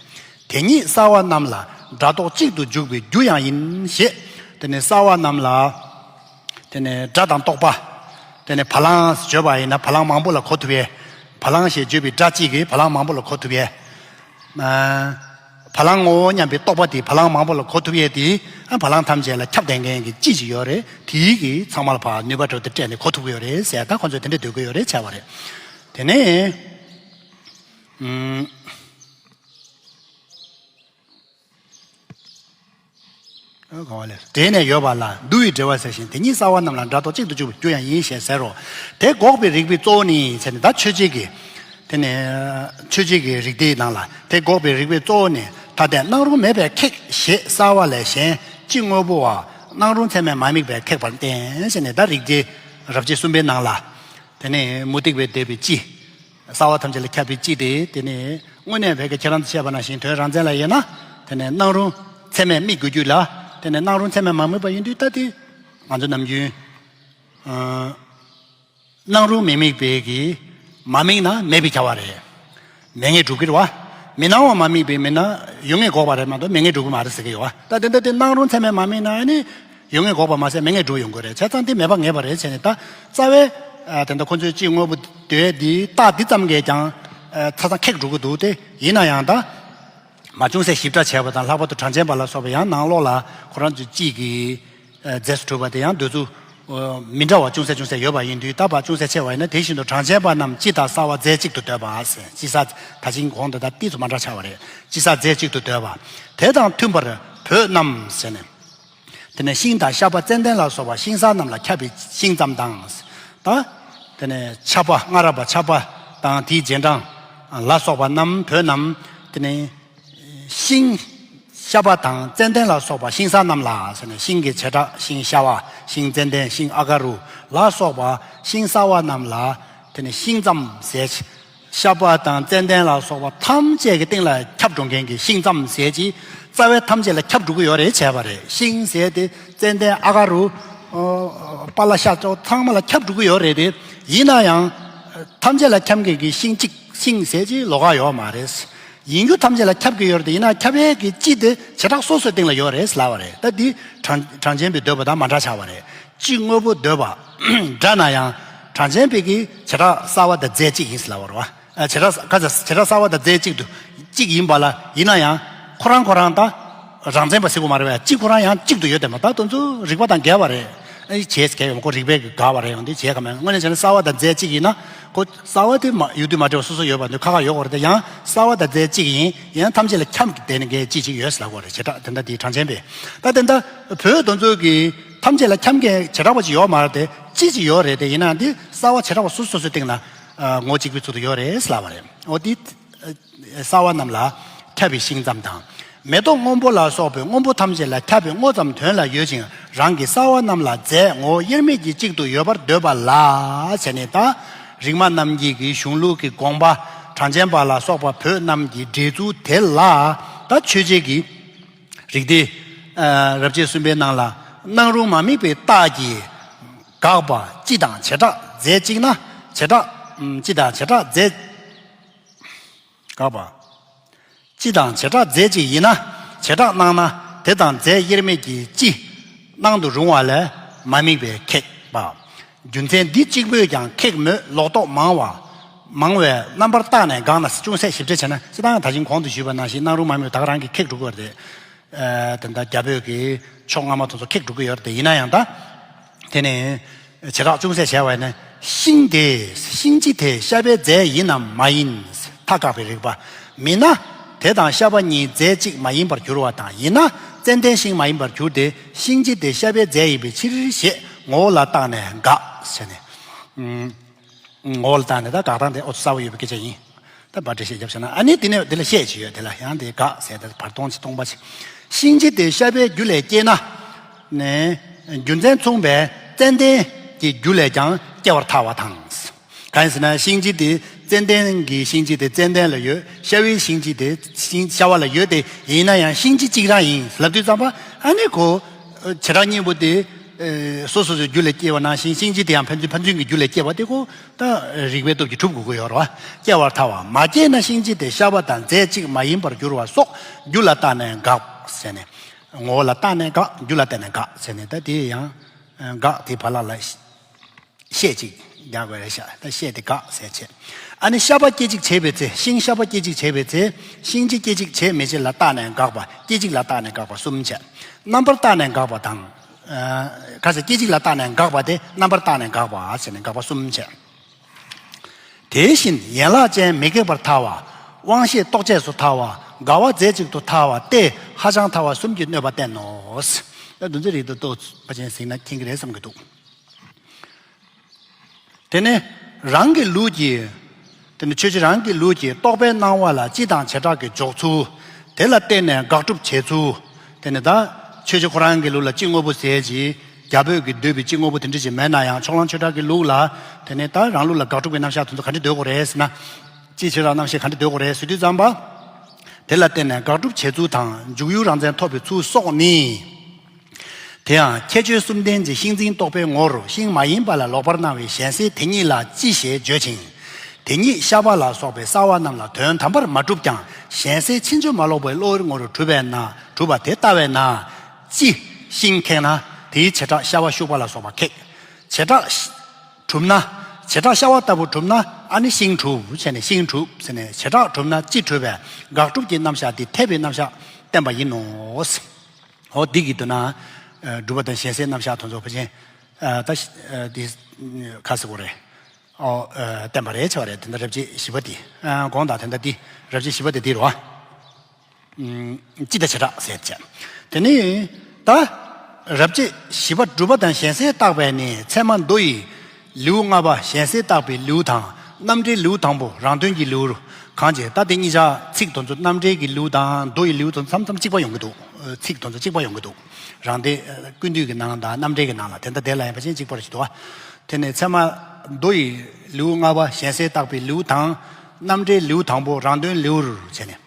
དེ་ཉིད་རྩ་བ་རྣམས་ལ་སྒྲ་རྟོག་གཅིག་ཏུ་འཇུག་པའི་རྒྱུ་ཡང་ཡིན་ཞེས། དེ་ནས་གསར་བ་རྣམས་ལ། དེ་ནས་སྒྲ་དང་རྟོག་པ། དེ་ནས་བ་ལང་བརྗོད་པ་ཡིན་ན་བ་ལང་མང་པོ་ལ་གོ་ཐུབ་ཡས། བ་ལང་ཞེས་བརྗོད་པའི་སྒྲ་གཅིག་གིས་བ་ལང་མང་པོ་ལ་གོ་ཐུབ་ཡས། ཨ། བ་ལང་ངོ་བོ་མཉམ་པའི་རྟོག་པ་དེ་བ་ལང་མང་པོ་ལ་གོ་ཐུབ་ཡས་དེ། ཨ། བ་ལང་ཐམས་ཅད་ལ་ཁྱབ་བསྡད་མཁན་གྱི་ཅི་ཞིག་ཡོད་རེད། དེའི་གིས་ཚང་མ་ལ་ཕར་ནུས་པ་འདྲ་བོ་དེ་སྤྲད་ནས་གོ་ཐུབ་ཀྱི་ཡོད་རེད་ཟེར། ད་ཁོ་ཚོས་དེ་འདྲ་འདོད་ཀྱི་ཡོད་རེད་བྱས་པ་རེད། དེ་ནས། ཨུམ། གང་བ་ལས། དེ་ནས་ཡོད་པ་ལ་འདུ་བའི་འབྲེལ་བ་ཟེར་ཞིང་། དེ་ཉིད་གསར་བ་རྣམས་ལ་སྒྲ་རྟོག་གཅིག་ཏུ་གྱུར་པའི་རྒྱུ་ཡང་ཡིན་ཞེས་ཟེར་རོ། དེ་འགོག་པའི་རིགས་པའི་གཙོ་བོ་ནི་ཟེར་ནས། ད་མཆོད་བྱེད་ཀྱི། དེ་ནས་མཆོད་བྱེད་ཀྱི་རིགས་དེའི་ནང་ལ། དེ་འགོག་པའི་རིགས་པའི་གཙོ་བོ་ནི། ཐ་དད་སྣང་རུང་མེད་པས་ཁེགས་ཞེས་གསར་བ་ལས་གཞན་སྤྱི་དངོས་པོ་བ། སྣང་རུང་ཚད་མས་མ་དམིགས་པས་ཁེགས་པར་བསྟན་ཟེར་ནས། ད་རིགས་བྱེད་རབ་བྱེད་གསུམ་པའི་ནང་ལ། དེ་ནས་མུ་སྟེགས་པས་འདོད་པའི་སྤྱི། གསར་བ་ཐམས་ཅད་ལ་ཁྱབ་པའི་སྤྱི་དེ། དེ་ནས་དངོས་གནས་བོད་ཀྱི་ཁྱེད་རང་ཚོས་བཤད་པ་ནང་བཞིན་དོན་རང་མཚན་ལ་དབྱེ་ན། དེ་ནས་སྣང་རུང་ཚད་མས་དམིགས་དགོས་རྒྱུ་ལ། དེ་ནས་སྣང་རུང་ཚད་མས་མ་དམིགས་པ་ཡིན་དུས། ད་དེ་ང་ཚོ་ནམ་རྒྱུན། ཨ། སྣང་རུང་མི་དམིགས་པའི་གི། མ་དམིགས་ན་མེད་པའི་བྱ་བ་རེད། མེད་ངེས་སྒྲུབ་ཀྱི་རེད་བ། མི་སྣང་བ་མ་དམིགས་པའི་མི་སྣང་ཡོད་ངེས་འགོག་པ་རེད་མ་གཏོགས་མེད་ངེས་སྒྲུབ་ཀྱི་མ་རེད་ཟེར་གྱི་ཡོད་བ། ད་དེ་འདྲ་དེ་སྣང་རུང་ཚད་མས་མ་དམིགས་ན་ནི། ཡོད་ངེས་འགོག་པ་མ་ཟད་མེད་ངེས་སྒྲུབ་ཡོང་དགོས་རེད། བྱས་ཙང་དེ་མེད་པ་ངེས་པ་རེད་བྱས་ནས། ད་རྩ་བའི། ཨ། དེ་འདྲ་ཁོ་ཚོའི་སྤྱི་དངོས་པོ་དེ་འདི་རྟགས་འདི་ཙམ་གྱིས་ཀྱང་། ཨ། ཆ་ཚང་ཁེགས་འགྲོ་གི་འདུག་སྟེ། ཡིན་ན་ཡང་ད། མ་ཅུང་ཟད་ཞིབ་ཕྲ་བྱས་པ་དང་། ལྷག་པར་དུ་གྲངས་ཅན་པ་ལ་སོགས་པ་ཡང་ནང་ལོགས་ལ་ཁོ་རང་ཚོའི་སྤྱི་གི། ཨ། རྫས་སུ་གྲུབ་པ་དེ་ཡང་འདོད་ཚུལ། ཨ། མི་འདྲ་བ་ཅུང་ཟད་ཅུང་ཟད་ཡོད་པ་ཡིན་དུས། ད་བ་ཅུང་ཟད་ཆེ་བ་ཡིན་ན། དེ་བཞིན་དུ་གྲངས་ཅན་པ་རྣམས་སྤྱི་དང་གསར་བ་རྫས་གཅིག་ཏུ་འདོད་པ་ཟེར། སྤྱི་གསར་ད་ཅིང་གོང་དུ་ད་ཏིས་སུ་མ་འདྲ་ཆགས་པ་རེད། སྤྱི་གསར་རྫས་གཅིག་ཏུ་འདོད་པ། དེ་དང་མཐུན་པར་བོད་རྣམས་ཟེར་ནས། དེ་ནས་ཤིང་དང་ཤ་པ་ཙན་དན་ལ་སོགས་པ་ཤིང་གསར་རྣམས་ལ་ཁྱབ་པའི་ཤིང་ཙམ་དང་། ད། དེ་ནས་ཆར་པ། སྔ་རབས་པ་ཆར་པ་དང་དེའི་རྗེས་འབྲང་ལ་སོགས་པ་རྣམས། བོད་རྣམས། དེ་ནས་ཤིང་། ཤ་པ་དང་ཙན་དན་ལ་སོགས་པ་ཤིང་གསར་རྣམས་ལ་ཟེར་ནས། ཤིང་གི་བྱེ་བྲག་ཤིང་ཤ་པ། ཤིང་ཙན་དན། ཤིང་ཨ་ག་རུ་ལ་སོགས་པ་ཤིང་གསར་བ་རྣམས་ལ། དེ་ནས་ཤིང་ཙམ་ཟེར། ཤ་པ་དང་ཙན་དན་ལ་སོགས་པ་ཐམས་ཅད་ཀྱི་སྟེང་ལ་ཁྱབ་འགྲོ་མཁན་གྱི་ཤིང་ཙམ་ཟེར་གྱི། རྩ་བའི་ཐམས་ཅད་ལ་ཁྱབ་འགྲོ་གི་ཡོད་རེད་བྱས་པ་རེད། ཤིང་ཟེར་དེ་ཙན་དན། ཨ་ག་རུ། ཨ། པ་ལ་ཤ་ཚང་མ་ལ་ཁྱབ་འགྲོ་གི་ཡོད་རེད་དེ། ཡིན་ན་ཡང་། ཐམས་ཅད་ལ་ཁྱབ་མཁན་གྱི་ཤིང་གཅིག་ཤིང་ཟེར་གྱི་ལོགས་ཀ་ཡོད་མ་རེད། ཡིན་རྒྱུ་ཐམས་ཅད་ལ་ཁྱབ་ཀྱི་ཡོད་རེད་དེ། ཡིན་ན་ཁྱབ་ཡས་ཀྱི་སྤྱི་དེ་བྱེ་བྲག་སོ་སོའི་སྟེང་ལ་ཡོད་རེད་ལབ་པ་རེད། ད་འདི་གྲངས་གྲངས་ཅན་པའི་འདོད་པ་དང་མ་འདྲ་ཆགས་པ་རེད། སྤྱི་དངོས་པོ་འདོད་པ་འདྲ་ན་ཡང་། གྲངས་ཅན་པའི་གི་བྱེ་བྲག་གསར་བ་དང་རྫས་གཅིག་ཡིན་ཟེར་ལབ་པ་རེད་བ། ཨ། བྱེ་བྲག་ག་ཚ་བྱེ་བྲག་གསར་བ་དང་རྫས་གཅིག་ཏུ། གཅིག་ཡིན་པ་ལ། ཡིན་ན་ཡང་ཁོ་རང་ཁོ་རང་ད་རང་མཚན་པ་ཟེར་དགོས་མ་རེད་བས། སྤྱི་ཁོ་རང་ཡང་གཅིག་ཏུ་ཡོད་དེ་མ། ད་དེ་ཚོ་རིགས་པ་དང་འགལ་བ་རེད། ཨ། བྱས་གལ་ཡོད་མ། ཁོ་རིགས་པས་དགག་པ་རེད། ཡང་དེ་བྱས་ག་མེད། དངོས་གནས་བྱས་ན་གསར་བ་དང་རྫས་གཅིག་ཡིན་ན། ཁོ་གསར་བ་དེ་མ་ཡོད་དུས་མ་འདྲ་བ་སོ་སོ་ཡོད་པ་འདི་ཁ་ཁ་ཡོད་དགོས་རེད་དེ། ཡང་གསར་བ་དང་རྫས་གཅིག་ཡིན། ཡང་ཐམས་ཅད་ལ་ཁྱབ་དེ་ནི་འགལ་གཅིག་གཅིག་ཡོད་ཟེར་ལབ་དགོས་རེད། བྱེ་བྲག་དེ་འདྲ་དེའི་གྲངས་ཅན་པས། ད་དེ་འདྲ་བོད་དེ་ཚོ་གི་ཐམས་ཅད་ལ་ཁྱབ་མཁན་བྱེ་བྲག་པ་ཅིག་ཡོད་མ་རེད་དེ། གཅིག་གཅིག་ཡོད་རེད་དེ། ཡིན་ན་འདི་གསར་བ་བྱེ་བྲག་པ་སོ་སོ་སོ་སོའི་སྟེང་ལ། ཨ། ངོ་གཅིག་པའི་ཚུལ་དུ་ཡོད་རེད་ཟེར་ལབ་པ་རེད། འོ་དེ། གསར་བ་རྣམས་ལ་ཁྱབ་པའི་ཤིང་ཙམ་དང་། མེ་ཏོག་སྔོན་པོ་ལ་སོགས་པའི་སྔོན་པོ་ཐམས་ཅད་ལ་ཁྱབ་པའི་སྔོ་ཙམ་དོན་ལ་ཡོད་ཅིང་། རང་གི་གསར་བ་རྣམས་ལ་རྫས་ངོ་བོ་དབྱེར་མེད་ཀྱི་གཅིག་ཏུ་ཡོད་པར་འདོད་པ་ལ་བྱས་ནས། ད་རིག་མ་རྣམ་རྒྱལ་གྱི་གཞུང་ལུགས་ཀྱི་དགོངས་པ། གྲངས་ཅན་པ་ལ་སོགས་པ་བོད་རྣམས་ཀྱི་འགྲེལ་ཚུལ་དེ་ལ། ད་མཆོད་བྱེད་ཀྱི་རིགས་དེ། ཨ། རབ་བྱེད་གསུམ་པའི་ནང་ལ། སྣང་རུང་མ་དམིགས་པའི་རྟགས་ཀྱིས་དགག་པ། སྤྱི་དང་བྱེ་བྲག་རྫས་གཅིག་ན། བྱེ་བྲག་སྤྱི་དང་བྱེ་བྲག་རྫས། དགག་པ། སྤྱི་དང་བྱེ་བྲག་རྫས་གཅིག་ཡིན་ན། བྱེ་བྲག་སྣང་ན་དེ་དང་རྫས་དབྱེར་མེད་ཀྱི་སྤྱི་སྣང་དུ་རུང་བ་ལས་མ་དམིགས་པས་ཁེགས་པ། རྒྱུ་མཚན་འདི་གཅིག་པོས་ཀྱང་ཁེགས་མོད། ལོག་རྟོག་མང་བ། མང་བས་རྣམ་པར་བརྟགས་ནས་དགག་ན། ཅུང་ཟད་ཞིབ་ཕྲ་བྱས་ན། སྤྱིར་བཏང་ད་ཅིང་གོང་དུ་ཞུས་པ་ནང་བཞིན་སྣང་རུང་མ་དམིགས་པ་ད་ག་རང་གིས་ཁེགས་འགྲོ་གི་ཡོད་རེད། ཨ། དེ་འདྲ་རྒྱ་བོད་ཀྱི་ཕྱོགས་སྔ་མ་དེ་ཚོ་ཁེགས་འགྲོ་གི་ཡོད་རེད་དེ། ཡིན་ན་ཡང་ད། དེ་ནས་བྱེ་བྲག་ཅུང་ཟད་བྱས་པ་ཡིན་ན། ཤིང་དེ། ཤིང་སྤྱི་དེ་ཤ་པའི་རྫས་ཡིན་ནམ་མ་ཡིན། མཐའ་བཀག་པའི་རིགས་པ། མིན་ན། དེ་དང་ཤ་པ་གཉིས་རྫས་གཅིག་མ་ཡིན་པར་འགྱུར་བ་དང་། ཡིན་ན་ཙན་དན་ཤིང་མ་ཡིན་པར་འགྱུར་ཏེ། ཤིང་སྤྱི་དེ་ཤ་པའི་རྫས་ཡིན་པའི་ཕྱིར་ཞེས་ངོ་བོ་ལ་བརྟགས་ནས་དགག་ཟེར་ནས། ཨུམ། ངོ་བོ་ལ་བརྟགས་ནས་ད་དགག་སྟངས་དེ་ཨོ་ཚོ་གསལ་པོ་ཡོད་པའི་སྐད་ཆ་ཡིན། ད་བར་འགྲེལ་བཤད་རྒྱབ་བྱས་ན། ཨ་ནི་དེ་ནས་དེ་ལ་བཤད་ཅིག་ཡོད། དེ་ལ་ཡང་དེ་དགག་ཟེར་ཏེ་བར་སྟོང་ཅིག་སྟོང་པ་ཅིག་ཤིང་སྤྱི་དེ་ཤ་པའི་རྒྱུ་ལས་སྐྱེས་ན། ནས་རྒྱུ་མཚན་མཚུངས་པས་ཙན་དན་གྱི་རྒྱུ་ལས་ཀྱང་སྐྱེ་བར་ཐལ་བ་དང་། གང་ཡིན་ཟེར་ན། ཤིང་སྤྱི་དེ་ཙན་དན་གྱི་ཤིང་སྤྱི་དེ་ཙན་དན་ལ་ཡོད། ཤ་པའི་ཤིང་སྤྱི་དེ་ཤིང་ཤ་པ་ལ་ཡོད་དེ། ཡིན་ན་ཡང་ཤིང་སྤྱི་གཅིག་རང་ཡིན་ལབ་དུས་ཙམ་པ། ཨ་ནི་ཁོ་བྱེ་བྲག་གཉིས་པོ་དེ་སོ་སོ་སོའི་རྒྱུ་ལས་སྐྱེ་བ་ནང་བཞིན། ཤིང་སྤྱི་དེ་ཡང་ཕན་ཚུན་ཕན་ཚུན་གྱི་རྒྱུ་ལས་སྐྱེ་བ་དེ་ཁོ། ད་རིགས་པའི་སྟོབས་ཀྱིས་གྲུབ་དགོས་ཀྱི་ཡོད་རེད་བ། སྐྱེ་བར་ཐལ་བ། མ་སྐྱེས་ན་ཤིང་སྤྱི་དེ་ཤ་པ་དང་རྫས་གཅིག་མ་ཡིན་པར་འགྱུར་བ་སོགས་རྒྱུ་ལ་བརྟགས་ནས་དགག་ཟེར་ནས། ངོ་བོ་ལ་བརྟགས་ནས་དགག་རྒྱུ་ལ་བརྟེན་ནས་དགག་ཟེར་ནས་ད་དེ་ཡང་དགག་དེ་བར་ལ་ལ་ཤད་ཅིག་རྒྱག་དགོས་རེད་ཤག་ད་ཤད་དེ་དགག་ཟེར་བྱས། ཨ་ནི་ཤ་པ་སྐྱེ་འཇིག་བྱེད་པའི་ཚེ་ཤིང་ཤ་པ་སྐྱེ་འཇིག་བྱེད་པའི་ཚེ་ཤིང་ལྕེ་སྐྱེ་འཇིག་བྱེད་མི་བྱེད་ལ་བརྟགས་ནས་དགག་པ་སྐྱེ་འཇིག་ལ་བརྟགས་ནས་དགག་པ་གསུམ་བྱས། རྣམ་པར་བརྟགས་ནས་དགག་པ་དང་། ཁ་ཟས་སྐྱེ་འཇིག་ལ་བརྟགས་ནས་དགག་པ་དེ་རྣམ་པར་བརྟགས་ནས་དགག་པ་ཟེར་ནས་དགག་པ་གསུམ་བྱས། དེ་བཞིན་ཡན་ལག་ཅན་མི་འགེགས་པར་ཐལ་བ། དབང་ཤེས་རྟོག་བཅས་སུ་ཐལ་བ། འགལ་བ་རྫས་གཅིག་ཏུ་ཐལ་བ་སྟེ་ཧ་ཅང་ཐལ་བ་གསུམ་གྱིས་གནོད་པ་བསྟན་ནོ། ད་འདུ་འཛི་རིགས་དུ་ཏོ་ཕ་ཆེན་ཟིན་ན་མཁྱེན་གྱི་རེད་བསམ་གྱི་འདུག་དེ་ནས་རང་གི་ལུགས་ཀྱིས། དེ་ནི་ཆོས་ཅན་རང་གི་ལུགས་ཀྱིས་རྟོག་པའི་སྣང་བ་ལ་སྤྱི་དང་བྱེ་བྲག་གི་འཇོག་ཚུལ། དེ་ལ་བརྟེན་ནས་དགག་སྒྲུབ་བྱེད་ཚུལ། དེ་ནི་ད་ཆོས་ཅན་ཁོ་རང་གི་ལུགས་ལ་སྤྱི་དངོས་པོ་ཟེར་གྱི། རྒྱ་བོད་ཀྱིས་འདོད་པའི་སྤྱི་དངོས་པོ་དེ་འདྲ་ཞིག་མེད་ན་ཡང་ཕྱོགས་གླང་ཆོས་གྲགས་ཀྱི་ལུགས་ལ། དེ་ནི་ད་རང་ལུགས་ལ་དགག་སྒྲུབ་ཀྱི་རྣམ་གཞག་དེ་ཚོ་ག་འདྲ་འདོད་དགོས་རེད་ཟེར་ན། སྤྱི་བྱེ་བྲག་རྣམ་བཤད་ག་འདྲ་འདོད་དགོས་རེད་ཟེར་དུས་ཙམ་པ། དེ་ལ་བརྟེན་ནས་དགག་སྒྲུབ་བྱེད་ཚུལ་དང་འཇུག་ཡུལ་རང་མཚན་ཐོབ་པའི་ཚུལ་སོགས་ནི། དེ་ཡང་ཁྱད་ཆོས་གསུམ་ལྡན་གྱི་ཤིང་འཛིན་རྟོག་པའི་ངོར་ཤིང་མ་ཡིན་པ་ལ་ལོག་པར་སྣང་བའི་ཞེན་སེལ་དེ་ཉིད་ལ་སྤྱི་ཞེས་བརྗོད་ཅིང་། དེ་ཉིད་ཤ་པ་ལ་སོགས་པའི་སྲ་བ་རྣམས་ལ་དོན་དམ་པར་མ་གྲུབ་ཀྱང་ཞེན་སེལ་ཕྱིན་ཅི་མ་ལོག་པའི་བློ་ངོར་གྲུབ་པས་ན་གྲུབ་པ་དེ་ལྟ་བས་ན། སྤྱི་ཤིང་ཁེགས་ན་དེའི་བྱེ་བྲག་ཤ་པ་ཤུག་པ་ལ་སོགས་པ་ཁེགས། བྱེ་བྲག་གྲུབ་ན། བྱེ་བྲག་ཤ་པ་ལྟ་བུ་གྲུབ་ན་ཨ་ནི་ཤིང་གྲུབ་བྱས་ནས་ཤིང་གྲུབ་ཟེར་ནས་བྱེ་བྲག་གྲུབ་ན་སྤྱི་གྲུབ་པས་དགག་སྒྲུབ་ཀྱི་རྣམ་གཞག་འདི་འཐད་པའི་རྣམ་གཞག་བསྟན་པ་ཡིན་ནོ། འོ་འདི་གི་དུ་ན། སྒྲུབ་པ་དང་ཞེན་སེལ་རྣམ་གཞག་དོན་ཚོགས་ཕལ་ཆེན། ད་འདི་ཁ་སི་གོ་རེད། ཨོ། བསྟན་པ་རེད་ཆོག་རེད་དེ་འདྲ་རབ་བྱེད་བཞི་པ་དེ། གོང་དང་དེ་འདྲ་དེ་རབ་བྱེད་བཞི་པ་དེ་དེ་རོ། སྤྱི་དང་བྱེ་བྲག་ཟེར་བྱས། དེ་ནི། ད། རབ་བྱེད་བཞི་པ་སྒྲུབ་པ་དང་ཞེན་སེལ་བརྟག་པས་ནི་ཚད་མ་མདོ་ཡི། ལེའུ་ལྔ་པ་ཞེན་སེལ་བརྟག་པའི་ལེའུ་དང་རྣམ་འགྲེལ་ལེའུ་དང་པོ་རང་དོན་གྱི་ལེའུར། གང་ཅི་ད་དེ་གཉིས་ཆ་ཚིག་དོན་ཚོ་རྣམ་འགྲེལ་གྱི་ལེའུ་དང་མདོ་ཡི་ལེའུ་དང་མཚམས་མཚམས་གཅིག་པ་ཡོང་གི་འདུག་ཚིག་དོན་ཚོ་གཅིག་པ་ཡོང་གི་འདུག་རང་དེ་ཀུན་བཏུས་ཀྱི་ནང་དང་རྣམ་འགྲེལ་གྱི་ནང་ལ་དེ་འདྲ་དེ་ལ་ཡང་ཕལ་ཆེར་གཅིག་པ་རེ་ཞིག་འདུག་ཨ། དེ་ནས་ཚད་མ་མདོ་ཡི་ལེའུ་ལྔ་པ་ཞེན་སེལ་བརྟག་པའི་ལེའུ་དང་། རྣམ་འགྲེལ་ལེའུ་དང་པོ་རང་དོན་ལེའུར་བྱས་ནས།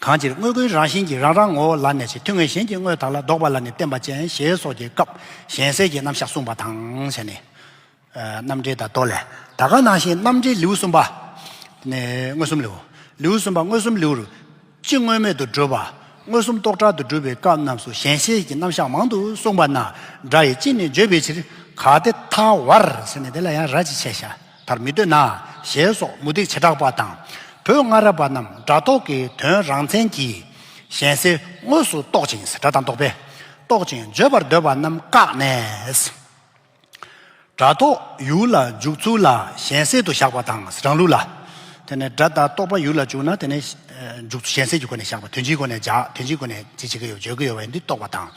གང་ཕྱིར་དངོས་ཀུན་རང་བཞིན་གྱིས་རང་རང་ངོ་བོ་ལ་གནས་ཤིང་ཐུན་མོང་གཞན་གྱི་དངོས་དག་ལ་ལྡོག་པ་ལ་ནི་བརྟེན་པ་ཅན་ཞེས་སོགས་ཀྱི་སྐབས་ཞེན་སེལ་གྱི་རྣམ་གཞག་གསུངས་པ་དང་ཞེས་ནས། རྣམ་འགྲེལ་དང་མདོ་ལས། ད་ག་ནང་བཞིན་རྣམ་འགྲེལ་ལེའུ་གསུམ་པ། ནས་མངོན་སུམ་ལེའུ། ལེའུ་གསུམ་པ་མངོན་སུམ་ལེའུར། སྤྱི་དངོས་མེད་དུ་སྒྲུབ་པ། མངོན་སུམ་རྟོག་བྲལ་དུ་སྒྲུབ་པའི་སྐབས་རྣམས་སུ་ཞེན་སེལ་གྱི་རྣམ་གཞག་མང་དུ་གསུངས་པ་ན་སྒྲ་ཡི་སྤྱི་ནས་བརྗོད་པའི་ཕྱིར་གལ་ཏེ་ཐལ་བར་ཟེར་ནས་དེ་ལ་ཡང་ར་ཅིག་བྱས་ཤག་མཐར་མི་འདོད་ན་ཞེས་སོགས་མུ་སྟེགས་བྱེ་བྲག་པ་དང་བོད་སྔ་རབས་པ་རྣམས་སྒྲ་རྟོག་གི་དོན་རང་མཚན་གྱིས་ཞེན་སེལ་དངོས་སུ་རྟོག་ཅིང་སྒྲ་དང་རྟོག་པས་རྟོག་ཅིང་བརྗོད་པར་འདོད་པ་རྣམས་བཀག་ནས། སྒྲ་རྟོག་ཡུལ་ལ་འཇུག་ཚུལ་ལ་ཞེན་སེལ་དུ་བཞག་པ་དང་རང་ལུགས་ལ། དེ་ནས་སྒྲ་དང་རྟོག་པ་ཡུལ་ལ་འཇུག་ན་དེ་ནས་འཇུག་ཚུལ་ཞེན་སེལ་གྱི་སྒོ་ནས་བཞག་པ་དོན་སྤྱིའི་སྒོ་ནས་བཞག་དོན་སྤྱིའི་སྒོ་ནས་ཅི་བྱེད་ཀྱི་ཡོད་བརྗོད་ཀྱི་ཡོད་པ་ཡིན་དུས་རྟོག་པ་དང་།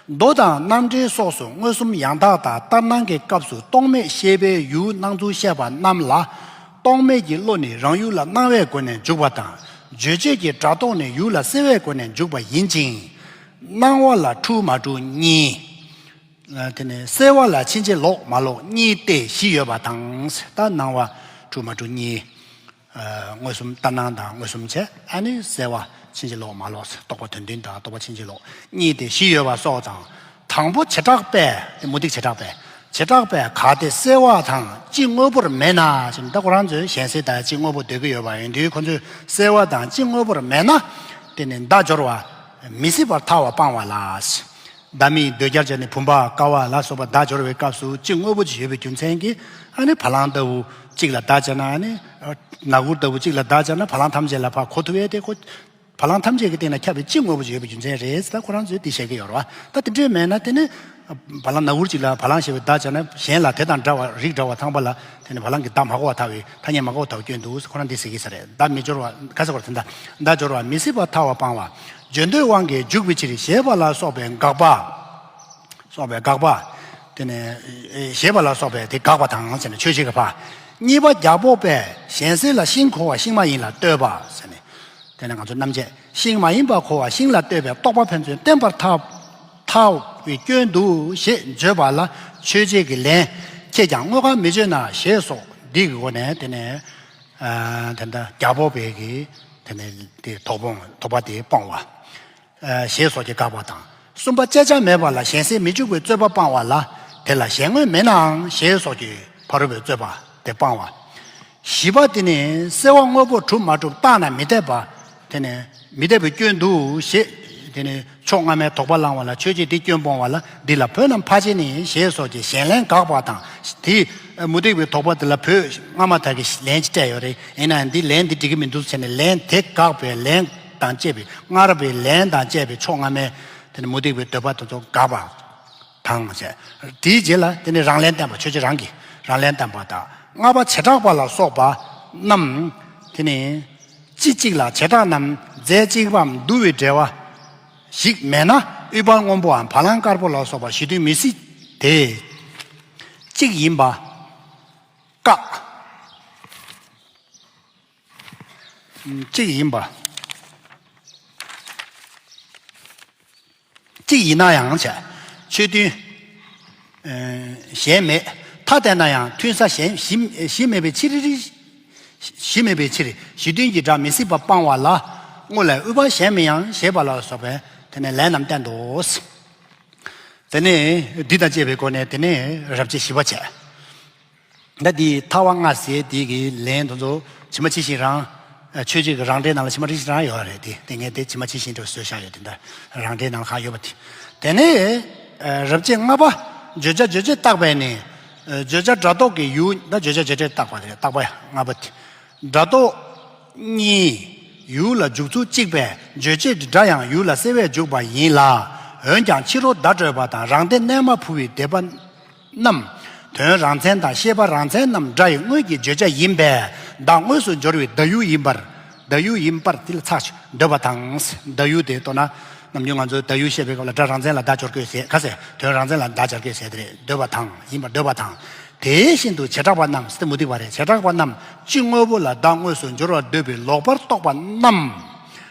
མདོ་དང་རྣམ་འགྲེལ་སོགས་སུ་མངོན་སུམ་ཡང་དག་དང་ལྟར་སྣང་གི་སྐབས་སུ་རྟོག་མེད་ཤེས་པའི་ཡུལ་སྣང་ཚུལ་བཤད་པ་རྣམས་ལ། རྟོག་མེད་ཀྱི་བློ་ནི་རང་ཡུལ་ལ་སྣང་བའི་སྒོ་ནས་འཇུག་པ་དང་རྗོད་བྱེད་ཀྱི་སྒྲ་རྟོག་ནི་ཡུལ་ལ་སེལ་བའི་སྒོ་ནས་འཇུག་པ་ཡིན་ཅིང་། སྣང་བ་ལ་འཁྲུལ་མ་འཁྲུལ་གཉིས། དེ་ནས་སེལ་བ་ལ་ཕྱིན་ཅི་ལོག་མ་ལོག་གཉིས་ཏེ་བཞི་ཡོད་པ་དང་། ད་སྣང་བ་འཁྲུལ་མ་འཁྲུལ་གཉིས། མངོན་སུམ་ལྟར་སྣང་དང་མངོན་སུམ་བྱས་ཨ་ནི་སེལ་བ་ཕྱིན་ཅི་ལོག་མ་ལོག་རྟོག་པ་དོན་མཐུན་དང་རྟོག་པ་ཕྱིན་ཅི་ལོག་གཉིས་ཏེ་བཞི་ཡོད་པ་སོགས་དང་། དང་པོ་བྱེ་བྲག་པས་དེ་མུ་སྟེགས་བྱེ་བྲག་པས་བྱེ་བྲག་པས་གལ་ཏེ་སེལ་བ་དང་སྤྱི་དངོས་པོར་མེད་ན་ཞེས་ད་ཁོ་རང་ཚོས་ཞེན་སེལ་དང་སྤྱི་དངོས་པོ་འདོད་ཀྱི་ཡོད་པ་ཡིན་དུས་ཁོ་ཚོས་སེལ་བ་དང་སྤྱི་དངོས་པོར་མེད་ན། དེ་ནི་བརྡ་སྦྱོར་བ་མི་སྲིད་པར་ཐལ་བ་སྤང་བ་ལ། བརྡ་མིན་འདོད་རྒྱལ་བྱས་ནས་བུམ་པ་ཀ་བ་ལ་སོགས་པ་བརྡ་སྦྱོར་བའི་སྐབས་སུ་སྤྱི་དངོས་པོ་ཅིག་ཡོད་པའི་རྒྱུ་མཚན་གྱིས་ཨ་ནི་བ་ལང་ལྟ་བུ་གཅིག་ལ་བརྡ་སྦྱར་ན་ཨ་ནི། ནག་འུར་ལྟ་བུ་གཅིག་ལ་བརྡ་སྦྱར་ན་བ་ལང་ཐམས་ཅད་ལ་ཕར་གོ་ཐུབ་ཡས་དེ་ཁོ། བ་ལང་ཐམས་ཅད་ཀྱི་སྟེང་ན་ཁྱབ་པའི་སྤྱི་དངོས་པོ་ཅིག་ཡོད་པའི་རྒྱུ་མཚན་རེད་ཟེར་ད་ཁོ་རང་ཚོས་དེ་བཤད་ཀྱི་ཡོད་རེད་བ། ད་དེ་འདྲས་མེད་ན་དེ་ནི། བ་ལང་ནག་འུར་གཅིག་ལ་བ་ལང་ཞེས་པའི་བརྡ་སྦྱར་ན་གཞན་ལ་དེ་དང་འདྲ་བ་རིགས་འདྲ་བ་ཚང་པ་ལ་དེ་ནི་བ་ལང་གི་བརྡ་མ་གོ་བ་ཐལ་བའི་ཐ་སྙད་མ་གོ་བ་ཐལ་བའི་སྐྱོན་འདུག་ཟེར་ཁོ་རང་འདི་ཟེར་གྱི་ས་རེད། བརྡ་མི་སྦྱོར་བ་ག་ཟེར་བ་དེ་འདྲ་བརྡ་སྦྱོར་བ་མི་སྲིད་པར་ཐལ་བ་སྤང་བ། བརྗོད་འདོད་དབང་གིས་འཇུག་པའི་ཕྱིར་ཞེས་པ་ལ་སོགས་པའི་དགག་པ། སོགས་པའི་དགག་པ། དེ་ནས་ཞེས་པ་ལ་སོགས་པའི་དེ་དགག་པ་དང་ཟེར་ནས་ཆོས་བྱེད་ཀྱི་ཕ། གཉིས་པ་རྒྱལ་པོ་པས་ཞེན་སེལ་ལ་ཤིང་གོ་བ་ཤིང་མ་ཡིན་ལ་ལྟོས་པ་ཟེར་ནས། དེ་ནས་ང་ཚོ་རྣམ་འབྱེད་ཤིང་མ་ཡིན་པ་གོ་བ་ཤིང་ལ་ལྟོས་པའི་རྟོག་པ་ཕན་ཚུན་བརྟེན་པར་ཐལ། ཐལ་བའི་སྐྱོན་འདུག་ཞེས་བརྗོད་པ་ལ་ཆོས་བྱེད་ཀྱི་ལན། ཁྱེད་ཀྱང་དངོས་ཁ་མི་བརྗོད་ན་ཞེས་སོགས་འདི་གི་སྒོ་ནས་དེ་ནས། དེ་འདྲ་རྒྱལ་པོ་པས་ཀྱི་དེ་ནས་དེ་དོགས་པ་དོགས་པ་དེ་སྤོང་བ། ཞེས་སོགས་ཀྱི་དགག་པ་དང་། གསུམ་པ་བཅད་བྱ་མེད་པ་ལ་ཞེན་སེལ་མི་འཇུག་པའི་རྩོད་པ་སྤང་བ་ལ། དེ་ལ་ཞེན་དངོས་མེད་ནའང་ཞེས་སོགས་ཀྱི་ཕ་རོལ་པོའི་རྩོད་པ་དེ་སྤང་བ། བཞི་པ་དེ་ནི་སེལ་བ་དངོས་པོ་གྲུབ་མ་གྲུབ་བརྟགས་ན་མི་འཐད་པ། དེ་ནི་མི་འཐད་པའི་སྐྱོན་འདུག་ཞེས་དེ་ནི་ ཕྱོགས་སྔ་མའི་དོགས་པ་བསླང་བ་ལ་ཆོས་ཅན་དེ་སྐྱོན་སྤོང་བ་ལ་འདི་ལ་བོད་རྣམས་ཕལ་ཆེར་ནི་ཞེས་སོགས་ཀྱི་ཞེན་ལན་དགག་པ་དང་། དེ་མུ་སྟེགས་པའི་དོགས་པ་དེ་ལ་བོད་སྔ་མ་དག་གིས་ལན་ཅིག་སྤྲད་ཡོད་རེད། ཡིན་ནའང་འདི་ལན་འདི་འགྲིག་གི་མི་འདུག་ཟེར་ནས་ལན་དེ་དགག་པའི་ལན་དང་བཅས་པའི་སྔ་རབས་པའི་ལན་དང་བཅས་པའི་ཕྱོགས་སྔ་མའི་དེ་ནི་མུ་སྟེགས་པའི་འདོད་པ་དེ་ཚོ་དགག་པ་དང་བཅས། དེའི་རྗེས་ལ་དེ་ནི་རང་ལན་བསྟན་པ། ཆོས་ཅན་རང་གིས་རང་ལན་བསྟན་པ་དང་། ལྔ་པ་བྱེ་བྲག་པ་ལ་སོགས་པ་རྣམས་དེ་ནི་སྤྱི་གཅིག་ལ་བྱེ་བྲག་རྣམས་རྫས་གཅིག་པའམ་འདུ་བའི་འབྲེལ་བ་ཞིག་མེད་ན། ཨུཏྤལ་སྔོན་པོའམ་བ་ལང་དཀར་པོ་ལ་སོགས་པ་གཞི་མཐུན་མི་སྲིད་དེ། གཅིག་ཡིན་པ་བཀག་གཅིག་ཡིན་པ། གཅིག་ཡིན་ན་ཡང་བྱ། ཆོས་མཐུན། ཨ། གཞན་མེད། ཐ་དད་ན་ཡང་མཐུན་ས་གཞན་གཞི་གཞི་མེད་པའི་ཕྱིར། གཞི་མེད་པའི་ཕྱིར་གཞི་མཐུན་གྱི་སྒྲ་མི་སྲིད་པ་སྤང་བ་ལ་དངོས་ལ་ཨུཏྤལ་གཞན་མིན་ཡང་ཞེས་པ་ལ་སོགས་པའི་དེ་ནས་ལན་རྣམས་བསྟན་ཏོ། དེ་ནས་འདི་དང་བཅས་པའི་སྒོ་ནས་དེ་ནས་རབ་བྱེད་བཞི་པ་བྱས། ད་འདི་ཐ་བ་ལྔ་ཟེར་དེ་གི་ལན་དེ་ཚོ་ཇི་མ་ཇི་བཞིན་རང་། ཆོས་བརྒྱུད་ཀྱི་རང་འགྲེལ་ནང་ལ་ཇི་མ་ཇི་བཞིན་རང་ཡོད་རེད་དེ། དེ་ངས་དེ་ཇི་མ་ཇི་བཞིན་དུ་བཟོས་བཞག་ཡོད་དེ། འདི་རང་འགྲེལ་ནང་ལ་གང་ཡོད་པ་དེ། དེ་ནས་རབ་བྱེད་ལྔ་པ་བརྗོད་བྱ་རྗོད་བྱེད་བརྟག་པས་ནི། བརྗོད་བྱ་སྒྲ་རྟོག་གི་ཡུལ། ད་བརྗོད་བྱ་རྗོད་བྱེད་བརྟག་པ་རེད། བརྟག་པ་ལྔ་པ་དེ། སྒྲ་རྟོག་གཉིས་ཡུལ་ལ་འཇུག་ཚུལ་གཅིག་པས་རྗོད་བྱེད་སྒྲ་ཡང་ཡུལ་ལ་གསལ་བས་འཇུག་པ་ཡིན་ལ། འོན་ཀྱང་ཕྱི་རོལ་བརྡ་སྤྲོད་པ་དང་རང་སྡེ་རྣལ་མ་ཕུ་བའི་སྡེ་པ་རྣམས། དོན་རང་མཚན་དང་ཤེས་པ་རང་མཚན་རྣམས་སྒྲ་ཡི་དངོས་ཀྱི་བརྗོད་བྱ་ཡིན་པས་བརྡ་དངོས་སུ་སྦྱོར་བའི་བརྡ་ཡུལ་ཡིན་པར། བརྡ་ཡུལ་ཡིན་པར་དེ་ལ་ཚགས་ཆུ་འདོད་པ་དང་། བརྡ་ཡུལ་དེ་ལྟོས་ན། ནམ་རྒྱུན་ང་ཚོས་བརྡ་ཡུལ་བཤད་པའི་སྐབས་ལ་སྒྲ་རང་མཚན་ལ་བརྡ་སྦྱོར་དགོས་ཟེར་ག་ཟེར། དོན་རང་མཚན་ལ་བརྡ་སྦྱར་དགོས་ཟེར་དེ་རེད། འདོད་པ་དང་། ཡིན་པར་འདོད་པ་དང་། དེ་བཞིན་དུ་བྱེ་བྲག་པ་རྣམས་དེ་མུ་སྟེགས་པ་རེད། བྱེ་བྲག་པ་རྣམས་སྤྱི་དངོས་པོ་ལ་བརྡ་དངོས་སུ་སྦྱོར་བར་འདོད་པའི་ལོག་པར་རྟོག་པ་རྣམས།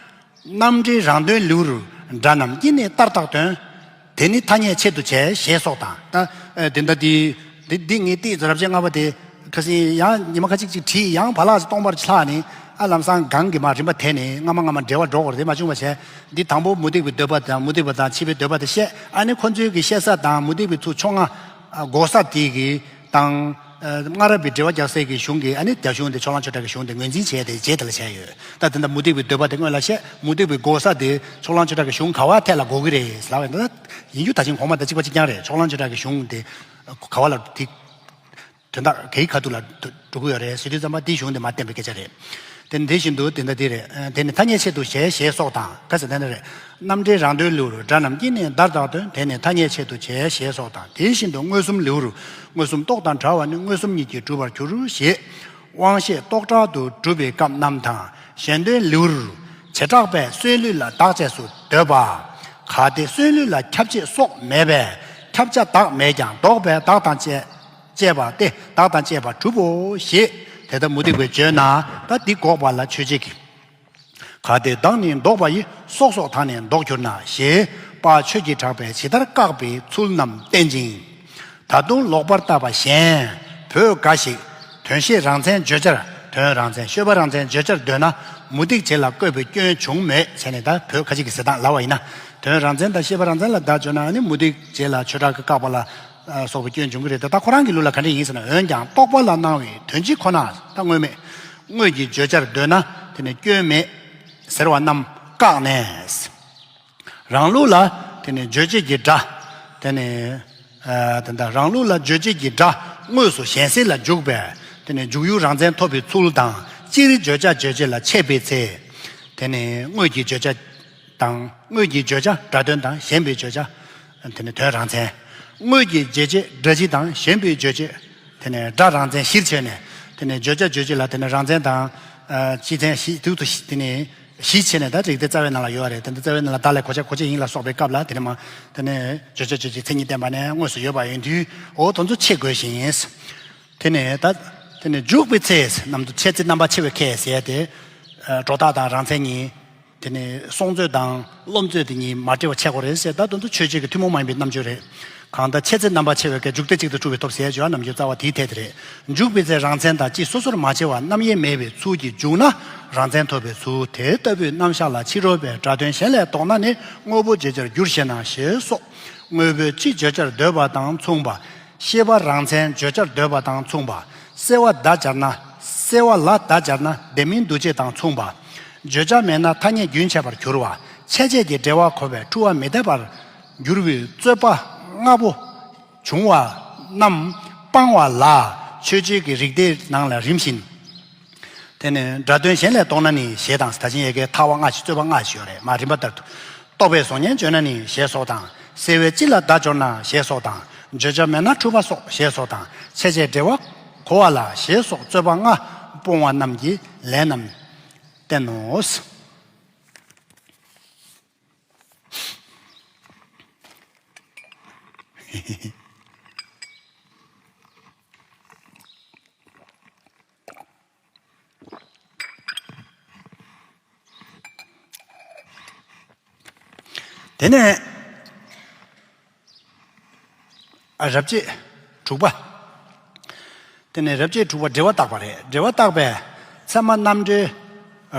རྣམ་འགྲེལ་རང་དོན་ལེའུར་སྒྲ་རྣམས་ཀྱིས་ནི་བརྡར་བཏགས་དོན། དེ་ནི་ཐ་སྙད་ཆེད་དུ་བྱས་ཞེས་སོགས་དང་། ད་ཨ་དེ་འདྲ་དེ་དེ་འདི་ངས་ཏིག་ཙམ་རབ་བྱེད་ལྔ་པ་དེ་ཁ་སང་ཡང་ཉི་མ་ཁ་ཅིག་ཅིག་བྲིས། ཡང་བ་ལག་ཅིག་སྟོང་པར་ཆགས་ནས། ཨ་ལམ་སང་གང་གི་མ་རིམ་པ་དེད་ནས་སྔ་མ་སྔ་མ་འབྲེལ་བ་འགྲོ་དགོས་རེད། དེ་མ་བྱུང་བ་བྱས། འདི་དང་པོ་མུ་སྟེགས་པའི་འདོད་པ་དང་མུ་སྟེགས་པ་དང་ཕྱི་པའི་འདོད་པ་དེ་བཤད། ཨ་ནི་ཁོ་ཚོའི་གི་བཤད་ས་དང་མུ་སྟེགས་པའི་ཚུར་ཕྱོགས་སྔ་འགོག་ས་དེ་གི་དང་། ཨ་སྔ་རབས་པའི་འགྲེལ་པ་རྒྱག་སའི་གི་གཞུང་གི་ཨ་ནི་རྒྱ་གཞུང་དེ་ཕྱོགས་གླང་ཆོས་གྲགས་ཀྱི་གཞུང་དེ་ངོས་འཛིན་བྱས་ཏེ་རྗེས་དེ་ལ་བྱས་ཡོད། ད་དེ་འདྲ་མུ་སྟེགས་པའི་འདོད་པ་དེ་སྔོན་ལ་བཤད། མུ་སྟེགས་པའི་འགོག་ས་དེ་ཕྱོགས་གླང་ཆོས་གྲགས་ཀྱི་གཞུང་ག་བ་ཐད་ལ་འགོག་གི་རེད་ལབ་པ་ཡིན་ན། ཡིན་རྒྱུ་ད་ཕྱིན་གོང་མ་དང་གཅིག་པ་གཅིག་རྐྱང་རེད། ཕྱོགས་གླང་ཆོས་གྲགས་ཀྱི་གཞུང་དེ་ག་བ་ལ་དེ་དོན་དག་གའི་ཁ་ཐུག་ལ་འགྲོ་གི་ཡོད་རེད་ཟེར་དུས་ཙམ་པ་དེའི་གཞུང་དེ་མ་བསྟན་པའི་སྐད་ཆ་རེད། དེ་དེ་བཞིན་དུ་དེ་འདྲ་དེ་རེད། དེ་ནི་ཐ་སྙད་ཆེད་དུ་བྱས་ཞེས་སོགས་དང་། ག་ཟེར་དེ་འདྲ་རེད། རྣམ་འགྲེལ་རང་དོན་ལེའུར་སྒྲ་རྣམས་ཀྱིས་ནི་བརྡར་བཏགས་དོན། དེ་ནི་ཐ་སྙད་ཆེད་དུ་བྱས་ཞེས་སོགས་དང་། དེ་བཞིན་དུ་མངོན་སུམ་ལེའུར་མངོན་སུམ་རྟོག་དང་བྲལ་བ་ནི་མངོན་སུམ་ཉིད་ཀྱིས་གྲུབ་པར་འགྱུར་ཞེས་དབང་ཤེས་རྟོག་བྲལ་དུ་གྲུབ་པའི་སྐབས་རྣམས་དང་། གཞན་དོན་ལེའུར་བྱེ་བྲག་པས་སོའི་ལུས་ལ་བདག་ཅེས་སུ་འདོད་པ། གལ་ཏེ་སོའི་ལུས་ལ་ཁྱབ་བྱེད་སོགས་མེད་པས་ཁྱབ་བྱ་བདག་མེད་ཀྱང་ལྡོག་པས་བདག་དང་བཅས་བཅས་པ་སྟེ་བདག་དང་བཅས་པ་གྲུབ་བོ་ཞེས་དེ་ལྟར་མུ་སྟེགས་པས་བརྗོད་ན། ད་འདི་འགོག་པ་ལ་ཆོས་བྱེད་ཀྱི། གལ་ཏེ་བདག་ནི་ལྡོག་པ་ཡི། སོགས་སོགས་དག་ནི་ལྡོག་གྱུར་ན། ཞེས་དཔལ་ཆོས་ཀྱི་གྲགས་པས་ཇི་ལྟར་བཀག་པའི་ཚུལ་རྣམས་བསྟན་ཅིང་། ད་དུང་ལོག་པར་བརྟགས་པ་གཞན་བོད་འགའ་ཞིག་དོན་ཤེས་རང་མཚན་བརྗོད་བྱར། དོན་རང་མཚན་ཤེས་པ་རང་མཚན་བརྗོད་བྱར་འདོད་ན་མུ་སྟེགས་བྱེད་ལ་བཀོད་པའི་སྐྱོན་བྱུང་མོད་ཟེར་ནས། ད་བོད་ཁ་ཅིག་གི་ཟེར་སྟངས་ལབ་པ་ཡིན་ན། དོན་རང་མཚན་དང་ཤེས་པ་རང་མཚན་ལ་བརྡ་བརྗོད་ན་ནི་མུ་སྟེགས་བྱེད་ལ་ཆོས་གྲགས་ཀྱིས་བཀག་པ་ལ་ཨ་སོགས་པའི་སྐྱོན་འབྱུང་གི་རེད། ད་ལྟ་ཁོ་རང་གི་ལུགས་ལ་ག་འདྲ་ཡིན་ཟེར་ན། འོན་ཀྱང་རྟོག་པ་ལ་སྣང་བའི་དོན་སྤྱི་ཁོ་ན་ད་དངོས་མེད་དངོས་ཀྱི་བརྗོད་བྱར་འདོད་ན་དེ་ནི་སྐྱོན་མེད་ཟེར་བ་རྣམས་བཀག་ནས། རང་ལུགས་ལ་དེ་ནི་རྗོད་བྱེད་ཀྱི་སྒྲ། དེ་ནི་ཨ་དེ་འདྲ་རང་ལུགས་ལ་རྗོད་བྱེད་ཀྱི་སྒྲ་དངོས་སུ་གཞན་སེལ་ལ་འཇུག་པས་དེ་ནི་འཇུག་ཡུལ་རང་མཚན་ཐོབ་པའི་ཚུལ་དང་། སྤྱིར་བརྗོད་བྱ་རྗོད་བྱེད་ལ་འཆད་པའི་ཚེ། དེ་ནི་དངོས་ཀྱི་བརྗོད་བྱ་དང་། དངོས་ཀྱི་བརྗོད་བྱ་སྒྲ་དོན་དང་། གཞན་པའི་བརྗོད་བྱ་དེ་ནི་དོན་རང་མཚན། དངོས་ཀྱི་བརྗོད་བྱེད་སྒྲ་སྤྱི་དང་། གཞན་པའི་བརྗོད་བྱེད་དེ་ནི་སྒྲ་རང་མཚན་གཞིར་བྱས་ནས། དེ་ནི་བརྗོད་བྱ་རྗོད་བྱེད་ལ་དེ་ནི་རང་མཚན་དང་། ཨ་སྤྱི་མཚན་གཞི་དུས་སུ་དེ་ནི་གཞི་བྱས་ནས། ད་རིགས་དེ་རྩ་བའི་ནང་ལ་ཡོད་རེད། དེ་འདི་རྩ་བའི་ནང་ལ་བརྡ་ལས་གོ་བྱ་གོ་བྱེད་ཡིན་ལ་སོགས་པའི་སྐབས་ལ་དེ་ནི་མ། དེ་ནི་བརྗོད་བྱ་རྗོད་བྱེད་མཚན་ཉིད་བསྟན་པ་ནས་དངོས་སུ་ཡོད་པ་ཡིན་དུས། འོ་དེ་ཚོ་འཆད་དགོས་ཤིང་། དེ་ནས་ད་དེ་ནས་འཇུག་པའི་ཚེ་རྣམས་དུ་འཆད་ཚེ་རྣམ་པར་ཕྱེ་བའི་ཁས་ཟེར་ཏེ། ཨ་སྒྲོ་བཏགས་དང་རང་མཚན་གཉིས། དེ་ནས་སོང་ཚོད་དང་རློམ་ཚོད་དེ་གཉིས་མ་འདྲེས་པ་འཆད་དགོས་རེད་ཟེར། ད་དེ་ཚོ་ཆོས་བརྒྱད་ཀྱི་ཐུན་མོང་མ་ཡིན་པའི་རྣམ་དཔྱོད་རེད། གང་ལྟར་འཆད་ཚེ་རྣམ་པར་ཕྱེ་བའི་ཁས་འཇུག་སྟེ་གཅིག་ཏུ་གྲུབ་པའི་སྟོབས་ཟེར་བརྗོད་རྣམ་འགྱུར་རྩ་བ་དེའི་ཐད་དེ་རེད། འཇུག་པའི་ཚེ་རང་མཚན་དང་སྤྱི་སོ་སོར་མ་ཕྱེ་བར་རྣམ་དབྱེ་མེད་པའི་ཚུལ་གྱིས་འཇུག་ན་རང་མཚན་ཐོབ་པའི་ཚུལ། དེ་ལྟ་བུའི་རྣམ་གཞག་ལ་ཕྱི་རོལ་པའི་སྒྲ་དོན་གཞན་ལས་ལྡོག་ན་ནི་དངོས་པོ་བརྗོད་བྱར་འགྱུར་ཞེ་ན་ཞེས་སོགས། དངོས་པོའི་སྤྱི་བརྗོད་བྱར་འདོད་པ་དང་མཚུངས་པ། ཤེས་པ་རང་མཚན་བརྗོད་བྱར་འདོད་པ་དང་མཚུངས་པ། གསལ་བ་བརྡ་སྦྱར་ན། གསལ་བ་ལ་བརྡ་སྦྱར་ན་དེ་མིན་འདུ་བྱེད་དང་མཚུངས་པ། བརྗོད་བྱ་མེད་ན་ཐ་སྙད་རྒྱུན་ཆད་པར་འགྱུར་བ། འཆད་བྱེད་ཀྱི་འགྲེལ་བ་གོ་བས་འཁྲུལ་བ་མི་འཐད་པར་འགྱུར་བའི་རྩོད་པ་ལྔ་པོ་བྱུང་བ་རྣམས་སྤང་བ་ལ་མཆོད་བརྗོད་ཀྱི་རིགས་དེའི་ནང་ལ་རིམ་བཞིན། དེ་ནས་སྒྲ་དོན་གཞན་ལས་ལྡོག་ན་ནི་ཞེས་དང་། ད་ཕྱིན་ཡ་གིའི་ཐལ་བ་ལྔ་ཞིག་རྩོད་པ་ལྔ་ཞིག་ཡོད་རེད། མ་རིམ་པ་ལྟར་དུ། རྟོག་པས་བཟོ་ཉེས་བརྗོད་ན་ནི་ཞེས་སོགས་དང་། སེལ་བའི་སྤྱི་ལ་བརྡ་སྦྱོར་ན་ཞེས་སོགས་དང་། བརྗོད་བྱ་མེད་ན་འཁྲུལ་པ་སོགས་ཞེས་སོགས་དང་། འཆད་བྱའི་འགྲེལ་བ་གོ་བ་ལ་ཞེས་སོགས་རྩོད་པ་ལྔ་སྤོང་བ་རྣམས་ཀྱི་ལན་རྣམས་བསྟན་ནོ། དེ་ནས་ཨ་རབ་བྱེད་དྲུག་པ། དེ་ནས་རབ་བྱེད་དྲུག་པ་འགྲེལ་བ་བརྟག་པ་རེད། འགྲེལ་བ་བརྟག་པའི་ཚད་མ་རྣམ་འགྲེལ་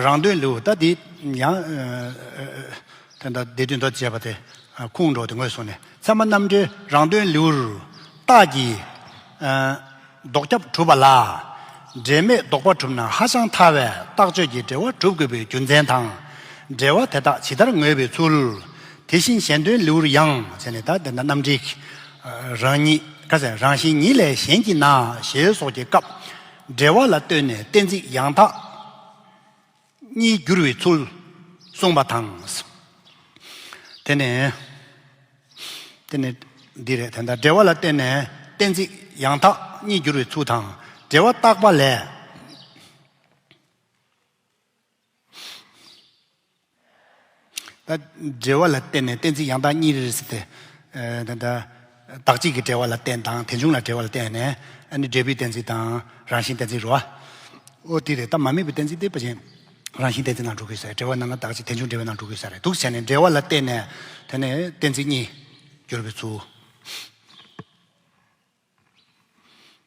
རང་དོན་ལེའུ། ད་འདི་ཡང་དེ་འདྲ་སྡེ་བདུན་དུ་བྱས་པ་དེ་ཁུངས་འགྲོ་དེ་ངོས་བཟུང་ནས། ཚད་མ་རྣམ་འགྲེལ་རང་དོན་ལེའུར་རྟགས་ཀྱི་ལྡོག་ཁྱབ་གྲུབ་པ་ལ། འབྲེལ་མེད་ལྡོག་པ་གྲུབ་ན་ཧ་ཅང་ཐལ་བས་རྟགས་ཆོས་ཀྱི་འགྲེལ་བ་གྲུབ་དགོས་པའི་རྒྱུ་མཚན་དང་། འགྲེལ་བ་དེ་དག་ཇི་ལྟར་ངོས་པའི་ཚུལ། དེ་བཞིན་གཞན་དོན་ལེའུར་ཡང་བྱས་ནས། ད་དེ་འདྲ་རྣམ་འགྲེལ་རང་ཉིད་ག་ཟེར་རང་བཞིན་ཉིད་ལས་གཞན་གྱིས་ན་ཞེས་སོགས་ཀྱི་སྐབས་འགྲེལ་བ་ལ་ལྟོས་ནས་གཏན་ཚིགས་ཡང་དག་གཉིས་འགྱུར་བའི་ཚུལ་གསུངས་པ་དང་། དེ་ནས་དེ་ནས་འདི་རེད། དེ་འདྲ་འགྲེལ་བ་ལ་བརྟེན་ནས་གཏན་ཚིགས་ཡང་དག་གཉིས་འགྱུར་བའི་ཚུལ་དང་། འགྲེལ་བ་བརྟག་པ་ལས། ད་འགྲེལ་བ་ལ་བརྟེན་ནས་གཏན་ཚིགས་ཡང་དག་གཉིས་རེད་ཟེར་ཏེ། ཨ་ད་ལྟ་བདག་གཅིག་གི་འགྲེལ་བ་ལ་བརྟེན་དང་དེ་བྱུང་ལ་འགྲེལ་བ་ལ་བརྟེན་ནས། ཨ་ནི་འབྲས་བུའི་གཏན་ཚིགས་དང་རང་བཞིན་གཏན་ཚིགས་རེད་བ། ཨོ་དེ་རེད། ད་མ་དམིགས་པའི་གཏན་ཚིགས་དེ་ཕལ་ཆེར་རང་བཞིན་གཏན་ཚིགས་ནང་འགྲོ་གི་ས་རེད། འགྲེལ་བ་ནང་ལ་བདག་གཅིག་དེ་བྱུང་འབྲེལ་བའི་ནང་འགྲོ་གི་ས་རེད། འདུག་བྱས་ནས་འགྲེལ་བ་ལ་བརྟེན་ནས་དེ་ནས་གཏན་ཚིགས་གཉིས་འགྱུར་བའི་ཚུལ།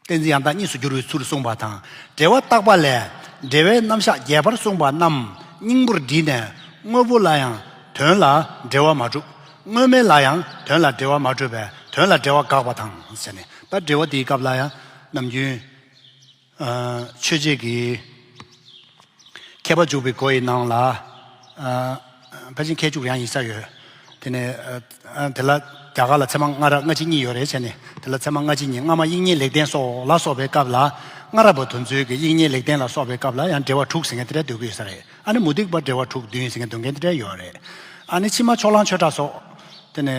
གཏན་ཚིགས་ཡང་དག་གཉིས་སུ་འགྱུར་བའི་ཚུལ་གསུངས་པ་དང་། འགྲེལ་བ་བརྟག་པ་ལས། འགྲེལ་བའི་རྣམ་གཞག་རྒྱས་པར་གསུངས་པ་རྣམས་སྙིང་པོར་བསྒྲིལ་ནས་དངོས་པོ་ལ་ཡང་དོན་ལ་འགྲེལ་བ་མ་གྲུབ། དངོས་མེད་ལ་ཡང་དོན་ལ་འགྲེལ་བ་མ་གྲུབ་པས་དོན་ལ་འགྲེལ་བ་དགག་པ་དང་ཟེར་ནས། ད་འགྲེལ་བ་དེའི་སྐབས་ལ་ཡང་ནམ་རྒྱུན་ཨ་མཆོད་བྱེད་ཀྱི་མཁས་པ་འཇུག་པའི་སྒོ་ཡི་ནང་ལ། ཨ་ཕལ་ཆེར་མཁས་འཇུག་ཡང་ཡིན་ས་ཡོད། དེ་ནས་ཨ་དེ་ལ་རྒྱ་གར་ལ་ཚད་མ་ལྔ་རབ་ལྔ་གཅིག་གཉིས་ཡོད་རེད་བྱས་ནས། དེ་ལ་ཚད་མ་ལྔ་གཅིག་གཉིས། སྔ་མ་དབྱིག་གཉེན་ལེགས་ལྡན་སོགས་ལ་སོགས་པའི་སྐབས་ལ། སྔ་རབས་པ་དེ་ཚོའི་གི་དབྱིག་གཉེན་ལེགས་ལྡན་ལ་སོགས་པའི་སྐབས་ལ་ཡང་འགྲེལ་བ་དྲུག་ཟེར་མཁན་དེ་འདྲ་འདོད་ཀྱི་ཡོད་ས་རེད། ཨ་ནི་མུ་སྟེགས་པ་འགྲེལ་བ་དྲུག་བདུན་ཟེར་མཁན་འདོད་མཁན་དེ་འདྲ་ཡོད་རེད། ཨ་ནི་ཕྱི་མ་ཕྱོགས་གླང་ཆོས་གྲགས་སོགས། དེ་ནས་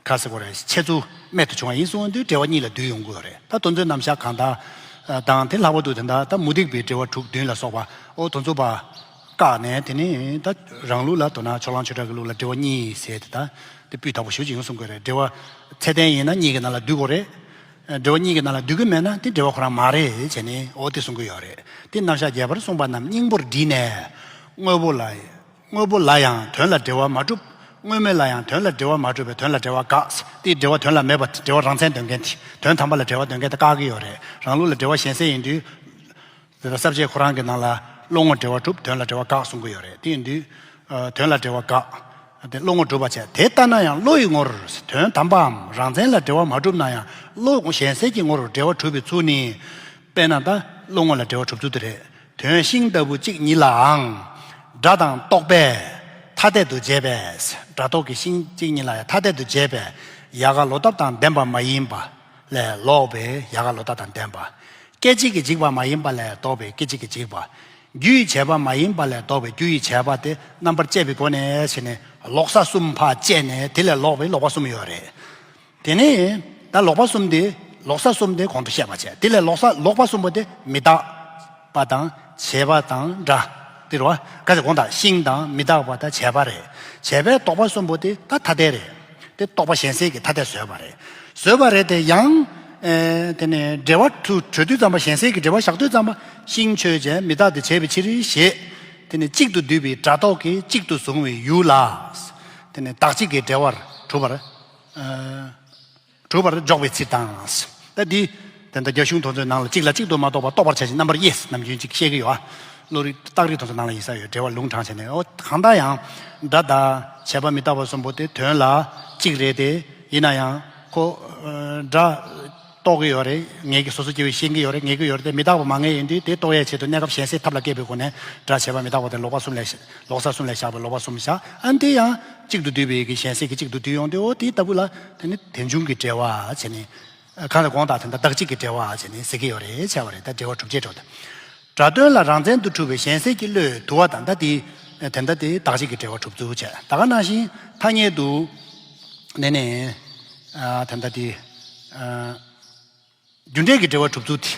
ག་ཟེར་དགོས་རེད། འཆད་ཚུལ་རྨད་དུ་བྱུང་བ་ཡིན་གསུངས་དུས་འགྲེལ་བ་གཉིས་ལ་བསྡུས་ཡོང་གི་ཡོད་རེད། ད་དེ་ཚོའི་རྣམ་གཞག་གང་ལྟར་དང་། དེ་ལྷག་པར་དུ་དེ་འདྲ་ད་མུ་སྟེགས་པའི་འགྲེལ་བ་དྲུག་བདུན་ལ་སོགས་པ། ཨོ་དེ་ཚོ་པ་བཀག་ནས། དེ་ནས་ད་རང་ལུགས་ལ་མདོར་ན་ཕྱོགས་གླང་ཆོས་གྲགས་ཀྱི་ལུགས་ལ་འགྲེལ་བ་གཉིས་ཟེར་དེ། ད་དེ་སྤུས་དག་པོ་ཞེ་པོ་ཅིག་ཡོང་གསུང་གི་ཡོད་རེད། འགྲེལ་བ་ཚད་ལྡན་ཡིན་ན་གཉིས་ཀྱི་ནང་ལ་བསྡུ་དགོས་རེད། འགྲེལ་བ་གཉིས་ཀྱི་ནང་ལ་བསྡུ་གི་མེད་ན་དེ་འགྲེལ་བ་ཁོ་རང་མ་རེད་བྱས་ནས། ཨོ་དེ་གསུང་གི་ཡོད་རེད། དེ་རྣམ་གཞག་རྒྱས་པར་གསུངས་པ་རྣམས་སྙིང་པོར་བསྒྲིལ་ནས། དངོས་པོ་ལ། དངོས་པོ་ལ་ཡང་དོན་ལ་འགྲེལ་བ་མ་གྲུབ། དངོས་མེད་ལ་ཡང་དོན་ལ་འགྲེལ་བ་མ་གྲུབ་པས་དོན་ལ་འགྲེལ་བ་དགག། དེའི་འགྲེལ་བ་དོན་ལ་མེད་པ། འགྲེལ་བ་རང་མཚན་འདོན་མཁན་དེ། དོན་དམ་པ་ལ་འགྲེལ་བ་འདོན་མཁན་དེ་བཀག་གི་ཡོད་རེད། རང་ལུགས་ལ་འགྲེལ་བ་གཞན་སེལ་ཡིན་དུས། དེ་ལྟར་ས་བཅད་ཁོ་རང་གི་ནང་ལ་བློ་ངོར་འགྲེལ་བ་གྲུབ། དོན་ལ་འགྲེལ་བ་དགག་གསུང་གི་ཡོད་རེད། དེ་ཡིན་དུས་ཨ་དོན་ལ་འགྲེལ་བ་དགག། དེ་བློ་ངོར་གྲུབ་པ་བྱས། དེ་ལྟ་ན་ཡང་བློ་ཡི་ངོར་དོན་དམ་པའམ་རང་མཚན་ལ་འགྲེལ་བ་མ་གྲུབ་ན་ཡང་བློ་གཞན་སེལ་གྱི་ངོར་འགྲེལ་བ་གྲུབ་པའི་ཚུལ་ནི། དཔེར་ན་ད་བློ་ངོ་ལ་འགྲེལ་བ་གྲུབ་ཚུལ་དེ་རེད། དོན་ཤིང་ལྟ་བུ་གཅིག་ཉིད་ལའང་སྒྲ་དང་རྟོག་པས་ཐ་དད་དུ་བྱས་པས། སྒྲ་རྟོག་གི་ཤིང་གཅིག་ཉིད་ལ་ཡང་ཐ་དད་དུ་བྱས་པས་ཡལ་ག་ལོག་ལྟ་དང་ལྡན་པ་མ་ཡིན་པ་ལས་ལོག་པའི་ཡལ་ག་ལོག་ལྟ་དང་ལྡན་པ། སྐད་ཅིག་གིས་འཇིག་པ་མ་ཡིན་པ་ལས་ལྡོག་པའི་སྐད་ཅིག་གིས་འཇིག་པ། རྒྱུ་ཡི་བྱས་པ་མ་ཡིན་པ་ལས་ལྡོག་པའི་རྒྱུ་ཡི་བྱས་པ་དེ་རྣམ་པར་དཔྱད་པའི་སྒོ་ནས་བྱས་ནས་ལོག་ས་གསུམ་ཕར་བཅད་ནས་དེ་ལས་ལོག་པའི་ལོག་པ་གསུམ་ཡོད་རེད། དེ་ནས་ད་ལོག་པ་གསུམ་དེ། ལོག་ས་གསུམ་དེ་གོང་དུ་བཤད་པ་བྱས། དེ་ལས་ལོག་ས་ལོག་པ་གསུམ་པོ་དེ་མི་རྟག་པ་དང་བྱས་པ་དང་སྒྲ། དེ་རེད་བ། ག་ཚོད་གོང་དང་ཤིང་དང་མི་རྟག་པ་དང་བྱས་པ་རེད། བྱས་པའི་རྟོག་པ་གསུམ་པོ་དེ་ད་ཐ་དད་རེད། དེ་རྟོག་པ་གཞན་སེལ་གྱི་ཐ་དད་བཟོས་པ་རེད། བཟོས་པ་རེད་དེ་ཡང་། ཨེ་དེ་ནས་འགྲེལ་བ་དུ་གྲོལ་དུས་ཙམ་པ། གཞན་སེལ་གྱི་འགྲེལ་བ་བཞག་དུས་ཙམ་པ་ཤིང་ཆོས་ཅན། མི་རྟག་སྟེ་བྱས་པའི་ཕྱིར་ཞེས། དེ་ནས་གཅིག་ཏུ་བསྡུས་པའི་སྒྲ་རྟོག་གིས་གཅིག་ཏུ་བཟུང་བའི་ཡུལ་ལ། དེ་ནས་བདག་གཅིག་གི་འགྲེལ་བར་གྲུབ་པར། ཨ། གྲུབ་པར་འཇོག་པའི་ཚུལ་དང་། ད་འདི་དེ་འདྲ་རྒྱ་གཞུང་དེ་ཚོའི་ནང་ལ་གཅིག་ལ་གཅིག་ཏུ་མ་རྟོགས་པ་རྟོགས་པར་བྱ་ཞིང་རྣམ་པར་དབྱེ་ཟེར་ནམ་རྒྱུན་གཅིག་བཤད་ཀྱི་ཡོད། ཨ། བློ་རིག་རྟགས་རིགས་དེ་ཚོའི་ནང་ལ་ཡིན་ས་ཡོད། འགྲེལ་བ་ལུང་དྲངས་བྱས་ནས། ཨོ་གང་ལྟར་ཡང་སྒྲ་དང་བྱས་པ་མི་རྟག་པ་གསུམ་པོ་དེ་དོན་ལ་གཅིག་རེད་དེ། ཡིན་ན་ཡང་ཁོ་ཨ་སྒྲ་ རྟོགས་ཀྱི་ཡོད་རེད། ངེས་ཀྱི་སོ་སོ་སྐྱེ་བོས་ཤེས་ཀྱི་ཡོད་རེད། ངེས་ཀྱི་ཡོད་རེད་དེ། མི་རྟག་པ་མ་ངེས་ཡིན་དུས་དེ་རྟོགས་ཡའི་ཆེད་དུ་གནས་སྐབས་གཞན་སེལ་ཐབས་ལ་མཁས་པའི་སྒོ་ནས་སྒྲ་བྱས་པ་མི་རྟག་པ་དེ་ལོག་པ་གསུམ་ལས་ལོག་ས་གསུམ་ལས་བཞག་པའི་ལོག་པ་གསུམ་བཞག་ཨ་ནི་དེ་ཡང་གཅིག་ཏུ་བསྡུས་པའི་གི་གཞན་སེལ་གྱི་གཅིག་ཏུ་བསྡུས་ཡོང་དུས། འོ་དེ་ལྟ་བུ་ལ་དེ་ནི་དེ་འབྱུང་གི་འབྲེལ་བ་བྱས་ནས། གང་ལ་དགོངས་དག་དེ་འདྲ་བདག་གཅིག་གི་འབྲེལ་བ་བྱས་ནས་ཟེར་གྱི་ཡོད་རེད། བྱས་པ་རེད། ད་འབྲེལ་བ་གྲུབ་བྱེད་འགྲོ་ད། སྒྲ་དོན་ལ་རང་མཚན་དུ་གྲུབ་པའི་གཞན་སེལ་གྱི་བློས་བསྡུ་བ་དང་། ད་དེ་དེ་འདྲ་དེ་བདག་གཅིག་གི་འབྲེལ་བ་གྲུབ་ཚུལ་བྱས། ད་ག་ནང་བཞིན་ཐ་སྙད་དུ་ནས་ནས་ཨ་དེ་འདྲ་དེ་ཨ་རྒྱུ་འབྲས་ཀྱི་འབྲེལ་བ་གྲུབ་ཚུལ་དེ།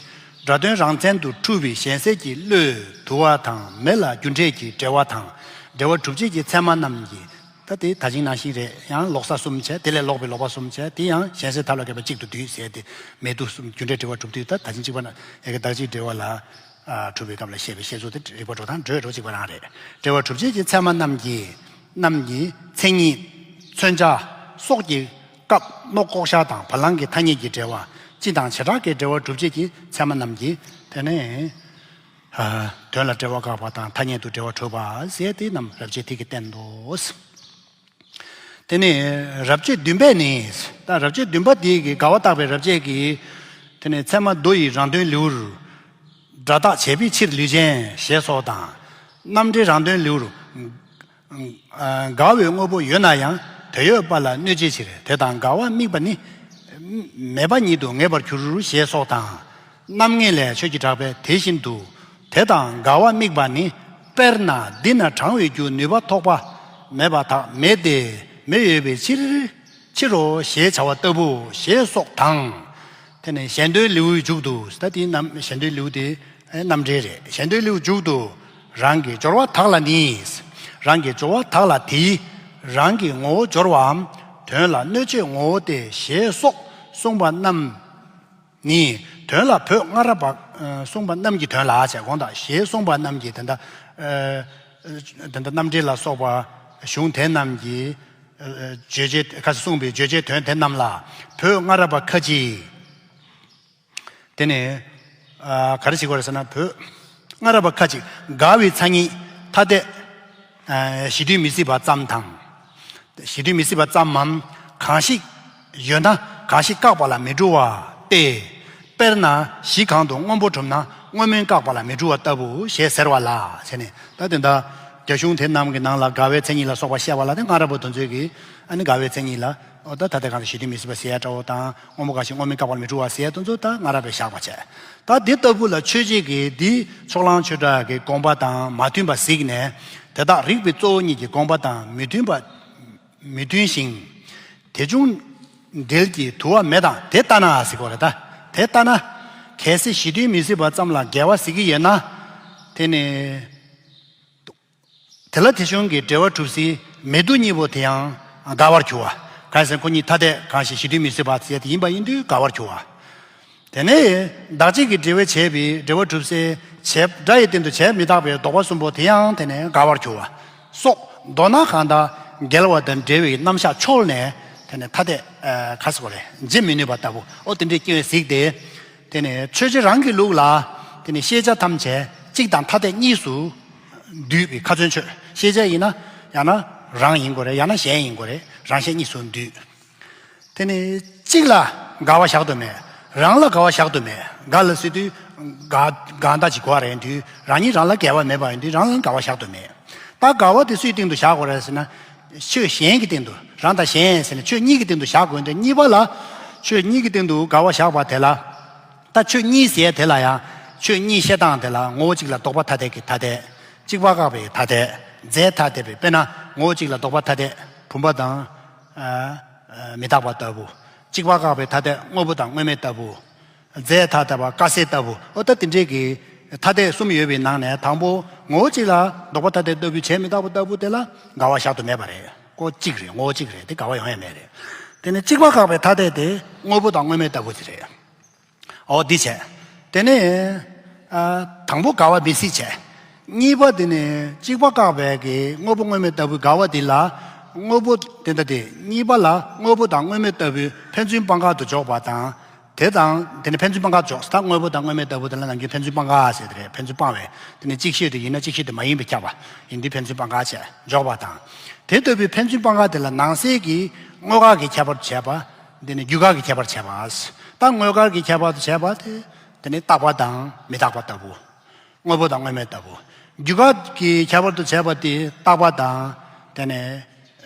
སྒྲ་དོན་རང་མཚན་དུ་གྲུབ་པའི་གཞན་སེལ་གྱི་བློས་བསྡུ་བ་དང་། མེ་ལ་རྒྱུ་འབྲས་ཀྱི་འབྲེལ་བ་དང་། འབྲེལ་བ་གྲུབ་བྱེད་ཀྱི་ཚད་མ་རྣམས་ཀྱི། ད་དེ་ད་ཅིང་ནང་བཞིན་རེད། ཡང་ལོག་ས་གསུམ་བྱས། དེ་ལས་ལོག་པའི་ལོག་པ་གསུམ་བྱས། དེ་ཡང་གཞན་སེལ་ཐབས་ལ་མཁས་པ་གཅིག་ཏུ་བསྡུས་ཟེར་ཏེ། མེ་དུ་གསུམ་རྒྱུ་འབྲས་འབྲེལ་བ་གྲུབ་དུས། ད་ད་ཅིང་གཅིག་པ་ན་ཡ་གི་བདག་གཅིག་འབྲེལ་བ་ལ་ཨ་གྲུབ་པའི་སྐབས་ལ་བཤད་པའི་བཤད་ཚུལ་དེ་རིགས་པ་འགྲོ་དང་འགྲོས་འགྲོ་གཅིག་པ་རང་རེད། འབྲེལ་བ་གྲུབ་བྱེད་ཀྱི་ཚད་མ་རྣམས་ཀྱི་རྣམས་ཀྱི་མཚན་ཉིད། མཚོན་བྱ། སོགས་ཀྱི་སྐབས་ནོག་ལྐོག་ཤལ་དང་བ་ལང་གི་ཐ་སྙད་ཀྱི་འབྲེལ་བ། སྤྱི་དང་བྱེ་བྲག་གི་འབྲེལ་བ་གྲུབ་བྱེད་ཀྱི་ཚད་མ་རྣམས་ཀྱི། དེ་ནས་ཨ་དོན་ལ་འབྲེལ་བ་དགག་པ་དང་ཐ་སྙད་དུ་འབྲེལ་བ་གྲུབ་པ་ཟེར་དེ་རྣམས་རབ་བྱེད་དེ་གིས་བསྟན་ཏོ། དེ་ནས་རབ་བྱེད་བདུན་པས་ནི། ད་རབ་བྱེད་བདུན་པ་དེ་གི་འགལ་བ་བརྟག་པའི་རབ་བྱེད་ཀྱིས། དེ་ནས་ཚད་མ་མདོ་ཡི་རང་དོན་ལེའུར། སྒྲ་རྟག་བྱས་པའི་ཕྱིར་ལུས་ཅན་ཞེས་སོགས་དང་། རྣམ་འགྲེལ་རང་དོན་ལེའུར། འགལ་བའི་དངོས་པོ་ཡོད་ན་ཡང་དེ་ཡོད་པ་ལ་གནོད་བྱའི་ཕྱིར། དེ་དང་འགལ་བ་དམིགས་པ་ནི། མེད་པ་ཉིད་དུ་ངེས་པར་འགྱུར་ཞེས་སོགས་དང་། རྣམ་ངེས་ལས་ཆོས་ཀྱི་གྲགས་པས་དེ་བཞིན་དུ། དེ་དང་འགལ་བ་དམིགས་པ་ནི། དཔེར་ན་འདི་ན་དྲང་བའི་རྒྱུ་ནུས་པ་ཐོགས་པ་མེད་པ་དག་མེད་དེ། མེ་ཡོད་པའི་ཕྱིར། ཕྱིར་རོ་ཞེས་བྱ་བ་ལྟ་བུ་ཞེས་སོགས་དང་། དེ་ནས་གཞན་དོན་ལེའུའི་མཇུག་ཏུ། ད་དེའི་རྣམ་གཞན་དོན་ལེའུ་དེ་རྣམ་འགྲེལ་རེད། གཞན་དོན་ལེའུའི་མཇུག་ཏུ། རང་གི་སྦྱོར་བ་དག་ལ་ནི། རང་གི་སྦྱོར་བ་དག་ལ་དེའི་རང་གི་ངོ་བོ་སྦྱོར་བའམ་དོན་ལ་གནོད་བྱེད་ངོ་བོ་སྟེ་ཞེས་སོགས་གསུངས་པ་རྣམས་ནི། དོན་ལ་བོད་སྔ་རབས་པ་གསུངས་པ་རྣམས་ཀྱི་དོན་ལ་བྱས། དགོངས་དག་ཞེས་གསུངས་པ་རྣམས་ཀྱི་དོན་དག་དོན་དག་རྣམ་འགྲེལ་ལ་སོགས་པ་གཞུང་དེ་རྣམས་ཀྱི་བརྗོད་བྱའི་ཁ་སང་གསུངས་པའི་བརྗོད་བྱའི་དོན་དེ་རྣམས་ལ་བོད་སྔ་རབས་པ་ཁ་ཅིག་དེ་ནས་ག་རེ་བྱེད་དགོས་རེད་ཟེར་ན། བོད་སྔ་རབས་པ་ཁ་ཅིག་འགལ་བའི་མཚན་ཉིད་ཐ་དད་གཞི་མཐུན་མི་སྲིད་པ་ཙམ་དང་། གཞི་མཐུན་མི་སྲིད་པ་ཙམ་མམ། གང་ཞིག་ཡོད་ན་གང་ཞིག་བཀག་པ་ལ་མི་འགྲོ་བ་སྟེ། དཔེར་ན་གཞི་གང་དུ་སྔོན་པོ་གྲུབ་ན་སྔོན་མིན་བཀག་པ་ལ་མི་འགྲོ་བ་ལྟ་བུ་ཞེས་ཟེར་བ་ལ་བྱས་ནས། ད་དེ་འདྲ་རྒྱ་གཞུང་དེ་རྣམས་ཀྱི་ནང་ལ་འགལ་བའི་མཚན་ཉིད་ལ་སོགས་པ་བཤད་པ་ལ་དེ་སྔ་རབས་པ་དེ་ཚོས་ཀྱིས་ཨ་ནི་འགལ་བའི་མཚན་ཉིད་ལ། འོ་ད་ཐ་དད་གང་དུ་གཞི་མཐུན་མི་སྲིད་པ་ཟེར་ཡ་འདྲ་བོ་དང་། སྔོན་པོ་གང་ཞིག་སྔོན་མིན་བཀག་པ་ལ་མི་འགྲོ་བ་ཟེར་ཡ་དེ་ཚོ་ད་སྔ་རབས་པས་བཞག་པ་བྱས། ད་དེ་ལྟ་བུ་ལ་ཆོས་རྗེ་གིས་འདི་ཕྱོགས་གླང་ཆོས་གྲགས་ཀྱི་དགོངས་པ་དང་མ་མཐུན་པ་གཟིགས་ནས། དེ་དག་རིགས་པའི་གཙོ་བོ་གཉིས་ཀྱི་དགོངས་པ་དང་མི་མཐུན་པ། མི་མཐུན་ཞིང་། དེ་བྱུང་འབྲེལ་གྱི་དུ་བ་མེ་དང་དེ་ལྟ་ན་ཟེར་གོ་རེད་ད། དེ་ལྟ་ན། གལ་སྲིད་གཞི་མཐུན་མི་སྲིད་པ་ཙམ་ལ་འགལ་བ་གཟིགས་ཀྱི་ཡོད་ན། དེ་ནི། དེ་ལ་དེ་བྱུང་གི་འབྲེལ་བ་གྲུབ་སའི་མེ་དུ་གཉིས་པོ་དེ་ཡང་འགལ་བར་འགྱུར་བ། གང་ཟེར་ཁོ་གཉིས་ཐ་དད་གང་ཞིག་གཞི་མཐུན་མི་སྲིད་པ་ཟེར་དེ་ཡིན་པ་ཡིན་དུས་འགལ་བར་འགྱུར་བ། དེ་ནས་བདག་གཅིག་གི་འབྲེལ་བས་བྱས་པའི་འབྲེལ་བ་གྲུབ་སའི་བྱས་སྒྲ་ཡི་སྟེང་དུ་བྱས་མི་རྟག་པའི་ལྡོག་པ་གསུམ་པོ་དེ་ཡང་དེ་ནས་འགལ་བར་འགྱུར་བ། སོགས་མདོར་ན་གང་དག་འགལ་བ་དང་འབྲེལ་བའི་རྣམ་གཞག་འཆོལ་ནས་དེ་ནས་ཐ་དད་ཨ་ག་ཟེར་དགོས་རེད། འབྱེད་མི་ནུས་པ་ལྟ་བུ། ཨོ་དེ་འདྲའི་སྐྱེ་བས་གཟིགས་ཏེ། དེ་ནས་ཆོས་རྗེ་རང་གི་ལུགས་ལ། དེ་ནས་ཤེས་བྱ་ཐམས་ཅད་གཅིག་དང་ཐ་དད་གཉིས་སུ་འདུས་པའི་ཁ་ཚོན་ཆོད། ཤེས་བྱ་ཡིན་ན་ཡང་ན་རང་ཡིན་དགོས་རེད། ཡང་ན་གཞན་ཡིན་དགོས་རེད། རང་གཞན་གཉིས་སུ་འདུས། དེ་ནས་གཅིག་ལ་འགལ་བ་བཞག་ཏུ་མེད། རང་ལ་འགལ་བ་བཞག་ཏུ་མེད། འགལ་ལ་ཟེར་དུས་འགལ་འགལ་ཟླ་ཅིག་གོ་བ་རེད་དུས་རང་ཉིད་རང་ལ་འགལ་བ་མེད་པ་ཡིན་དུས་རང་ལ་འགལ་བ་བཞག་ཏུ་མེད། ད་འགལ་བ་དེ་སུའི་སྟེང་དུ་བཞག་དགོས་རེད་ཟེར་ན། ཆོས་གཞན་གྱི་སྟེང་དུ། རང་དང་གཞན་ཟེར་ནས་ཆོས་གཉིས་ཀྱི་སྟེང་དུ་བཞག་དགོས་འདུག་གཉིས་པ་ལ། ཆོས་གཉིས་ཀྱི་སྟེང་དུ་འགལ་བ་བཞག་པ་དེ་ལ། ད་ཆོས་གཉིས་ཟེར་དེ་ལ་ཡང་ཆོས་གཉིས་བཤད་སྟངས་དེ་ལ་ངོ་བོ་གཅིག་ལ་ལྡོག་པ་ཐ་དད་ཀྱི་ཐ་དད། གཅིག་པ་བཀག་པའི་ཐ་དད། རྫས་ཐ་དད་པའི། དཔེར་ན་ངོ་བོ་གཅིག་ལ་ལྡོག་པ་ཐ་དད་བུམ་པ་དང་། ཨ་ཨ་མི་རྟག་པ་ལྟ་བུ། གཅིག་པ་བཀག་པའི་ཐ་དད་དངོས་པོ་དང་དངོས་མེད་ལྟ་བུ། རྫས་ཐ་དད་པ་དཀར་གསལ་ལྟ་བུ། ཨོ་ད་དེ་འདྲས་ཀྱི་ཐ་དད་གསུམ་ཡོད་པའི་ནང་ནས་དང་པོ་ངོ་བོ་གཅིག་ལ་ལྡོག་པ་ཐ་དད་ལྟ་བུའི་བྱས་མི་རྟག་པ་ལྟ་བུ་དེ་ལ་འགལ་བ་བཞག་ཏུ་མེད་པ་རེད། ཀོ་གཅིག་རེད། ངོ་བོ་གཅིག་རེད། དེ་འགལ་བ་ཡོང་ཡ་མེད་རེད། དེ་ནས་གཅིག་པ་བཀག་པའི་ཐ་དད་དེ་དངོས་པོ་དང་དངོས་མེད་ལྟ་བུ་དེ་རེད། ཨོ་འདི་བྱས། དེ་ནས་ཨ་དང་པོ་འགལ་བ་མི་སྲིད་བྱས། གཉིས་པ་དེ་ནས་གཅིག་པ་བཀག་པའི་གི་དངོས་པོ་དངོས་མེད་ལྟ་བུའི་འགལ་བ་དེ་ལ། དངོས་པོ་དེ་འདྲ་དེ་གཉིས་པ་ལ་དངོས་པོ་དང་དངོས་མེད་ལྟ་བུའི་ཕན་ཚུན་སྤང་བྱ་དུ་འཇོག་པ་དང་། དེ་དང་དེ་ནི་ཕན་ཚུན་སྤང་བྱ་འཇོག་ད་དངོས་པོ་དང་དངོས་མེད་ལྟ་བུ་དེ་ལ་ནམ་རྒྱུན་ཕན་ཚུན་སྤང་བྱ་ཟེར་དེ་རེད། ཕན་ཚུན་སྤང་བའི་དེ་ནི་གཅིག་ཤོས་དེ་ཡིན་ན་གཅིག་ཤོས་དེ་མ་ཡིན་པས་ཁྱབ་པ་ཡིན་དུས་ཕན་ཚུན་སྤང་བྱ་བྱས་འཇོག་པ་དང་། དེ་ལྟ་བུའི་ཕན་ཚུན་སྤང་བྱ་དེ་ལ་ནང་གསེས་ཀྱི་དངོས་དགག་གི་ཁྱད་པར་བྱས་པ། དེ་ནི་རྒྱུ་དགག་གི་ཁྱད་པར་བྱས་པ། ད་དངོས་འགལ་གྱི་ཁྱད་པར་དུ་བྱས་པ་དེ་དེ་ནི་རྟག་པ་དང་མི་རྟག་པ་ལྟ་བུ། དངོས་པོ་དང་དངོས་མེད་ལྟ་བུ། རྒྱུ་འགལ་གྱི་ཁྱད་པར་དུ་བྱས་པ་དེ་རྟག་པ་དང་དེ་ནི་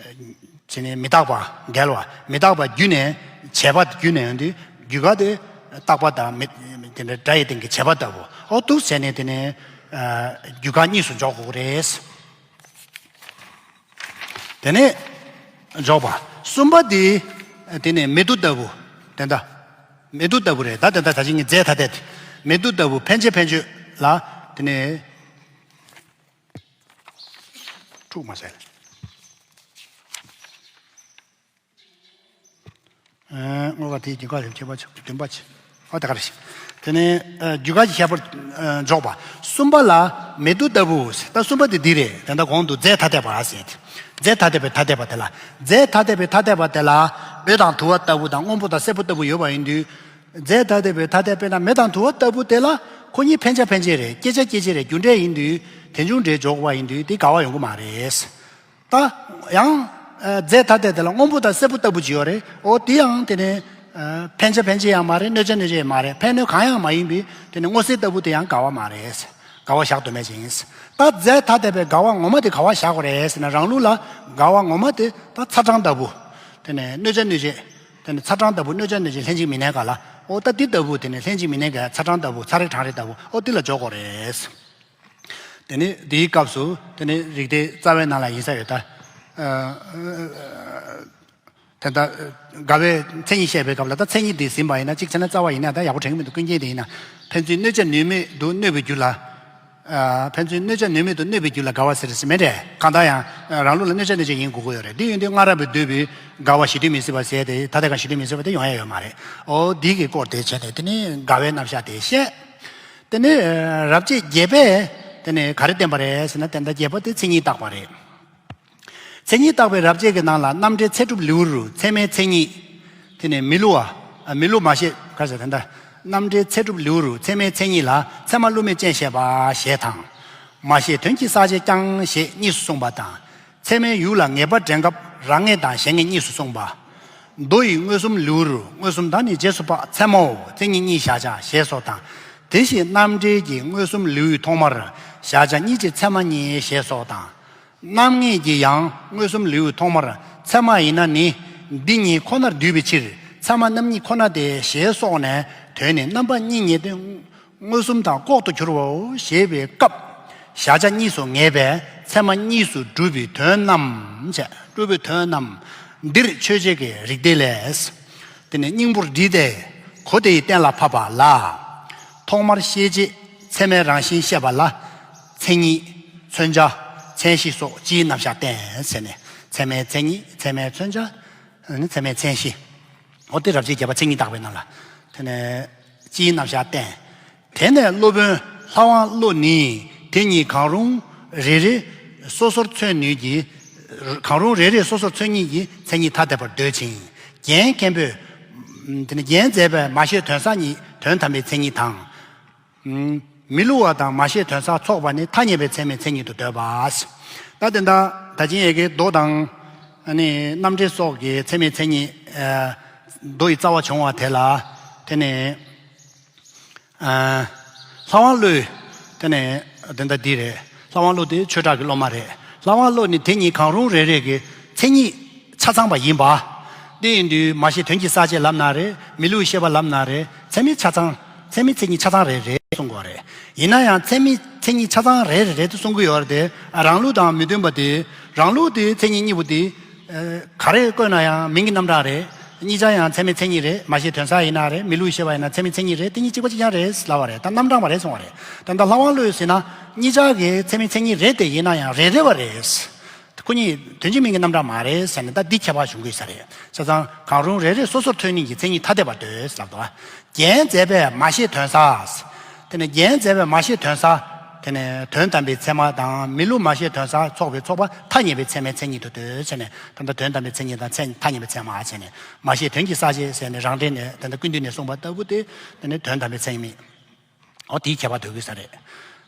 བྱས་ནས་མི་རྟག་པ་འགལ་བ། མི་རྟག་པ་བརྒྱུད་ནས་བྱས་པ་བརྒྱུད་ནས་ཡོང་དུས་རྒྱུ་འགལ་དེ་རྟག་པ་དང་མི་དེ་འདྲ་སྒྲ་ཡི་སྟེང་གི་བྱས་པ་ལྟ་བུ། ཨོ་འདུག་བྱས་ནས་དེ་ནི་རྒྱུ་འགལ་གཉིས་སུ་འཇོག་དགོས་རེད། དེ་ནས་འཇོག་པ། གསུམ་པ་དེ་དེ་ནས་མེ་དུ་ལྟ་བུ། དེ་འདྲ། མེ་དུ་ལྟ་བུ་རེད། ད་དེ་འདྲ་ད་ཅི་ངས་རྫས་ཐ་དད་དེ། མེ་དུ་ལྟ་བུ་ཕན་ཆད་ཕན་ཆོད་ལ་དེ་ནས་འཁྲུག་མ་ཟད། ཨ། དངོས་པོ་དེའི་རྒྱུ་འགལ་ཞིག་བྱེད་པ་ཆགས་བདུན་པ་ཆེ། ཨོ་དེ་ག་རེ་ཞིག་དེ་ནས་ཨ། རྒྱུ་འགལ་གྱི་ཁྱད་པར་ཨ། འཇོག་པ། གསུམ་པ་ལ་མེ་དུ་ལྟ་བུ། ད་གསུམ་པ་དེ་འདི་རེད། དེ་འདྲ་གོང་དུ་རྫས་ཐ་དད་པ་ཟེར་ཏེ། རྫས་ཐ་དད་པའི་ཐ་དད་པ་དེ་ལ། རྫས་ཐ་དད་པའི་ཐ་དད་པ་དེ་ལ་འོད་དང་དུ་བ་ལྟ་བུ་དང་སྔོན་པོ་དང་སེར་པོ་ལྟ་བུ་ཡོད་པ་ཡིན་དུས། རྫས་ཐ་དད་པའི་ཐ་དད་དཔེར་ན་མེ་དང་དུ་བ་ལྟ་བུ་དེ་ལ་ཁོ་གཉིས་ཕན་ཆད་ཕན་ཆད་རེད། སྐྱེད་བྱ་སྐྱེད་བྱེད་རེད། རྒྱུ་འབྲས་ཡིན་དུས་དེ་འབྱུང་འབྲས་འཇོག་པ་ཡིན་དུས་དེ་འགལ་བ་ཡོང་གི་མ་རེད། ད་ཡང་། ཨ། རྫས་ཐ་དད་དེ་ལ་སྔོན་པོ་དང་སེར་པོ་ལྟ་བུ་ཅིག་ཡོད་རེད། འོ་དེ་ཡང་དེ་ནི། ཨ། ཕན་ཆད་ཕན་ཆད་ཡང་མ་རེད། གནོད་བྱ་གནོད་བྱེད་ཡང་མ་རེད། ཕན་གནོད་གང་ཡང་མ་ཡིན་པས་དེ་ནི་སྔོ་སེར་ལྟ་བུ་དེ་ཡང་འགལ་བ་མ་རེད། འགལ་བ་བཞག་ཏུ་མེད་ཅིང་། ད་རྫས་ཐ་དད་པའི་འགལ་བ་ངོ་མ་དེ་ག་བ་བཞག་དགོས་རེད་ཟེར་ན། རང་ལུགས་ལ་འགལ་བ་ངོ་མ་དེ་ད་ཚ་གྲང་ལྟ་བུ། དེ་ནི་གནོད་བྱ་གནོད་བྱེད། དེ་ནི་ཚ་གྲང་ལྟ་བུ་གནོད་བྱ་གནོད་བྱེད་ལྷན་ཅིག་མི་གནས་འགལ་ལ། འོ་ད་འདི་ལྟ་བུ་དེ་ནི་ལྷན་ཅིག་མི་གནས་འགལ། ཚ་གྲང་ལྟ་བུ་ཚ་རེག་གྲང་རེག་ལྟ་བུ། འོ་འདི་ལ་འཇོག་དགོས་རེད། དེ་ནི་འདིའི་སྐབས་སུ་དེ་ནི་རིགས་གཏེར་རྩ་བའི་ནང་ལ་ཡིན་ས་ཡོད་ད། ཨ། དེ་ལྟར་འགལ་བའི་མཚན་ཉིད་བཤད་པའི་སྐབས་ལ། ད་མཚན་ཉིད་འདི་ཟིན་པ་ཡིན་ན། གཅིག་བྱས་ན་རྩ་བ་ཡིན་ན་ད་ཡག་པོ་དྲན་གྱི་མི་འདུག་ཀུན་མཁྱེན་དེ་ཡིན་ན། ཕན་ཚུན་གནོད་བྱ་གནོད་མེད་དུ་གནོད་པའི་རྒྱུ་ལ། ཨ། ཕན་ཚུན་གནོད་བྱ་གནོད་མེད་དུ་གནོད་པའི་རྒྱུ་ལ་འགལ་བ་ཟེར་ཟེར་མེད་དེ། གང་ལྟར་ཡང་རང་ལུགས་ལ་གནོད་བྱ་གནོད་བྱེད་ཡིན་དགོས་ཀྱི་ཡོད་རེད། འདི་ཡིན་དུས་སྔ་རབས་པའི་འདོད་པའི་འགལ་བ་གཞི་མཐུན་མི་སྲིད་པ་ཟེར་ཏེ། ཐ་དད་ཀྱང་གཞི་མཐུན་མི་སྲིད་པ་དེ་ཡོང་ཡ་ཡོད་མ་རེད། འོ་འདི་གི་སྐོར་དེ་བྱས་ཏེ་དེ་ནི་འགལ་བའི་རྣམ་གཞག་དེ་བཤད། དེ་ནི་རབ་བྱེད་བརྒྱད་པས་དེ་ནི་ག་རེ་བསྟན་པ་རེད་ཟེར་ན། དེ་ལྟར་བརྒྱད་པོ་དེ་མཚན་ཉིད་བརྟག་པ་རེད། མཚན་ཉིད་བརྟག་པའི་རབ་བྱེད་ཀྱི་ནང་ལ་རྣམ་འགྲེལ་ཚད་གྲུབ་ལེའུ་རུ་ཚད་མའི་མཚན་ཉིད། དེ་ནས་མི་བསླུ་བ། མི་བསླུ་མ་ཤེས་ག་ཟེར་དེ་འདྲ། རྣམ་འགྲེལ་ཚད་གྲུབ་ལེའུ་རུ་ཚད་མའི་མཚན་ཉིད་ལ་ཚད་མ་བསླུ་མེད་ཅན་བཤད་པ་ཞེས་དང་། མ་ཤེས་དོན་གྱི་གསལ་བྱེད་ཀྱང་ཞེས་གཉིས་སུ་གསུངས་པ་དང་། ཚད་མའི་ཡུལ་ལ་ངེས་པ་འདྲེན་སྐབས་རང་ངེས་དང་གཞན་ངེས་གཉིས་སུ་གསུངས་པ། མདོ་ཡི་མངོན་སུམ་ལེའུ་རུ་མངོན་སུམ་དང་ནི་རྗེས་སུ་དཔག་ཚད་མའོ་མཚན་ཉིད་གཉིས་བཞག་བྱ་ཞེས་སོགས་དང་། དེ་བཞིན་རྣམ་འགྲེལ་གྱི་མངོན་སུམ་ལེའུའི་ཐོག་མར་བཞག་བྱ་གཉིས་ཀྱི་ཚད་མ་གཉིས་ཞེས་སོགས་དང་། རྣམ་ངེས་ཀྱི་ཡང་མངོན་སུམ་ལེའུའི་ཐོག་མར་ཚད་མ་ཡིན་ན་ནི་འདི་གཉིས་ཁོ་ནར་འདུས་པའི་ཕྱིར་ཚད་མ་རྣམ་གཉིས་ཁོ་ན་སྟེ་ཞེས་སོགས་ནས། དོན་ནི་རྣམ་པ་གཉིས་ངེས་ཏེ་མངོན་སུམ་དང་ལྐོག་ཏུ་གྱུར་པའོ་ཞེས་པའི་སྐབས། བཞག་བྱ་གཉིས་སུ་ངེས་པས་ཚད་མ་གཉིས་སུ་གྲུབ་པའི་དོན་རྣམས་བྱས། གྲུབ་པའི་དོན་རྣམས་འདིར་ཆོས་འཆད་ཀྱི་རིགས་གཏེར་ལས། དེ་ནས་སྙིང་པོར་བསྒྲིལ་ཏེ་གོ་དེ་ཡིས་གཏན་ལ་ཕབ་པ་ལ། ཐོག་མར་ཤེས་བྱེད་ཚད་མའི་རང་བཞིན་བཤད་པ་ལ། མཚན་ཉིད། མཚོན་བྱ། མཚན་གཞི་སོགས་སྤྱིའི་རྣམ་གཞག་བསྟན་ཟེར་ནས། ཚད་མའི་མཚན་ཉིད། ཚད་མའི་མཚོན་བྱ། ཚད་མའི་མཚན་གཞི། འོ་དེ་རབ་བྱེད་བརྒྱད་པ་མཚན་ཉིད་བརྟག་པའི་ནང་ལ། དེ་ནས་སྤྱིའི་རྣམ་གཞག་བསྟན། དེ་ནས་སློབ་དཔོན་ལྷ་དབང་བློ་ནི་དེ་གཉིས་གང་རུང་རེ་རེ་སོ་སོར་མཚོན་ནུས་ཀྱི། གང་རུང་རེ་རེ་སོ་སོར་མཚོན་ཉིད་ཀྱི་མཚན་ཉིད་ཐ་དད་པར་འདོད་ཅིང་། རྒྱན་མཁན་པོས། དེ་ནི་རྒྱན་མཛད་པས་མ་ཤེས་དོན་གསལ་ཉིད་དོན་དམ་པའི་མཚན་ཉིད་དང་། མི་བསླུ་བ་དང་མ་ཤེས་དོན་གསལ་ཚོགས་པ་ནི་ཐ་སྙད་པའི་ཚད་མའི་མཚན་ཉིད་དུ་འདོད་པ། ད་དེ་འདྲ་ད་ཅི་ཡི་གེ་མདོ་དང་། ཨ་ནི་རྣམ་འགྲེལ་སོགས་ཀྱི་ཚད་མའི་མཚན་ཉིད། ཨ། མདོ་ཡི་རྩ་བ་བྱུང་བ་དེ་ལ། དེ་ནི། ཨ། ལྷ་དབང་བློས། དེ་ནི་དེ་འདྲ་འདི་རེད། ལྷ་དབང་བློ་དེ་ཆོས་གྲགས་ཀྱི་སློབ་མ་རེད། ལྷ་དབང་བློ་ནི་དེ་གཉིས་གང་རུང་རེ་རེ་གི་མཚན་ཉིད་ཆ་ཚང་པ་ཡིན་པ། དེ་ཡིན་དུས་མ་ཤེས་དོན་གྱི་གསལ་བྱེད་ལབ་ན་རེད། མི་བསླུ་བའི་ཤེས་པ་ལབ་ན་རེད། ཚད་མའི་ཆ་ཚང་། ཚད་མའི་མཚན་ཉིད་ཆ་ཚང་རེ་རེ་གསུང་དགོས་རེད། ཡིན་ན་ཡང་ཚད་མའི་མཚན་ཉིད་ཆ་ཚང་རེ་རེ་རེད་དུ་གསུང་གི་ཡོད་རེད་དེ། རང་ལུགས་དང་མི་མཐུན་པ་དེ། རང་ལུགས་དེ་མཚན་ཉིད་གཉིས་པོ་དེ། ཨ། ག་རེ་བཀོད་ན་ཡང་མིང་གི་རྣམ་གྲངས་རེད། གཉིས་ཆ་ཡང་ཚད་མའི་མཚན་ཉིད་རེད། མ་ཤེས་དོན་གསལ་ཡིན་ན་རེད། མི་བསླུ་བའི་ཤེས་པ་ཡིན་ན་ཚད་མའི་མཚན་ཉིད་རེད། དེ་གཉིས་གཅིག་པ་གཅིག་རྐྱང་རེད་ལབ་པ་རེད། ད་རྣམ་གྲངས་པ་རེད་གསུང་བ་རེད། ད་ལྟ་ལྷ་དབང་བློས་ཟེར་ན་གཉིས་ཆ་གི་ཚད་མའི་མཚན་ཉིད་རེད་དེ། ཡིན་ན་ཡང་རེ་རེ་བ་རེད། ཁོ་གཉིས་དོན་གཅིག་མིང་གི་རྣམ་གྲངས་མ་རེད་ཟེར་ནས་ད་འདི་ཁྱད་པར་བྱུང་གི་ས་རེད། བྱས་ཙང་གང་རུང་རེ་རེ་སོ་སོར་མཚོན་ནུས་ཀྱི་མཚན་ཉིད་ཐ་དད་པར་འདོད་ལབ་འདུག་རྒྱན་མཛད་པས་མ་ཤེས་དོན་གསལ། དེ་ནས་རྒྱན་མཛད་པས་མ་ཤེས་དོན་གསལ། དེ་ནས་དོན་དམ་པའི་ཚད་མ་དང་མི་བསླུ་མ་ཤེས་དོན་གསལ་ཚོགས་པའི་ཚོགས་པ་ཐ་སྙད་པའི་ཚད་མའི་མཚན་ཉིད་དུ་འདོད་ཟེར་ནས། ད་ལྟ་དོན་དམ་པའི་མཚན་ཉིད་དང་ཚད། ཐ་སྙད་པའི་ཚད་མ་ཟེར་ནས། མ་ཤེས་དོན་གྱི་གསལ་བྱེད་ཟེར་ནས་རང་འགྲེལ་ནས་ད་ལྟ་ཀུན་བཏུས་ནས་གསུངས་པ་ལྟ་བུ་དེ། དེ་ནས་དོན་དམ་པའི་མཚན་ཉིད། འོ་དེའི་ཁྱད་པར་འདོད་ཀྱི་ས་རེད།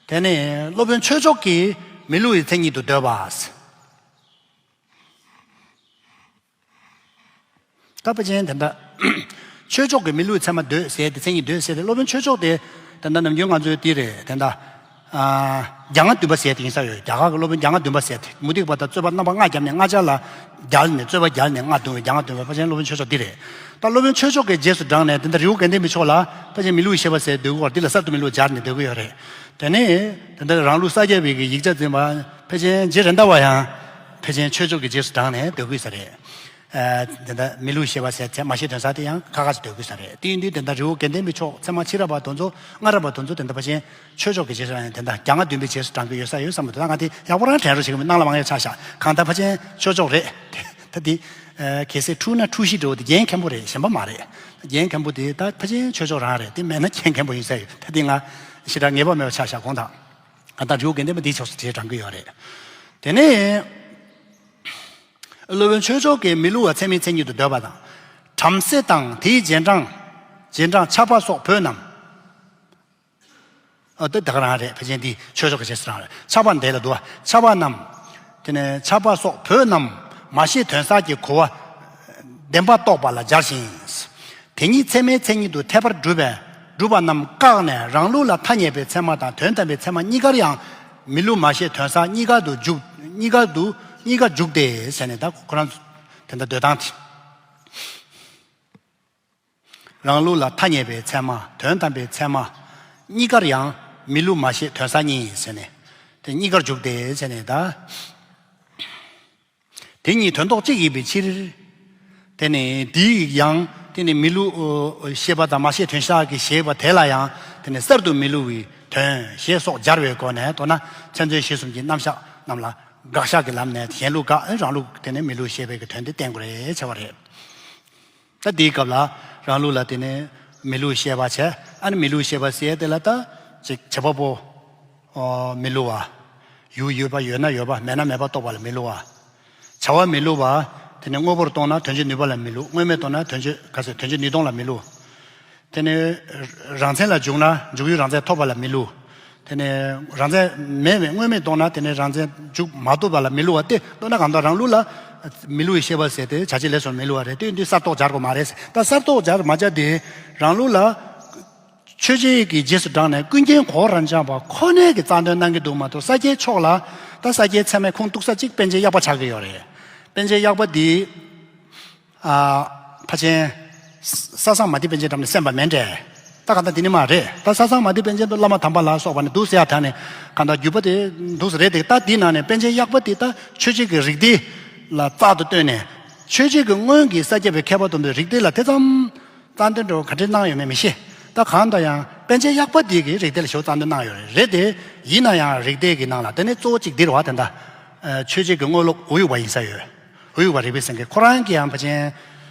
དེ་ནས་སློབ་དཔོན་ཆོས་མཆོག་གིས་མི་བསླུ་བའི་མཚན་ཉིད་དུ་འདོད་པ། ད་དཔེ་ཅན་དེ་འདྲ། ཆོས་ཕྱོགས་ཀྱི་མི་ལུས་ཚད་མ་འདོད་ཟེར་ཏེ། མཚན་ཉིད་འདོད་ཟེར་ཏེ། སློབ་དཔོན་ཆོས་ཕྱོགས་དེ་ད་ལྟ་ནམ་རྒྱུན་ང་ཚོའི་དེ་རེད། ད་ལྟ་ཨ་བརྒྱ་ལྔ་བདུན་པ་ཟེར་དེ་ཡིན་ས་ཡོད། རྒྱ་གར་གྱི་སློབ་དཔོན་བརྒྱ་ལྔ་བདུན་པ་ཟེར་དེ། མུ་སྟེགས་པ་དང་རྩོད་པ་རྣམ་པ་ལྔ་བརྒྱབ་ནས། ལྔ་ཆ་ལ་བརྒྱ་ནས། རྩོད་པ་བརྒྱ་ནས་ལྔ་བརྡུངས་པའི་བརྒྱ་ལྔ་བདུན་པ། ཕལ་ཆེར་སློབ་དཔོན་ཆོས་ཕྱོགས་འདི་རེད། ད་སློབ་དཔོན་ཆོས་ཕྱོགས་ཀྱི་རྗེས་སུ་འབྲངས་ནས། དེ་འདྲ་རི་བོ་དགེ་ལྡན་པའི་ཕྱོགས་ལ་ཕལ་ཆེར་མི་ལུས་ཤེས་པ་ཟེར་འདོད་ཀྱི་ཡོད་རེད། འདི་ལ་གསར་དུ་མི་ལུས་སྦྱར་ནས་འདོད་ཀྱི་ཡོད་རེད། དེ་ནས་དེ་འདྲ་རང་ལུགས་ས་སྐྱ་པའི་གི་ཡིག་ཆ་འཛིན་པ་ཕལ་ཆེར་རྗེ་རེད་མདའ་བ་ཡང་ཕལ་ཆེར་ཆོས་ཕྱོགས་ཀྱི་རྗེས་སུ་འབྲངས་ནས་འདོད་ཀྱི་ཡོད་ས་རེད། ཨ་དེ་འདྲ་མི་ལུས་ཤེས་པ་ཟེར་ཚད་མ་ཤེས་དོན་གསལ་དེ་ཡང་ཁ་ཁ་ཅིག་འདོད་ཀྱི་ཡོད་ས་རེད། དེ་ཡིན་དུས་དེ་འདྲ་རི་བོ་དགེ་ལྡན་པའི་ཕྱོགས་ཚད་མ་ཕྱི་རབས་པ་དེ་ཚོ། སྔ་རབས་པ་དེ་ཚོ་དེ་འདྲ་ཕལ་ཆེར་ཆོས་ཕྱོགས་ཀྱི་རྗེས་སུ་ཡང་དེ་འདྲ་བརྒྱ་ལྔ་བདུན་པའི་རྗེས་སུ་འབྲང་གི་ཡོད་ས་ཡོད་བསམ་གྱི་འདུག་ད་ང་དེ་ཡག་པོ་རང་དྲན་རོགས་བྱེད་ཀྱི་མི། སྣང་ལ་མང་ཡོད་ཆ་བཞག་གང་ལྟར་ཕལ་ཆེར་ཆོས་ཕྱོགས་རེད། ད་དེ་ཨ་གལ་སྲིད་འཁྲུག་ན་འཁྲུག་གཞི་འདྲ་བོ་དེ་རྒྱན་མཁན་པོ་རེད། གཞན་པ་མ་རེད། རྒྱན་མཁན་པོ་དེ་ད་ཕལ་ཆེར་ཆོས་ཕྱོགས་རང་རེད། དེ་མེད་ན་རྒྱན་མཁན་པོ་ཡིན་ས་ཡོད། ད་དེ་ང་ཞེ་དྲག་ངེས་པ་མེད་པ་ཆ་བཞག་གོང་དང་། གང་ལྟར་རི་བོ་དགེ་ལྡན་པ་འདིའི་ཕྱོགས་སུ་རྗེས་འབྲང་གི་ཡོད་རེད། དེ་ནས་སློབ་དཔོན་ཆོས་ཕྱོགས་ཀྱིས་མི་བསླུ་བ་ཚད་མའི་མཚན་ཉིད་དུ་འདོད་པ་དང་། བྲམ་ཟེ་དང་། དེའི་རྗེས་འབྲང་། རྗེས་འབྲང་ཆགས་པ་སོགས་བོད་རྣམས། ཨ་དེ་ད་ག་རང་རེད། ཕལ་ཆེར་འདི་ཆོས་ཕྱོགས་ཀྱི་རྗེས་སུ་རང་རེད། ཆགས་པ་འདི་ལ་འདུ་བ། ཆགས་པ་རྣམས། དེ་ནས་ཆགས་པ་སོགས་བོད་རྣམས་མ་ཤེས་དོན་གསལ་གྱི་གོ་བ་བདེན་པ་རྟོགས་པ་ལ་སྦྱར་ཞིང་། དེ་ཉིད་ཚད་མའི་མཚན་ཉིད་དུ་འཐད་པར་སྒྲུབ་པའི་སྒྲུབ་པ་རྣམས་བཀག་ནས། རང་ལུགས་ལ་ཐ་སྙད་པའི་ཚད་མ་དང་དོན་དམ་པའི་ཚད་མ་གཉིས་ཀར་ཡང་མི་བསླུ་མ་ཤེས་དོན་གསལ་གཉིས་ཀ་དུ་འཇུག་གཉིས་ཀ་དུ་གཉིས་ཀ་འཇུག་སྟེ་ཟེར་ནས། ད་ཁོ་རང་ཚོ་དེ་འདྲ་འདོད་སྟངས་དེ། རང་ལུགས་ལ་ཐ་སྙད་པའི་ཚད་མ། དོན་དམ་པའི་ཚད་མ་གཉིས་ཀར་ཡང་མི་བསླུ་མ་ཤེས་དོན་གསལ་གཉིས་ཟེར་ནས། དེ་གཉིས་ཀར་འཇུག་སྟེ་ཟེར་ནས་ད། དེ་གཉིས་དོན་ལྡོག་གཅིག་ཡིན་པའི་ཕྱིར། དེ་ནི་དེའི་ཡང་དེ་ནི་མི་བསླུ་ཨོ་ཤེས་པ་དང་མ་ཤེས་དོན་གསལ་གྱི་ཞེས་པ་དེ་ལ་ཡང་དེ་ནི་གསར་དུ་མི་བསླུ་བའི་དོན་ཞེས་སོགས་སྦྱར་བའི་སྒོ་ནས། མདོར་ན་མཚན་མཚོན་གཞི་གསུམ་གྱི་རྣམ་གཞག་རྣམས་ལ་དགག་བཞག་གི་ལམ་ནས་གཞན་ལུགས་དགག་རང་ལུགས་དེ་ནི་མི་བསླུ་ཤེས་པའི་གི་དོན་དེ་བསྟན་དགོས་རེད་བྱ་བ་རེད། ད་དེའི་སྐབས་ལ་རང་ལུགས་ལ་དེ་ནས་མི་བསླུ་ཤེས་པ་བྱས། ཨ་ནི་མི་བསླུ་ཤེས་པ་ཟེར་དེ་ལ་ད་ཅིག་བྱེད་པ་པོ་ཨོ་མི་བསླུ་བ། ཡུལ་ཡོད་པ་ཡོད་ན་ཡོད་པ། མེད་ན་མེད་པ་རྟོགས་པ་ལ་མི་བསླུ་བ། བྱ་བ་མི་བསླུ་བ། དེ་ནས་དངོས་པོར་རྟོགས་ན་དོན་བྱེད་ནུས་པ་ལ་མི་བསླུ། དངོས་མེད་རྟོགས་ན་དོན་བྱེད་ག་ཚོད་དོན་བྱེད་ནུས་སྟོང་ལ་མི་བསླུ། དེ་ནས་རང་མཚན་ལ་འཇུག་ན་འཇུག་ཡུལ་རང་མཚན་ཐོབ་པ་ལ་མི་བསླུ། དེ་ནས་རང་མཚན་མེད་པའི་དངོས་མེད་རྟོགས་ན་དེ་ནས་རང་མཚན་འཇུག་མ་ཐུབ་པ་ལ་མི་བསླུ་བ་སྟེ། མདོར་ན་གང་ལྟར་རང་ལུགས་ལ་མི་བསླུ་བའི་ཤེས་པ་ཟེར་དེ་བྱ་བྱེད་ལས་སུ་མི་བསླུ་བ་རེད། དེ་འདི་གསར་རྟོགས་སྦྱར་དགོས་མ་རེད། ད་གསར་རྟོགས་སྦྱར་མ་བྱ་དེ་རང་ལུགས་ལ་ཆོས་ཅན་གྱི་རྗེས་སུ་འབྲངས་ནས་ཀུན་མཁྱེན་གོ་རབ་འབྱམས་པ་ཁོ་ནའི་གི་རྩ་དོན་གནང་གི་འདུག་མ་གཏོགས། ས་སྐྱའི་ཕྱོགས་ལ་ད་ས་སྐྱའི་ཚད་མའི་ཁུངས་གཏུགས་ས་གཅིག་པཎ་ཆེན་གཡག་པ་ཆགས་ཀྱི་ཡོད་རེད། པཎ་ཆེན་གཡག་པ་འདི། ཨ་ཕ་ཆེན། ས་བཟང་མ་ཏི་པཎ་ཆེན་འགྲམ་ནས་གསན་པ་མེད་འདྲས། ད་ག་ད་འདི་ནི་མ་རེད། ད་ས་བཟང་མ་ཏི་པཎ་ཆེན་དུ་བླ་མ་དམ་པ་ལ་སོགས་པ་ནས་འདུག་ཟེར་ཡ་ད་ནས་གང་ལྟར་བརྒྱུད་པ་དེ་འདུག་ཟེར་རེད་དེ། ད་འདི་ནང་ནས་པཎ་ཆེན་གཡག་པ་དེ་ད་ཆོས་བྱེད་ཀྱི་རིགས་སྡེ་ལ་རྩལ་དུ་བཏོན་ནས། ཆོས་བྱེད་ཀྱི་སྔོན་གྱི་ས་སྐྱ་པའི་མཁས་པ་དམ་པའི་རིགས་སྡེ་ལ་དེ་ཙམ་རྩལ་འདོན་འགྲོ་ག་འདྲས་གནང་ཡོད་མེད་མི་ཤེས། ད་གང་ལྟར་ཡང་པཎ་ཆེན་གཡག་པ་དེ་གི་རིགས་སྡེ་ལ་ཞེ་པོ་རྩལ་འདོན་གནང་ཡོད་རེད། རེད་དེ། ཡིན་ན་ཡང་རིགས་སྡེ་གི་ནང་ལ་དེ་ནས་གཙོ་བོ་གཅིག་འདིར་བ་དེ་འདྲ། ཆོས་བྱེད་ཀྱི་དངོས་སློབ་འོ་ཡུག་པ་ཡིན་ས་ཡོད། འོ་ཡུག་པ་རིག་པའི་སེང་གེ་ཁོ་རང་གིས་ཡང་ཕལ་ཆེར་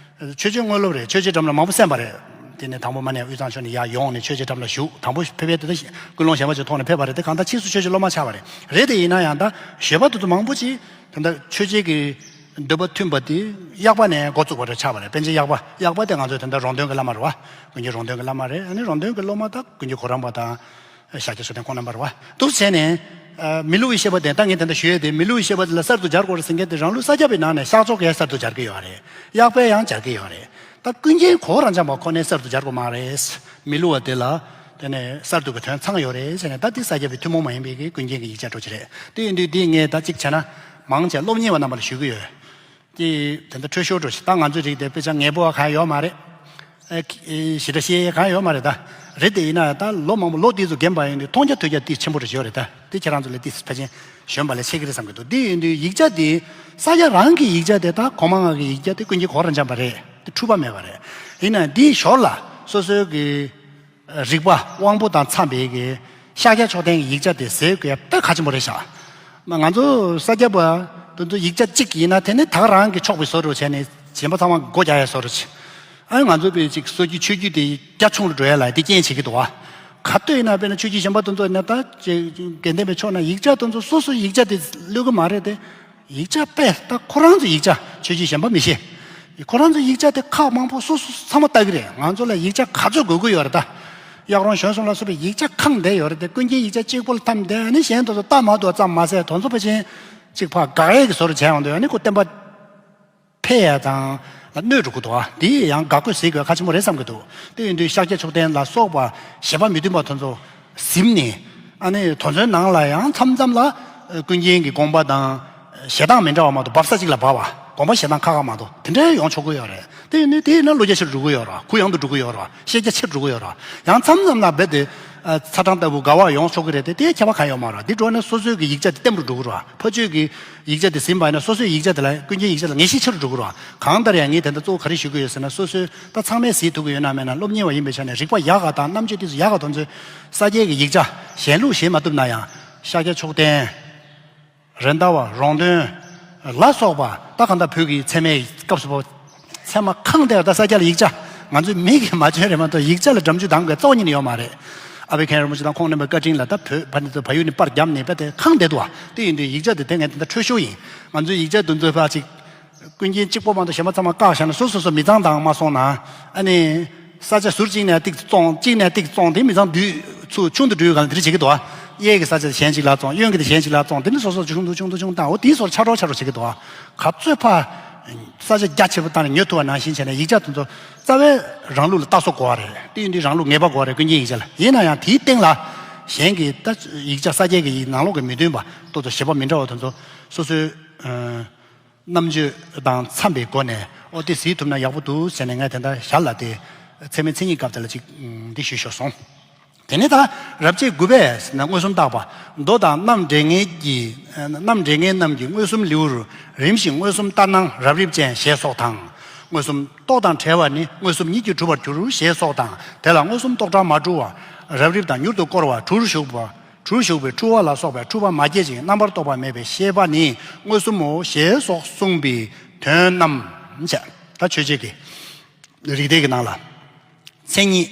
ཆོས་བྱེད་དངོས་སློབ་རེད། ཆོས་རྗེ་གྲྭ་ལ་མང་པོ་གསན་པ་རེད། དེ་ནས་དང་པོ་མ་ནས་དབུས་གཙང་ཕྱོགས་ནས་ཡར་ཡོང་ནས་ཆོས་རྗེ་གྲྭ་ལ་བཞུགས། དང་པོ་ཕེབས་པའི་དེ་ད་ཀུན་སློང་གཞན་པ་ཅིག་ཐོག་ནས་ཕེབས་པ་རེད་དེ། གང་ལྟར་ཕྱིས་སུ་ཆོས་རྗེ་སློབ་མ་ཆགས་པ་རེད། རེད་དེ། ཡིན་ན་ཡང་ད་གཞོན་པ་དེ་ཚོ་མང་པོ་ཅིག་དེ་འདྲ་ཆོས་བྱེད་ཀྱི་འདོད་པ་མཐུན་པ་དེ་གཡག་པ་ནས་འགོ་བཙུགས་པ་རེད་ཆགས་པ་རེད། པཎ་ཆེན་གཡག་པ། གཡག་པ་དེ་ང་ཚོས་དེ་འདྲ་རོང་སྟོན་གྱི་བླ་མ་རེད་བ། ཀུན་མཁྱེན་རོང་སྟོན་གྱི་བླ་མ་རེད། ཨ་ནི་རོང་སྟོན་གྱི་སློབ་མ་ད་ཀུན་མཁྱེན་གོ་རམས་པ་དང་། ཤཱཀྱ་མཚོ་བསྟན་ཁོང་རྣམ་པ་རེད་བ། འདུག་བྱས་ནས། ཨ་མི་བསླུ་བའི་ཤེས་པ་དེ། ད་ངས་དེ་འདྲ་ཞུ་ཡས་དེ། མི་བསླུ་བའི་ཤེས་པ་དེ་ལ་གསར་དུ་སྦྱར་དགོས་རེད་ཟེར་མཁན་དེ་རང་ལུགས་ས་སྐྱ་པའི་ནང་ནས་ཤར་ཕྱོགས་ཀྱིས་གསར་དུ་སྦྱར་གྱི་ཡོད་རེད། གཡག་པས་ཡང་སྦྱར་གྱི་ཡོད་རེད། ད་ཀུན་མཁྱེན་གོ་རབ་འབྱམས་པ་ཁོ་ནས་གསར་དུ་སྦྱར་དགོས་མ་རེད། མི་བསླུ་བ་དེ་ལ་དེ་ནས་གསར་དུ་གི་དོན་ཚང་ཡོད་རེད་ཟེར་ནས། ད་འདི་ས་སྐྱ་པའི་ཐུན་མོང་མ་ཡིན་པའི་གི་ཀུན་མཁྱེན་གྱི་ཡིག་ཆ་འདྲ་ཅིག་རེད། དེ་ཡིན་དུས་འདི་ངས་ད་གཅིག་བྱས་ན་མང་ཆེ་སློབ་གཉེར་བ་རྣམ་པ་ལ་ཞུ་གི་ཡོད། དེ་དེ་འདྲ་འཕྲོད་ཤོར་འགྲོ་ཞིག་ད་ང་ཚོའི་རིགས་དེ་དཔེ་ཆ་ངན་པ་གང་ཡོད་མ་རེད། ཨེ་ཨེ་ཞེ་དྲག་ཤེས་ཡས་གང་ཡོད་མ་རེད་ད། རེད་དེ། ཡིན་ན་ད་ལོ་མང་པོ་ལོ་དེ་ཚོ་རྒན་པ་ཡིན་དུས་མཐོང་རྒྱ་ཐོས་རྒྱ་དེ་ཆེན་པོ་རེ་ཡོད་རེད་ད། དེ་ཁྱེད་རང་ཚོ་ལས་དེ་ཕལ་ཆེར་གཞོན་པ་ལས་ཆེ་གི་རེད་བསམ་གི་འདུག་དེ་ཡིན་དུས་ཡིག་ཆ་དེ་ས་སྐྱ་རང་གི་ཡིག་ཆ་དེ། ད་གོང་མ་ང་གི་ཡིག་ཆ་དེ་ཀུན་མཁྱེན་གོ་རབ་འབྱམས་པ་རེད། དེ་འཁྲུལ་པ་མེད་པ་རེད། ཡིན་ན་དེའི་ཞོར་ལ་སོ་སོའི་གི་རིག་པ་དབང་པོ་དང་འཚམས་པའི་གི་ཤཱཀྱ་མཚོ་བསྟན་གྱི་ཡིག་ཆ་དེ་ཟེར་དགོས་ཡ་དཔེ་གལ་ཆེན་པོ་རེད་ཤག་མ་ང་ཚོ་ས་སྐྱ་པ་དེ་ཚོ་ཡིག་ཆ་གཅིག་ཡིན་ན་དེ་ནི་ད་ག་རང་གི་ཕྱོགས་པའི་བཟོ་འདྲ་བྱས་ནས་གཞན་པ་ཚང་མ་སྒོ་རྒྱག་ཡ་བཟོ་འདྲ་བྱས། ཨ་ང་ཚོ་པའི་ཅིག་སྲོལ་རྒྱུན་ཆོས་བརྒྱུད་དེ་རྒྱ་ཆུང་རུ་འགྲོ་ཡ་ལ་དེ་རྐྱེན་བྱེད་ཀྱི་འདུག་བ། ག་དུས་ཡིན་ན་དཔེར་ན་ཆོས་བརྒྱུད་གཞན་པ་དེ་ཚོ་ཡིན་ན། ད་ཅིག་དགེ་ལྡན་པའི་ཕྱོགས་ན་ཡིག་ཆ་དེ་ཚོ་སོ་སོའི་ཡིག་ཆ་དེ་བླུག་གི་མ་རེད་དེ། ཡིག་ཆ་དཔེ་ད་ཁོ་རང་ཚོའི་ཡིག་ཆ། ཆོས་བརྒྱུད་གཞན་པ་མི་ཤེས། ཁོ་རང་ཚོའི་ཡིག་ཆ་དེ་ཁག་མང་པོ་སོ་སོ་ཚང་མ་ལྟ་གི་རེད། ང་ཚོ་ལ་ཡིག་ཆ་ག་ཚོད་དགོས་ཀྱི་ཡོད་རེད་ད། གཡག་རོང་གཞོན་གསུམ་ལ་སོགས་པའི་ཡིག་ཆ་ཁང་བསྡད་ཡོད་རེད་དེ། ཀུན་མཁྱེན་ཡིག་ཆ་གཅིག་པོ་ལ་འཐམས་བསྡད། ཨ་ནི་གཞན་དེ་ཚོ་ལྟ་མ་ཐུབ་ཙམ་མ་ཟད། དེ་ཚོ་ཕལ་ཆེར་གཅིག་ཕར་དགག་ཡས་ཀྱི་བཟོ་འདྲ་བྱས་ཡོང་དུས། ཨ་ནི་ཁོ་བསྟན་པ་འཕེལ་ འཕེལ་ཡ་དང་ལ་གནོད་འགྲོ་གི་འདུག་ཨ། འདི་ཡང་དགག་དགོས་ཟེར་དགོས་ཁ་ཆེན་པོ་རེད་བསམ་གི་འདུག་དེ་ཡིན་དུས་ཤཱཀྱ་མཆོག་ལྡན་ལ་སོགས་པ་བཞེད་པ་མི་མཐུན་པ་དེ་ཚོ་ཟིན་ནས། ཨ་ནི་དེ་ཚོའི་ནང་ལ་ཡང་མཚམས་མཚམས་ལ་ཀུན་མཁྱེན་གྱི་དགོངས་པ་དང་བཞེད་སྟངས་མི་འདྲ་བ་མ་གཏོགས། འབབ་ས་གཅིག་ལ་འབབ་པ། དགོངས་པ་བཞེད་སྟངས་ཁག་ཁག་མ་གཏོགས་དེ་འདྲ་ཡོང་ཆོག་གི་ཡོད་རེད། དེ་ཡིན་དུས་དེ་ཡིན་ན་བློ་རྒྱ་ཆེར་འགྲོ་གི་ཡོད་རེད། གུ་ཡངས་དུ་འགྲོ་གི་ཡོད་རེད། ཤེས་རྒྱ་ཆེར་འགྲོ་གི་ཡོད་རེད། ཡང་མཚམས་མཚམས་ལ་རྦད་དེ་ཚ་གྲང་ལྟ་བུ་འགལ་བ་ཡོང་ཆོག་གི་རེད་དེ། དེའི་ཁྱད་པར་གང་ཡོད་མ་རེད། འདི་འགྲོ་ན་སོ་སོའི་གི་ཡིག་ཆ་དེ་བརྟན་པོར་འགྲོ་གི་རེད། ཕ་ཆོས་ཀྱི་ཡིག་ཆ་དེ་ཟིན་པ་ཡིན་ན་སོ་སོའི་ཡིག་ཆ་དེ་ལ་ཀུན་མཁྱེན་ཡིག་ཆ་ལ་ངེས་ཤེས་ཆེ་རུ་འགྲོ་གི་རེད། གང་ལྟར་ཡང་ངས་དེ་འདྲ་གཙོ་བོ་ག་རེ་ཞུ་གི་ཡོད་ཟེར་ན། སོ་སོའི་ད་ཚང་མས་གཟིགས་ཐུབ་ཀྱི་ཡོད་ན་མེད་ན་སློབ་གཉེར་བ་ཡིན་པའི་ཆ་ནས་རིག་པ་ཡག་ག་དང་རྣམ་དཔྱོད་དེ་ཚོ་ཡག་ག་དེ་ཚོས་ས་སྐྱའི་གི་ཡིག་ཆ་གཞན་ལུགས་བྱེད་མ་ཐུབ་ན་ཡང་ཤཱཀྱ་མཆོག་ལྡན། རེད་མདའ་བ། རོང་སྟོན་ལ་སོགས་པ། ད་གང་ལྟར་བོད་ཀྱི་ཚད་མའི་སྐབས་སུ་བབ། ཚད་མ་གང་དེ་ད་ས་སྐྱ་ལ་ཡིག་ཆ་ང་ཚོའི་མིག་གིས་མ་བྱོན་རེད་མ་གཏོགས། ཡིག་ཆ་ལ་འགྲམ་ཆུ་དང་གི་རྩ་བ་ཉིད་ནས་ཡོད་མ་རེད། ཨ་བྷི་ཁན་རིན་པོ་ཆེ་དང་ཁོང་རྣམ་པའི་བཀའ་དྲིན་ལ་ད་བོད་ཕ་ནི་ཚོ་བལ་ཡུལ་ནས་པར་བརྒྱབ་ནས་པ་དེ་གང་བསྡད་འདུག་བ། དེ་ཡིན་དུས་ཡིག་ཆ་དེ་དེ་ངས་དེ་འདྲ་འཕྲོད་ཤོར་ཡིན། ང་ཚོའི་ཡིག་ཆ་དེ་ཚོ་ཕར་ཅིག་ཀུན་མཁྱེན་གཅིག་པོ་མ་གཏོགས་གཞན་པ་ཚང་མ་བཀག་བཞག་ན་སོ་སོ་སོ་མི་ཚང་དང་མ་སོང་ན། ཨ་ནི། ས་ཆ་ཟུར་གཅིག་ནས་ཏིག་ཙམ་བཙོང་། གཅིག་ནས་ཏིག་ཙམ་བཙོང་དེ་མི་ཚང་དུས་ཚུར་ཆུང་དུ་འགྲོ་ཡོད་ག་ལ་དེ་འདྲ་བྱེད་ཀྱི་འདུག་ཨ། གཡས་ཀྱི་ས་ཆ་གཞན་གཅིག་ལ་བཙོང་། གཡོན་གྱི་དེ་གཞན་གཅིག་ལ་བཙོང་། དེ་ནི་སོ་སོ་ཆུང་དུ་ཆུང་དུ་ཆུང་དུ་བཏང་། འོ་དེའི་སོར་ཆ་རོགས་ཆ་རོགས་བྱེད་ཀྱི་འདུག་ཨ། ག་ཚོད་ཕར་ས་ཆ་རྒྱ་ཆེ་པོ་བཏང་ནས་ཉོ་ཐུབ་པ་ནང་བཞིན་བྱས་ནས་ཡིག་ཆ་དེ་ཚོ་རྩ་བའི་རང་ལུགས་ལ་ལྟ་སོགས་དགོས་པ་རེད། དེ་ཡིན་དུས་རང་ལུགས་ངེས་པ་དགོས་པ་རེད། ཀུན་མཁྱེན་ཡིག་ཆ་ལ། ཡིན་ན་ཡང་དེའི་སྟེང་ལ་གཞན་གྱི་ད་ཡིག་ཆ་ས་སྐྱའི་གི་ཡིག་ནང་ལོགས་ཀྱི་མི་མཐུན་པ་ཏོག་ཙམ་བཞེད་པ་མི་འདྲ་བ་དེ་ཚོ་སོ་སོའི། རྣམ་དཔྱོད་དང་འཚམས་པའི་སྒོ་ནས་ཨོ་དེ་གཟིགས་ཐུབ་ན་ཡག་པོ་འདུག་ཟེར་ནས་ངས་དེ་འདྲ་ཞར་ལ་དེ་ཚད་མའི་མཚན་ཉིད་སྐབས་དེ་ལ་ཅིག་འདི་ཞུས་ཞོར་སོང་། དེ་ནས་ད་རབ་བྱེད་དགུ་པས་ཟེར་ན་མངོན་སུམ་བརྟག་པ། མདོ་དང་རྣམ་འགྲེལ་མཁན་གྱི། རྣམ་འགྲེལ་མཁན་རྣམས་ཀྱི་མངོན་སུམ་ལེའུར་རིམ་བཞིན་མངོན་སུམ་ལྟར་སྣང་རབ་རིབ་ཅན་ཞེས་སོགས་དང་། མངོན་སུམ་རྟོག་དང་བྲལ་བ་ནི་མངོན་སུམ་ཉིད་ཀྱིས་གྲུབ་པར་འགྱུར་ཞེས་སོགས་དང་། དེ་ལ་མངོན་སུམ་རྟོག་བྲལ་མ་གྲུབ་པ། རབ་རིབ་དང་མྱུར་དུ་བསྐོར་བ། གྲུར་ཞུགས་པ། གྲུར་ཞུགས་པའི་འཁྲུལ་བ་ལ་སོགས་པའི་འཁྲུལ་པ་མ་སྐྱེས་ཤིང་རྣམ་པར་རྟོག་པ་མེད་པའི་ཤེས་པ་ནི་མངོན་སུམ་མོ་ཞེས་སོགས་གསུངས་པའི་དོན་རྣམས་བྱ། ད་ཆོས་བརྒྱད་ཀྱི་རིགས་གཏེར་གྱི་ནང་ལ། མཚན་ཉིད།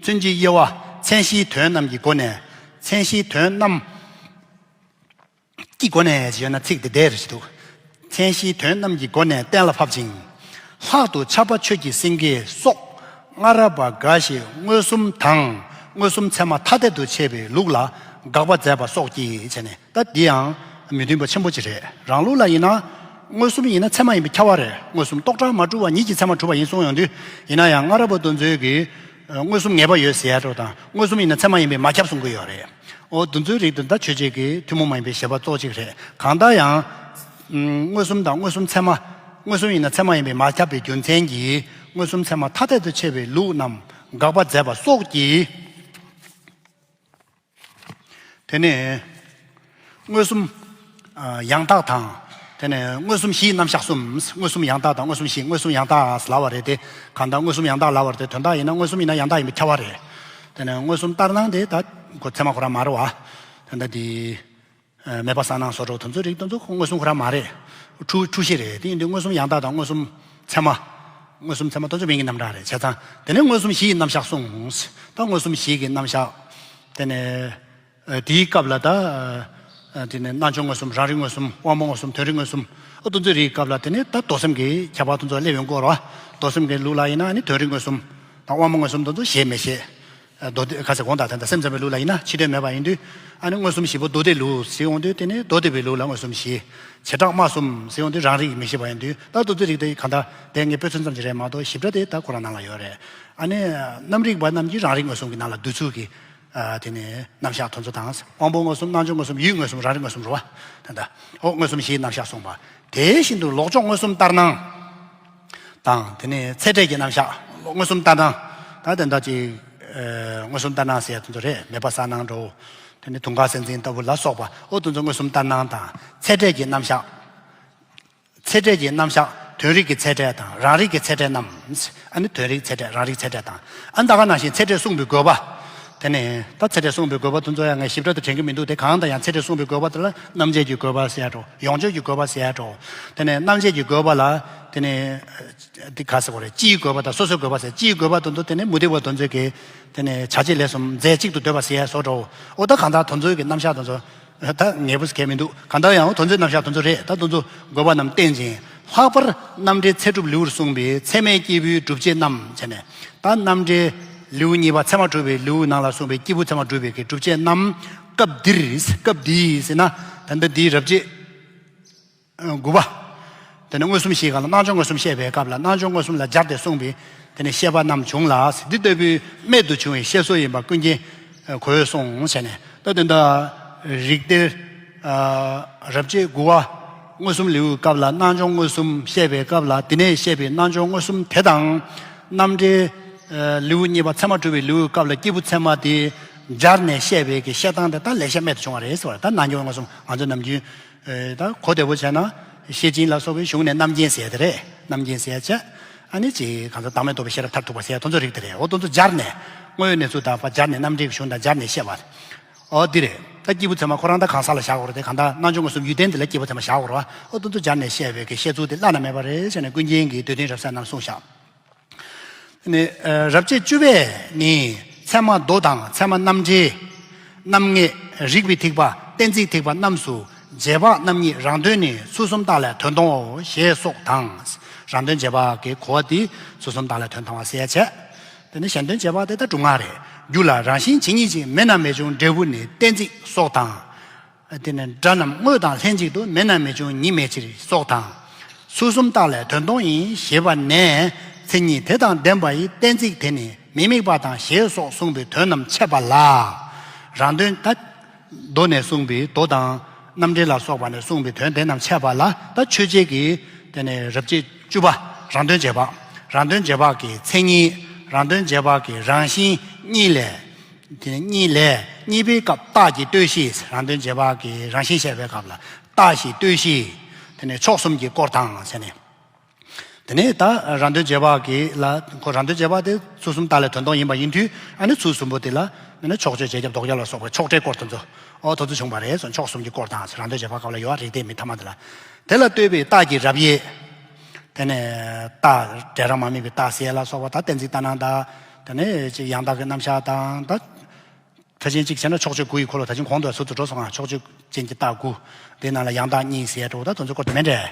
མཚོན་བྱའི་དབྱེ་བ། མཚན་གཞིའི་དོན་རྣམས་ཀྱི་སྒོ་ནས། མཚན་གཞིའི་དོན་རྣམས་ཀྱི་སྒོ་ནས་ཞེས་ན་ཚིག་དེ་བསྡད་རེ་ཞིག་འདུག་མཚན་གཞིའི་དོན་རྣམས་ཀྱི་སྒོ་ནས་གཏན་ལ་ཕབ་ཅིང་། ལྷག་ཏུ་ཕྱྭ་པ་ཆོས་ཀྱི་སེང་གེ་སོགས་སྔ་རབས་པ་འགའ་ཞིག་མངོན་སུམ་དང་མངོན་སུམ་ཚད་མ་ཐ་དད་དུ་ཕྱེ་བའི་ལུགས་ལ་དགག་པ་མཛད་པ་སོགས་ཀྱིས་བྱས་ནས། ད་འདི་ཡང་མི་མཐུན་པ་ཆེན་པོ་ཅིག་རེད། རང་ལུགས་ལ་ཡིན་ན་མངོན་སུམ་ཡིན་ན་ཚད་མ་ཡིན་པས་ཁྱབ་པ་རེད། མངོན་སུམ་རྟོག་བྲལ་མ་གྲུབ་པ་ཉིད་ཀྱིས་ཚད་མ་གྲུབ་པ་ཡིན་གསུངས་ཡོང་དུས། ཡིན་ན་ཡང་སྔ་རབས་པ་དེ་ཚོས་ཀྱིས་མངོན་སུམ་ངེས་པ་ཡོད་ཟེར་ཡ་འདྲ་དང་། མངོན་སུམ་ཡིན་ན་ཚད་མ་ཡིན་པས་མ་ཁྱབ་གསུང་གི་ཡོད་རེད། འོ་དེ་ཚོའི་རིགས་དེ་ད་ཆོས་བརྒྱད་ཀྱི་ཐུན་མོང་མ་ཡིན་པའི་བཞེད་པ་གཙོ་གཅིག་རེད། གང་ལྟར་ཡང་། ཨུམ། མངོན་སུམ་དང་མངོན་སུམ་ཚད་མ། མངོན་སུམ་ཡིན་ན་ཚད་མ་ཡིན་པས་མ་ཁྱབ་པའི་རྒྱུ་མཚན་གྱིས་མངོན་སུམ་ཚད་མ་ཐ་དད་དུ་ཕྱེ་བའི་ལུགས་རྣམས་དགག་པ་མཛད་པ་སོགས་ཀྱིས། དེ་ནས་མངོན་སུམ། ཨ། ཡང་དག་དང་། དེ་ནས་མངོན་སུམ་གཞིའི་རྣམ་གཞག་གསུམ། མངོན་སུམ་ཡང་དག་དང་མངོན་སུམ་གཞི། མངོན་སུམ་ཡང་དག་ལབ་པ་རེད་དེ། གང་ལྟར་མངོན་སུམ་ཡང་དག་ལབ་པ་རེད་དེ། དོན་དག་ཡིན་ན་མངོན་སུམ་ཡིན་ན་ཡང་དག་ཡིན་པས་ཁྱབ་པ་རེད། དེ་ནས་མངོན་སུམ་ལྟར་སྣང་དེ་ད་ཁོ་ཚད་མ་ཁོ་རང་མ་རེད་བ། དེ་འདྲ་དེ། མེད་པ་གསལ་སྣང་སོགས་འགྲོ་དེ་ཚོ་རིགས་དེ་ཚོ་མངོན་སུམ་ཁོ་རང་མ་རེད། འཁྲུལ་འཁྲུལ་གཞི་རེད། དེ་ཡིན་དུས་མངོན་སུམ་ཡང་དག་དང་མངོན་སུམ་ཚད་མ། མངོན་སུམ་ཚད་མ་དེ་ཚོ་མིང་གི་རྣམ་གྲངས་རེད། བྱས་ཙང་དེ་ནས་མངོན་སུམ་གཞིའི་རྣམ་གཞག་གསུངས། ད་མངོན་སུམ་གཞིའི་གི་རྣམ་གཞག་དེ་ནས། ཨ། དེའི་སྐབས་ལ་ད། ཨ། དེ་ནས་རྣལ་འབྱོར་མངོན་སུམ། རང་རིག་མངོན་སུམ། དབང་པོ་མངོན་སུམ། དོན་རིག་མངོན་སུམ། ཨོ་དེ་ཚོའི་རིགས་སྐབས་ལ་དེ་ནས་ད་མདོ་སེམས་ཀྱི་ཁྱད་པར་དེ་ཚོ་སླེབས་ཡོང་གི་ཡོད་རེད་བ། མདོ་སེམས་ཀྱི་ལུགས་ལ་ཡིན་ན་ནི་དོན་རིག་མངོན་སུམ་དང་དབང་པོ་མངོན་སུམ་དེ་ཚོ་ཞེས་མི་བྱེད། ཨ། མདོ་སྡེ་ཁ་ཟེར་གོང་དང་དེ་འདྲ་སེམས་ཙམ་པའི་ལུགས་ལ་ཡིན་ན་ཕྱི་དོན་མེད་པ་ཡིན་དུས། ཨ་ནི་མངོན་སུམ་བཞི་པོ་མདོ་སྡེའི་ལུགས་ཟེར་ཡོང་དུས་དེ་ནི་མདོ་སྡེ་པའི་ལུགས་ལ་མངོན་སུམ་བཞི། བྱེ་བྲག་སྨྲ་གསུམ་ཟེར་ཡོང་དུས་རང་རིག་མི་ཤེས་པ་ཡིན་དུས། ད་མདོ་སྡེའི་རིགས་དེ་གང་ལྟར་དེ་ངས་དཔེ་མཚོན་ཙམ་ཞིག་རེད་མ་གཏོགས་ཞིབ་ཕྲ་དེ་ད་ཁོ་རང་ནང་ལ་ཡོད་རེད། ཨ་ནི་རྣམ་རིག་པ་རྣམས་ཀྱིས་རང་རིག་མངོན་སུམ་གྱི་ནང་ལ་འདོད་ཚུལ་གྱི། ཨ། དེ་ནས་རྣམ་གཞག་དེ་ཚོ་དང་། དབང་པོ་མངོན་སུམ། རྣལ་འབྱོར་མངོན་སུམ། ཡུལ་མངོན་སུམ། རང་རིག་མངོན་སུམ་རེད་བ། ད་ལྟ་འོ་མངོན་སུམ་བཞིའི་རྣམ་གཞག་གསུངས་པ། དེ་བཞིན་དུ་ལོག་ཕྱོགས་མངོན་སུམ་ལྟར་སྣང་དང་། དེ་ནས་ཚད་འབྲས་ཀྱི་རྣམ་གཞག་མངོན་སུམ་ལྟར་སྣང་། ད་དེ་འདྲ་ཅིག་ཨ། མངོན་སུམ་ལྟར་སྣང་ཟེར་ཡ་དེ་ཚོ་རེད། མེད་པ་གསལ་སྣང་འགྲོ། དེ་ནས་དུང་དཀར་སེམས་འཛིན་ལྟ་བུ་ལ་སོགས་པ། ཨོ་དེ་ཚོ་མངོན་སུམ་ལྟར་སྣང་དང་ཚད་འབྲས་ཀྱི་རྣམ་གཞག་ཚད་འབྲས་ཀྱི་རྣམ་གཞག་དོན་རིག་གི་ཚད་འབྲས་དང་རང་རིག་གི་ཚད་འབྲས་རྣམས། ཨ་ནི་དོན་རིག་ཚད་འབྲས། རང་རིག་ཚད་འབྲས་དང་། ཨ་ནི་ད་ག་ནང་བཞིན་ཚད་འབྲས་གསུངས་པའི་དགོས་པ། དེ་ནས་ད་ཚད་འབྲས་གསུངས་པའི་དགོས་པ་དེ་ཚོ་ཡང་ངས་ཞིབ་ཕྲ་དུ་དྲན་གྱི་མི་འདུག་དེ་གང་ལྟར་ཡང་ཚད་འབྲས་གསུངས་པའི་དགོས་པ་དེ་ལ་རྣམ་འབྱེད་ཀྱི་དགོས་པ་ཟེར་ཡ་འགྲོ། ཡོངས་གཅོད་ཀྱི་དགོས་པ་ཟེར་ཡ་འགྲོ། དེ་ནས་རྣམ་འབྱེད་ཀྱི་དགོས་པ་ལ། དེ་ནས་འདི་ག་ཟེར་དགོས་རེད། སྤྱིའི་དགོས་པ་དང་སོ་སོའི་དགོས་པ་ཟེར། སྤྱིའི་དགོས་པ་དེ་ཚོ་དེ་ནས་མུ་སྟེགས་པ་དེ་ཚོས་ཀྱི་དེ་ནས་བྱ་བྱེད་ལས་གསུམ་རྫས་གཅིག་ཏུ་འདོད་པ་ཟེར་ཡ་བཟོ་འགྲོ། ཨོ་ད་གང་ལྟར་དེ་ཚོའི་གི་རྣམ་གཞག་དེ་ཚོ། ད་ངེས་པ་གང་མི་འདུག་གང་ལྟར་ཡང་དོན་ཚན་རྣམ་གཞག་དེ་ཚོ་རེད། ད་དེ་ཚོ་དགོས་པ་རྣམས་བསྟན་ཅིང་། ལྷག་པར་རྣམ་འགྲེལ་ཚད་སྒྲུབ་ལེའུར་གསུངས་པའི་ཚད་མའི་སྐྱེས་བུའི་སྒྲུབ་བྱེད་རྣམས་བྱས་ནས། ད་རྣམ་འགྲེལ་ལེའུ་གཉིས་པ་ཚད་མ་སྒྲུབ་པའི་ལེའུ་ནང་ལ་གསུངས་པའི་སྐྱེས་བུ་ཚད་མ་སྒྲུབ་པའི་གི་སྒྲུབ་བྱེད་རྣམས་སྐབས་འདིར། སྐབས་འདིའི་ཟེར་ན་ད་ལྟ་འདིའི་རབ་བྱེད་དགུ་པ། དེ་ནས་མངོན་སུམ་བཞིའི་སྒང་ལ་རྣལ་འབྱོར་མངོན་སུམ་བཤད་པའི་སྐབས་ལ་རྣལ་འབྱོར་མངོན་སུམ་ལ་སྦྱར་ཏེ་གསུངས་པའི་དེ་ནས་བཤད་པ་རྣམས་བྱུང་ལ། འདི་ལྟ་བུའི་རྨད་དུ་བྱུང་བའི་བཤད་སྲོལ་ཡིན་པ་ཀུན་མཁྱེན་གོ་གསུངས་བྱས་ནས། ད་དེ་འདྲ་རིགས་གཏེར་རབ་བྱེད་དགུ་པ་མངོན་སུམ་ལེའུའི་སྐབས་ལ་རྣལ་འབྱོར་མངོན་སུམ་བཤད་པའི་སྐབས་ལ། དེ་ནས་བཤད་པའི་རྣལ་འབྱོར་མངོན་སུམ་དེ་དང་རྣམ་འགྲེལ་ལེའུ་གཉིས་པ་ཚད་མ་སྒྲུབ་པའི་ལེའུའི་སྐབས་ལ་སྐྱེས་བུ་ཚད་མ་དེ་སྦྱར་ནས་བཤད་པའི་གི་བཤད་སྟངས་དེ་ད་ལེགས་བཤད་རྨད་དུ་བྱུང་བ་རེད་ཟེར་བ་རེད། ད་རྣལ་འབྱོར་མངོན་སུམ་ང་ཚོ་ནམ་རྒྱུན་ད་གོ་བདེ་པོ་བྱས་ན་ཤེར་ཕྱིན་ལ་སོགས་པའི་གཞུང་ནས་རྣམ་རྒྱལ་ཟེར་དེ་རེད། རྣམ་རྒྱལ་ཟེར་བྱས། ཨ་ནི་ཅིག་གང་ཟག་བདག་མེད་རྟོགས་པའི་ཤེས་རབ་མཐར་ཐུག་པ་ཟེར་དེ་ཚོ་རིགས་དེ་རེད། འོ་དེ་ཚོ་སྦྱར་ནས་དངོས་ཡོད་གནས་ཚུལ་དང་སྦྱར་ནས་རྣམ་འགྲེལ་གྱི་གཞུང་དང་སྦྱར་ནས་བཤད་པ། འོ་འདི་རེད། ད་སྐྱེས་བུ་ཚད་མ་ཁོ་རང་ད་གང་ཟག་ལ་བཞག་དགོས་རེད་དེ། གང་ལྟར་རྣལ་འབྱོར་མངོན་སུམ་ཡུལ་ལྡན་འདི་ལ་སྐྱེས་བུ་ཚད་མ་བཞག་དགོས་རེད་བ། འོ་དེ་ཚོ་སྦྱར་ནས་བཤད་པའི་གི་བཤད་ཚུལ་དེ་བླ་ན་མེད་པ་རེད་ཟེར་ནས་ཀུན་མཁྱེན་གྱིས་འདོད་དོན་རབ་གསལ་ནང་གསུངས་བཞག་ནས། རབ་བྱེད་བཅུ་པས་ནི་ཚད་མ་མདོ་དང་ཚད་མ་རྣམ་འགྲེལ། རྣམ་ངེས། རིགས་པའི་ཐེག་པ། གཏན་ཚིགས་ཐེག་པ་རྣམས་སུ་རྗེས་དཔག་རྣམ་གཉིས་རང་དོན་ནི་ཚུལ་གསུམ་རྟགས་ལས་དོན་མཐོང་ངོ་ཞེས་སོགས་དང་། རང་དོན་རྗེས་དཔག་གི་གོ་བ་དེ་ཚུལ་གསུམ་རྟགས་ལས་དོན་མཐོང་བ་ཟེར་བྱས། དེ་ནི་གཞན་དོན་རྗེས་དཔག་དེ་ད་སྒྲུབ་ངག་རེད། རྒྱུ་ལ་རང་བཞིན་ཇི་སྙེད་ཅིག་མེད་ན་མེད་བྱུང་འབྲས་བུ་ནི་གཏན་ཚིགས་སོགས་དང་། དེ་ནས་སྒྲ་རྣམས་དངོས་དང་ལྷན་ཅིག་ཏུ་མེད་ན་མེད་བྱུང་ཉིད་མེད་ཕྱིར་སོགས་དང་། ཚུལ་གསུམ་རྟགས་ལས་དོན་མཐོང་ཡིན་ཞེས་པ་ནས་མཚན་ཉིད་དེ་དང་ལྡན་པ་ཡི་གཏན་ཚིགས་དེ་ནི་མི་དམིགས་པ་དང་ཞེས་སོགས་གསུངས་པའི་དོན་རྣམས་འཆད་པ་ལ། རང་དོན་ད། མདོ་ནས་གསུངས་པའི་མདོ་དང་རྣམ་འགྲེལ་ལ་སོགས་པ་ནས་གསུངས་པའི་དོན་དེ་རྣམས་འཆད་པ་ལ་ད་ཆོས་འཆད་ཀྱི་དེ་ནས་རབ་བྱེད་བཅུ་པ་རང་དོན་རྗེས་དཔག་རང་དོན་རྗེས་དཔག་གི་མཚན་ཉིད། རང་དོན་རྗེས་དཔག་གི་རང་བཞིན་གཉིས་ལས། དེ་ནས་གཉིས་ལས་གཉིས་པའི་སྐབས་རྟགས་ཀྱི་ལྟོས་གཞི། རང་དོན་རྗེས་དཔག་གི་རང་བཞིན་བཤད་པའི་སྐབས་ལ་རྟགས་གཞི་ལྟོས་གཞི། དེ་ནས་ཕྱོགས་གསུམ་གྱི་སྐོར་དང་ཟེར་ནས། དེ་ནས་ད་རང་དོན་རྗེས་དཔག་གི་ལ་ཁོ་རང་དོན་རྗེས་དཔག་དེ་ཚུལ་གསུམ་རྟགས་ལས་དོན་མཐོང་ཡིན་པ་ཡིན་དུས། ཨ་ནི་ཚུལ་གསུམ་པོ་དེ་ལ་ནི་ཕྱོགས་ཆོས་རྗེས་ཁྱབ་ལྡོག་ཁྱབ་ལ་སོགས་པའི་ཕྱོགས་བྲལ་སྐོར་དེ་ཚོ། ཨོ་དེ་ཚོ་བྱུང་བ་རེད་ཟེར། ཕྱོགས་གསུམ་གྱི་སྐོར་དང་ཟེར་རང་དོན་རྗེས་དཔག་སྐབས་ལ་ཡོད་རིགས་གཏེར་མི་ཐ་མ་དེ་ལ། དེ་ལ་ལྟོས་པའི་རྟགས་ཀྱི་རབ་དབྱེ། དེ་ནས་རྟགས་འབྲས་རང་མ་དམིགས་པའི་རྟགས་ཟེར་ལ་སོགས་པ་དང་གཏན་ཚིགས་ལྟར་སྣང་དང་། དེ་ནས་ཅིག་ཡང་དག་གི་རྣམ་གཞག་དང་ད། ཕལ་ཆེར་གཅིག་བྱས་ན་ཕྱོགས་ཆོས་དགུ་ཡི་འཁོར་ལོ་ད་ཅིང་གོང་དུ་ཟུར་དུ་འགྲོ་སོང་ང་། ཕྱོགས་ཆོས་ཅན་གྱི་རྟགས་དགུ། དེའི་ནང་ལ་ཡང་དག་གཉིས་ཟེར་འགྲོ་ད་དེ་ཚོའི་སྐོར་དུ་མེད་འདྲ།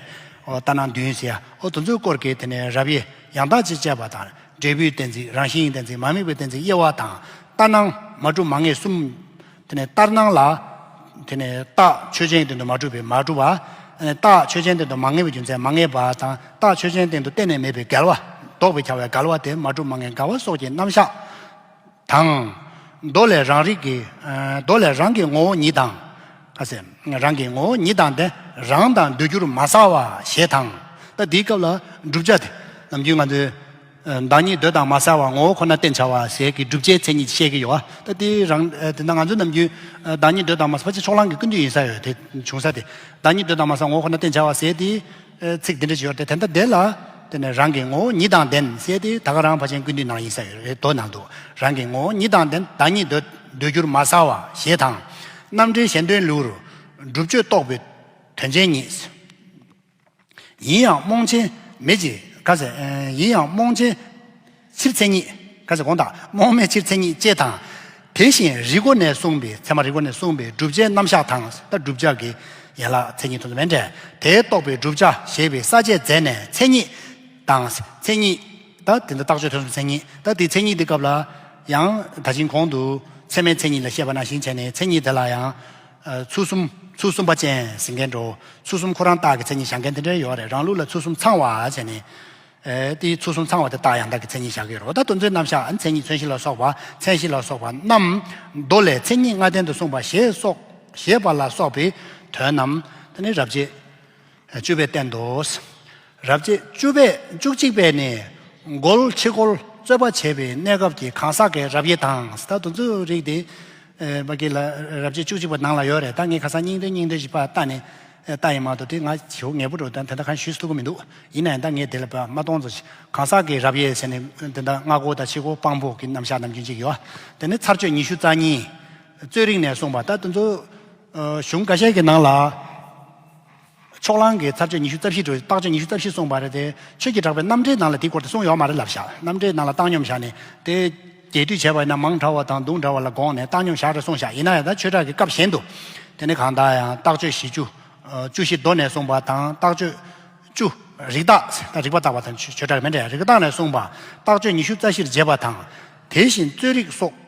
ཨོ་ལྟར་སྣང་བདུན་ཟེར། ཨོ་དེ་ཚོའི་སྐོར་གྱི་དེ་ནས་རབ་དབྱེ་ཡང་དག་ཅེས་བྱ་བ་དང་འབྲས་བུའི་གཏན་ཚིགས། རང་བཞིན་གྱི་གཏན་ཚིགས། མ་དམིགས་པའི་གཏན་ཚིགས། དབྱེ་བ་དང་ལྟར་སྣང་མ་གྲུབ་མ་ངེས་གསུམ། དེ་ནས་ལྟར་སྣང་ལ། དེ་ནས་རྟགས་ཆོས་ཅན་གྱི་སྟེང་དུ་མ་གྲུབ་པའི་མ་གྲུབ་པ། རྟགས་ཆོས་ཅན་གྱི་སྟེང་དུ་མ་ངེས་པའི་རྒྱུ་མཚན་མ་ངེས་པ་དང་། རྟགས་ཆོས་ཅན་གྱི་སྟེང་དུ་གཏན་ནས་མེད་པའི་འགལ་བ། ལྡོག་པའི་ཁྱབ་པའི་འགལ་བ་དེ་མ་གྲུབ་མ་ངེས་འགལ་བ་སོགས་ཀྱི་རྣམ་གཞག་དང་། མདོ་ལས་རང་རིག་གི། མདོ་ལས་རང་གི་ངོ་བོ་ཉིད་དང་། ཁ་ཟེར། རང་གི་ངོ་བོ་ཉིད་དང་ལྡན། རང་དང་འདོད་འགྱུར་མ་ཟ་བ་ཞེས་དང་། ད་འདིའི་སྐབས་ལ་བསྒྲུབ་བྱ་དེ། ནམ་རྒྱུན་ང་ཚོས། བདག་ཉིད་འདོད་དང་མ་ཟ་བ་ངོ་བོ་ཁོ་ན་བསྟེན་བྱ་བ་ཟེར་གྱི་བསྒྲུབ་བྱའི་མཚན་ཉིད་བཤད་ཀྱི་ཡོད་པ། ད་དེ་རང་དེ་འདྲ་ང་ཚོས་ནམ་རྒྱུན་བདག་ཉིད་འདོད་དང་མ་ཟ་བ་ཅིག་ཕྱོགས་གླང་གི་ཀུན་བཏུས་ཡིན་ས་ཡོད་དེ་བྱུང་ས་དེ། བདག་ཉིད་འདོད་དང་མ་ཟ་ངོ་བོ་ཁོ་ན་བསྟེན་བྱ་བ་ཟེར་དེ། ཚིག་འདི་འདྲ་ཞིག་ཡོད་རེད་དེ། ད་དེ་ལ་དེ་ནས་རང་གི་ངོ་བོ་ཉིད་དང་ལྡན་ཟེར་དེ་ད་ག་རང་ཕལ་ཆེར་ཀུན་བཏུས་ནང་ཡིན་ས་ཡོད་རེད། མདོ་ནང་དུ་རང་གི་ངོ་བོ་ཉིད་དང་ལྡན། བདག་ཉིད་འདོད་འདོད་འགྱུར་མ་ཟ་བ་ཞེས་དང་། རྣམ་འགྲེལ་གཞན་དོན་ལེའུར་སྒྲུབ་བརྗོད་རྟོགས་པའི་དོན་ཅན་ཉིད། ཡིན་ཡང་རྨོངས་ཆེན་མེད་ཅེས། ཁ་ཟེར། ཡིན་ཡང་རྨོངས་ཆེན་ཕྱིར་མཚན་ཉིད། ཁ་ཟེར་དགོངས་དག་རྨོངས་མེད་ཕྱིར་མཚན་ཉིད་ཅེས་དང་། དེ་བཞིན་རིགས་སྒོ་ནས་གསུངས་པའི། ཚད་མ་རིགས་སྒོ་ནས་གསུངས་པའི་བསྒྲུབ་བྱའི་རྣམ་གཞག་དང་། ད་བསྒྲུབ་བྱ་གི་ཡན་ལག་མཚན་ཉིད་དེ་ཚོ་མེད་འདྲ། དེ་རྟོགས་པའི་བསྒྲུབ་བྱ་ཞེས་པའི་ས་བཅད་མཛད་ནས་མཚན་ཉིད་དང་མཚན་ཉིད། ད་དེ་འདྲ་རྟགས་ཆོས་ཐོན་གསུམ་མཚན་ཉིད། ད་དེ་མཚན་ཉིད་དེ་སྐབས་ལ་ཡང་ད་ཅིང་གོང་དུ་ཚད་མའི་མཚན་ཉིད་ལ་བཤད་པ་ནང་བཞིན་བྱས་ནས་མཚན་ཉིད་དེ་ལ་ཡང་། ཚུལ་གསུམ་ཚུལ་གསུམ་པ་ཅན་ཟེར་མཁན་འདྲ་བོ། ཚུལ་གསུམ་ཁོ་རང་རྟགས་ཀྱི་མཚན་ཉིད་བཞག་མཁན་དེ་འདྲ་ཡོད་རེད། རང་ལུགས་ལ་ཚུལ་གསུམ་ཚང་བ་བྱས་ནས། ཨེ་དེའི་ཚུལ་གསུམ་ཚང་བ་དེ་རྟགས་ཡང་དག་གི་མཚན་ཉིད་བཞག་གི་ཡོད་རེད། ད་དེ་ཚོའི་རྣམ་གཞག་མཚན་ཉིད་མཚན་གཞི་ལ་སོགས་པ། མཚན་གཞི་ལ་སོགས་པ་རྣམས་མདོ་ལས་མཚན་ཉིད་ལྔ་ལྡན་དུ་གསུངས་པ་ཞེས་སོགས་ཞེས་པ་ལ་སོགས་པའི་དོན་རྣམས་དེ་ནི་རབ་བྱེད་བཅུ་པས་བསྟན་ཏོ། རབ་བྱེད་བཅུ་པས་བཅུ་གཅིག་པས་ནི་རྒོལ་ཕྱི་རྒོལ་རྩོད་པ་བྱེད་པའི་གནས་སྐབས་ཀྱི་གང་ཟག་གི་རབ་དབྱེ་དང་། ད་དེ་ཚོའི་རིགས་དེ། ཨེ་མ་གི་ལ་རབ་བྱེད་བཅུ་གཅིག་པ་ནང་ལ་ཡོད་རེད། ད་ངས་ཁ་སང་སྙིང་དོན་སྙིང་དོན་ཞིག་ཕར་བལྟས་ནས་ཨེ་བལྟས་ཡིན་མ་གཏོགས་དེ་ང་ཞེ་པོ་ངེས་པོ་འགྲོ་དང་དེ་འདྲ་གང་ཞུས་ཐུབ་ཀྱི་མི་འདུག་ཡིན་ན་ཡང་ད་ངས་དེ་ལ་ཕར་མ་གཏོང་ཚོ་གང་ཟག་གི་རབ་དབྱེ་ཟེར་ནས་དེ་འདྲ་སྔ་རྒོལ་དང་ཕྱི་རྒོལ་དཔང་པོ་གི་རྣམ་གཞག་ནམ་རྒྱུན་གཅིག་ཡོད། དེ་ནས་ཚར་གཅོད་ཉི་ཤུ་རྩ་གཉིས། རྩོད་རིགས་ནས་གསུངས་པ། ད་དེ་ཚོ་ཨ་གཞུང་འགའ་ཤས་ཀྱི་ནང་ལ། ཕྱོགས་གླང་གི་ཚར་གཅོད་ཉི་ཤུ་རྩ་བཞི་འགྲོ། རྟགས་གཅོད་ཉི་ཤུ་རྩ་བཞི་གསུངས་པ་རེད་དེ། ཆོས་ཀྱི་གྲགས་པའི་རྣམ་འགྲེལ་ནང་ལ་དེའི་སྐོར་དེ་གསུངས་ཡོད་མ་རེད་ལབ་བཞག་རྣམ་འགྲེལ་ནང་ལ་བཏང་སྙོམས་བཞག་ནས་དེ། རྒྱས་བསྡུས་བྱས་པ་ཡིན་ན་མང་དྲགས་པ་དང་དུང་དྲགས་པ་ལ་དགོངས་ནས་བཏང་སྙོམས་བཞག་རེད་གསུངས་བཞག་ཡིན་ན་ཡང་ད་ཆོས་གྲགས་ཀྱི་སྐབས་གཞན་དུ། དེ་ནི་གང་ལྟར་ཡང་རྟགས་གཅོད་བཞི་བཅུ། བཅུ་བཞི་མདོ་ནས་གསུངས་པ་དང་། རྟགས་གཅོད་བཅུ། རིགས་བརྟག་ད་རིགས་པ་བརྟག་པ་དང་ཆོས་གྲགས་མེད་འདྲ། རིགས་བརྟག་ནས་གསུངས་པ། རྟགས་གཅོད་ཉི་ཤུ་རྩ་བཞིར་བྱེད་པ་དང་། དེ་བཞིན་རྩོད་རིགས་སོགས།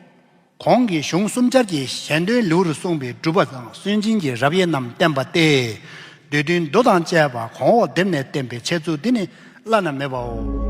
གོང་གི་གཞུང་གསུམ་ཆར་གྱི་གཞན་དོན་ལེའུར་གསུངས་པའི་སྒྲུབ་པ་དང་སུན་འབྱིན་གྱི་རབ་དབྱེ་རྣམས་བསྟན་པ་སྟེ། འདོད་དོན་མདོ་དང་བཅས་པ་གོང་འོག་སྡེབ་ནས་བསྟན་པའི་འཆད་ཚུལ་འདི་ནི་བླ་ན་མེད་པའོ།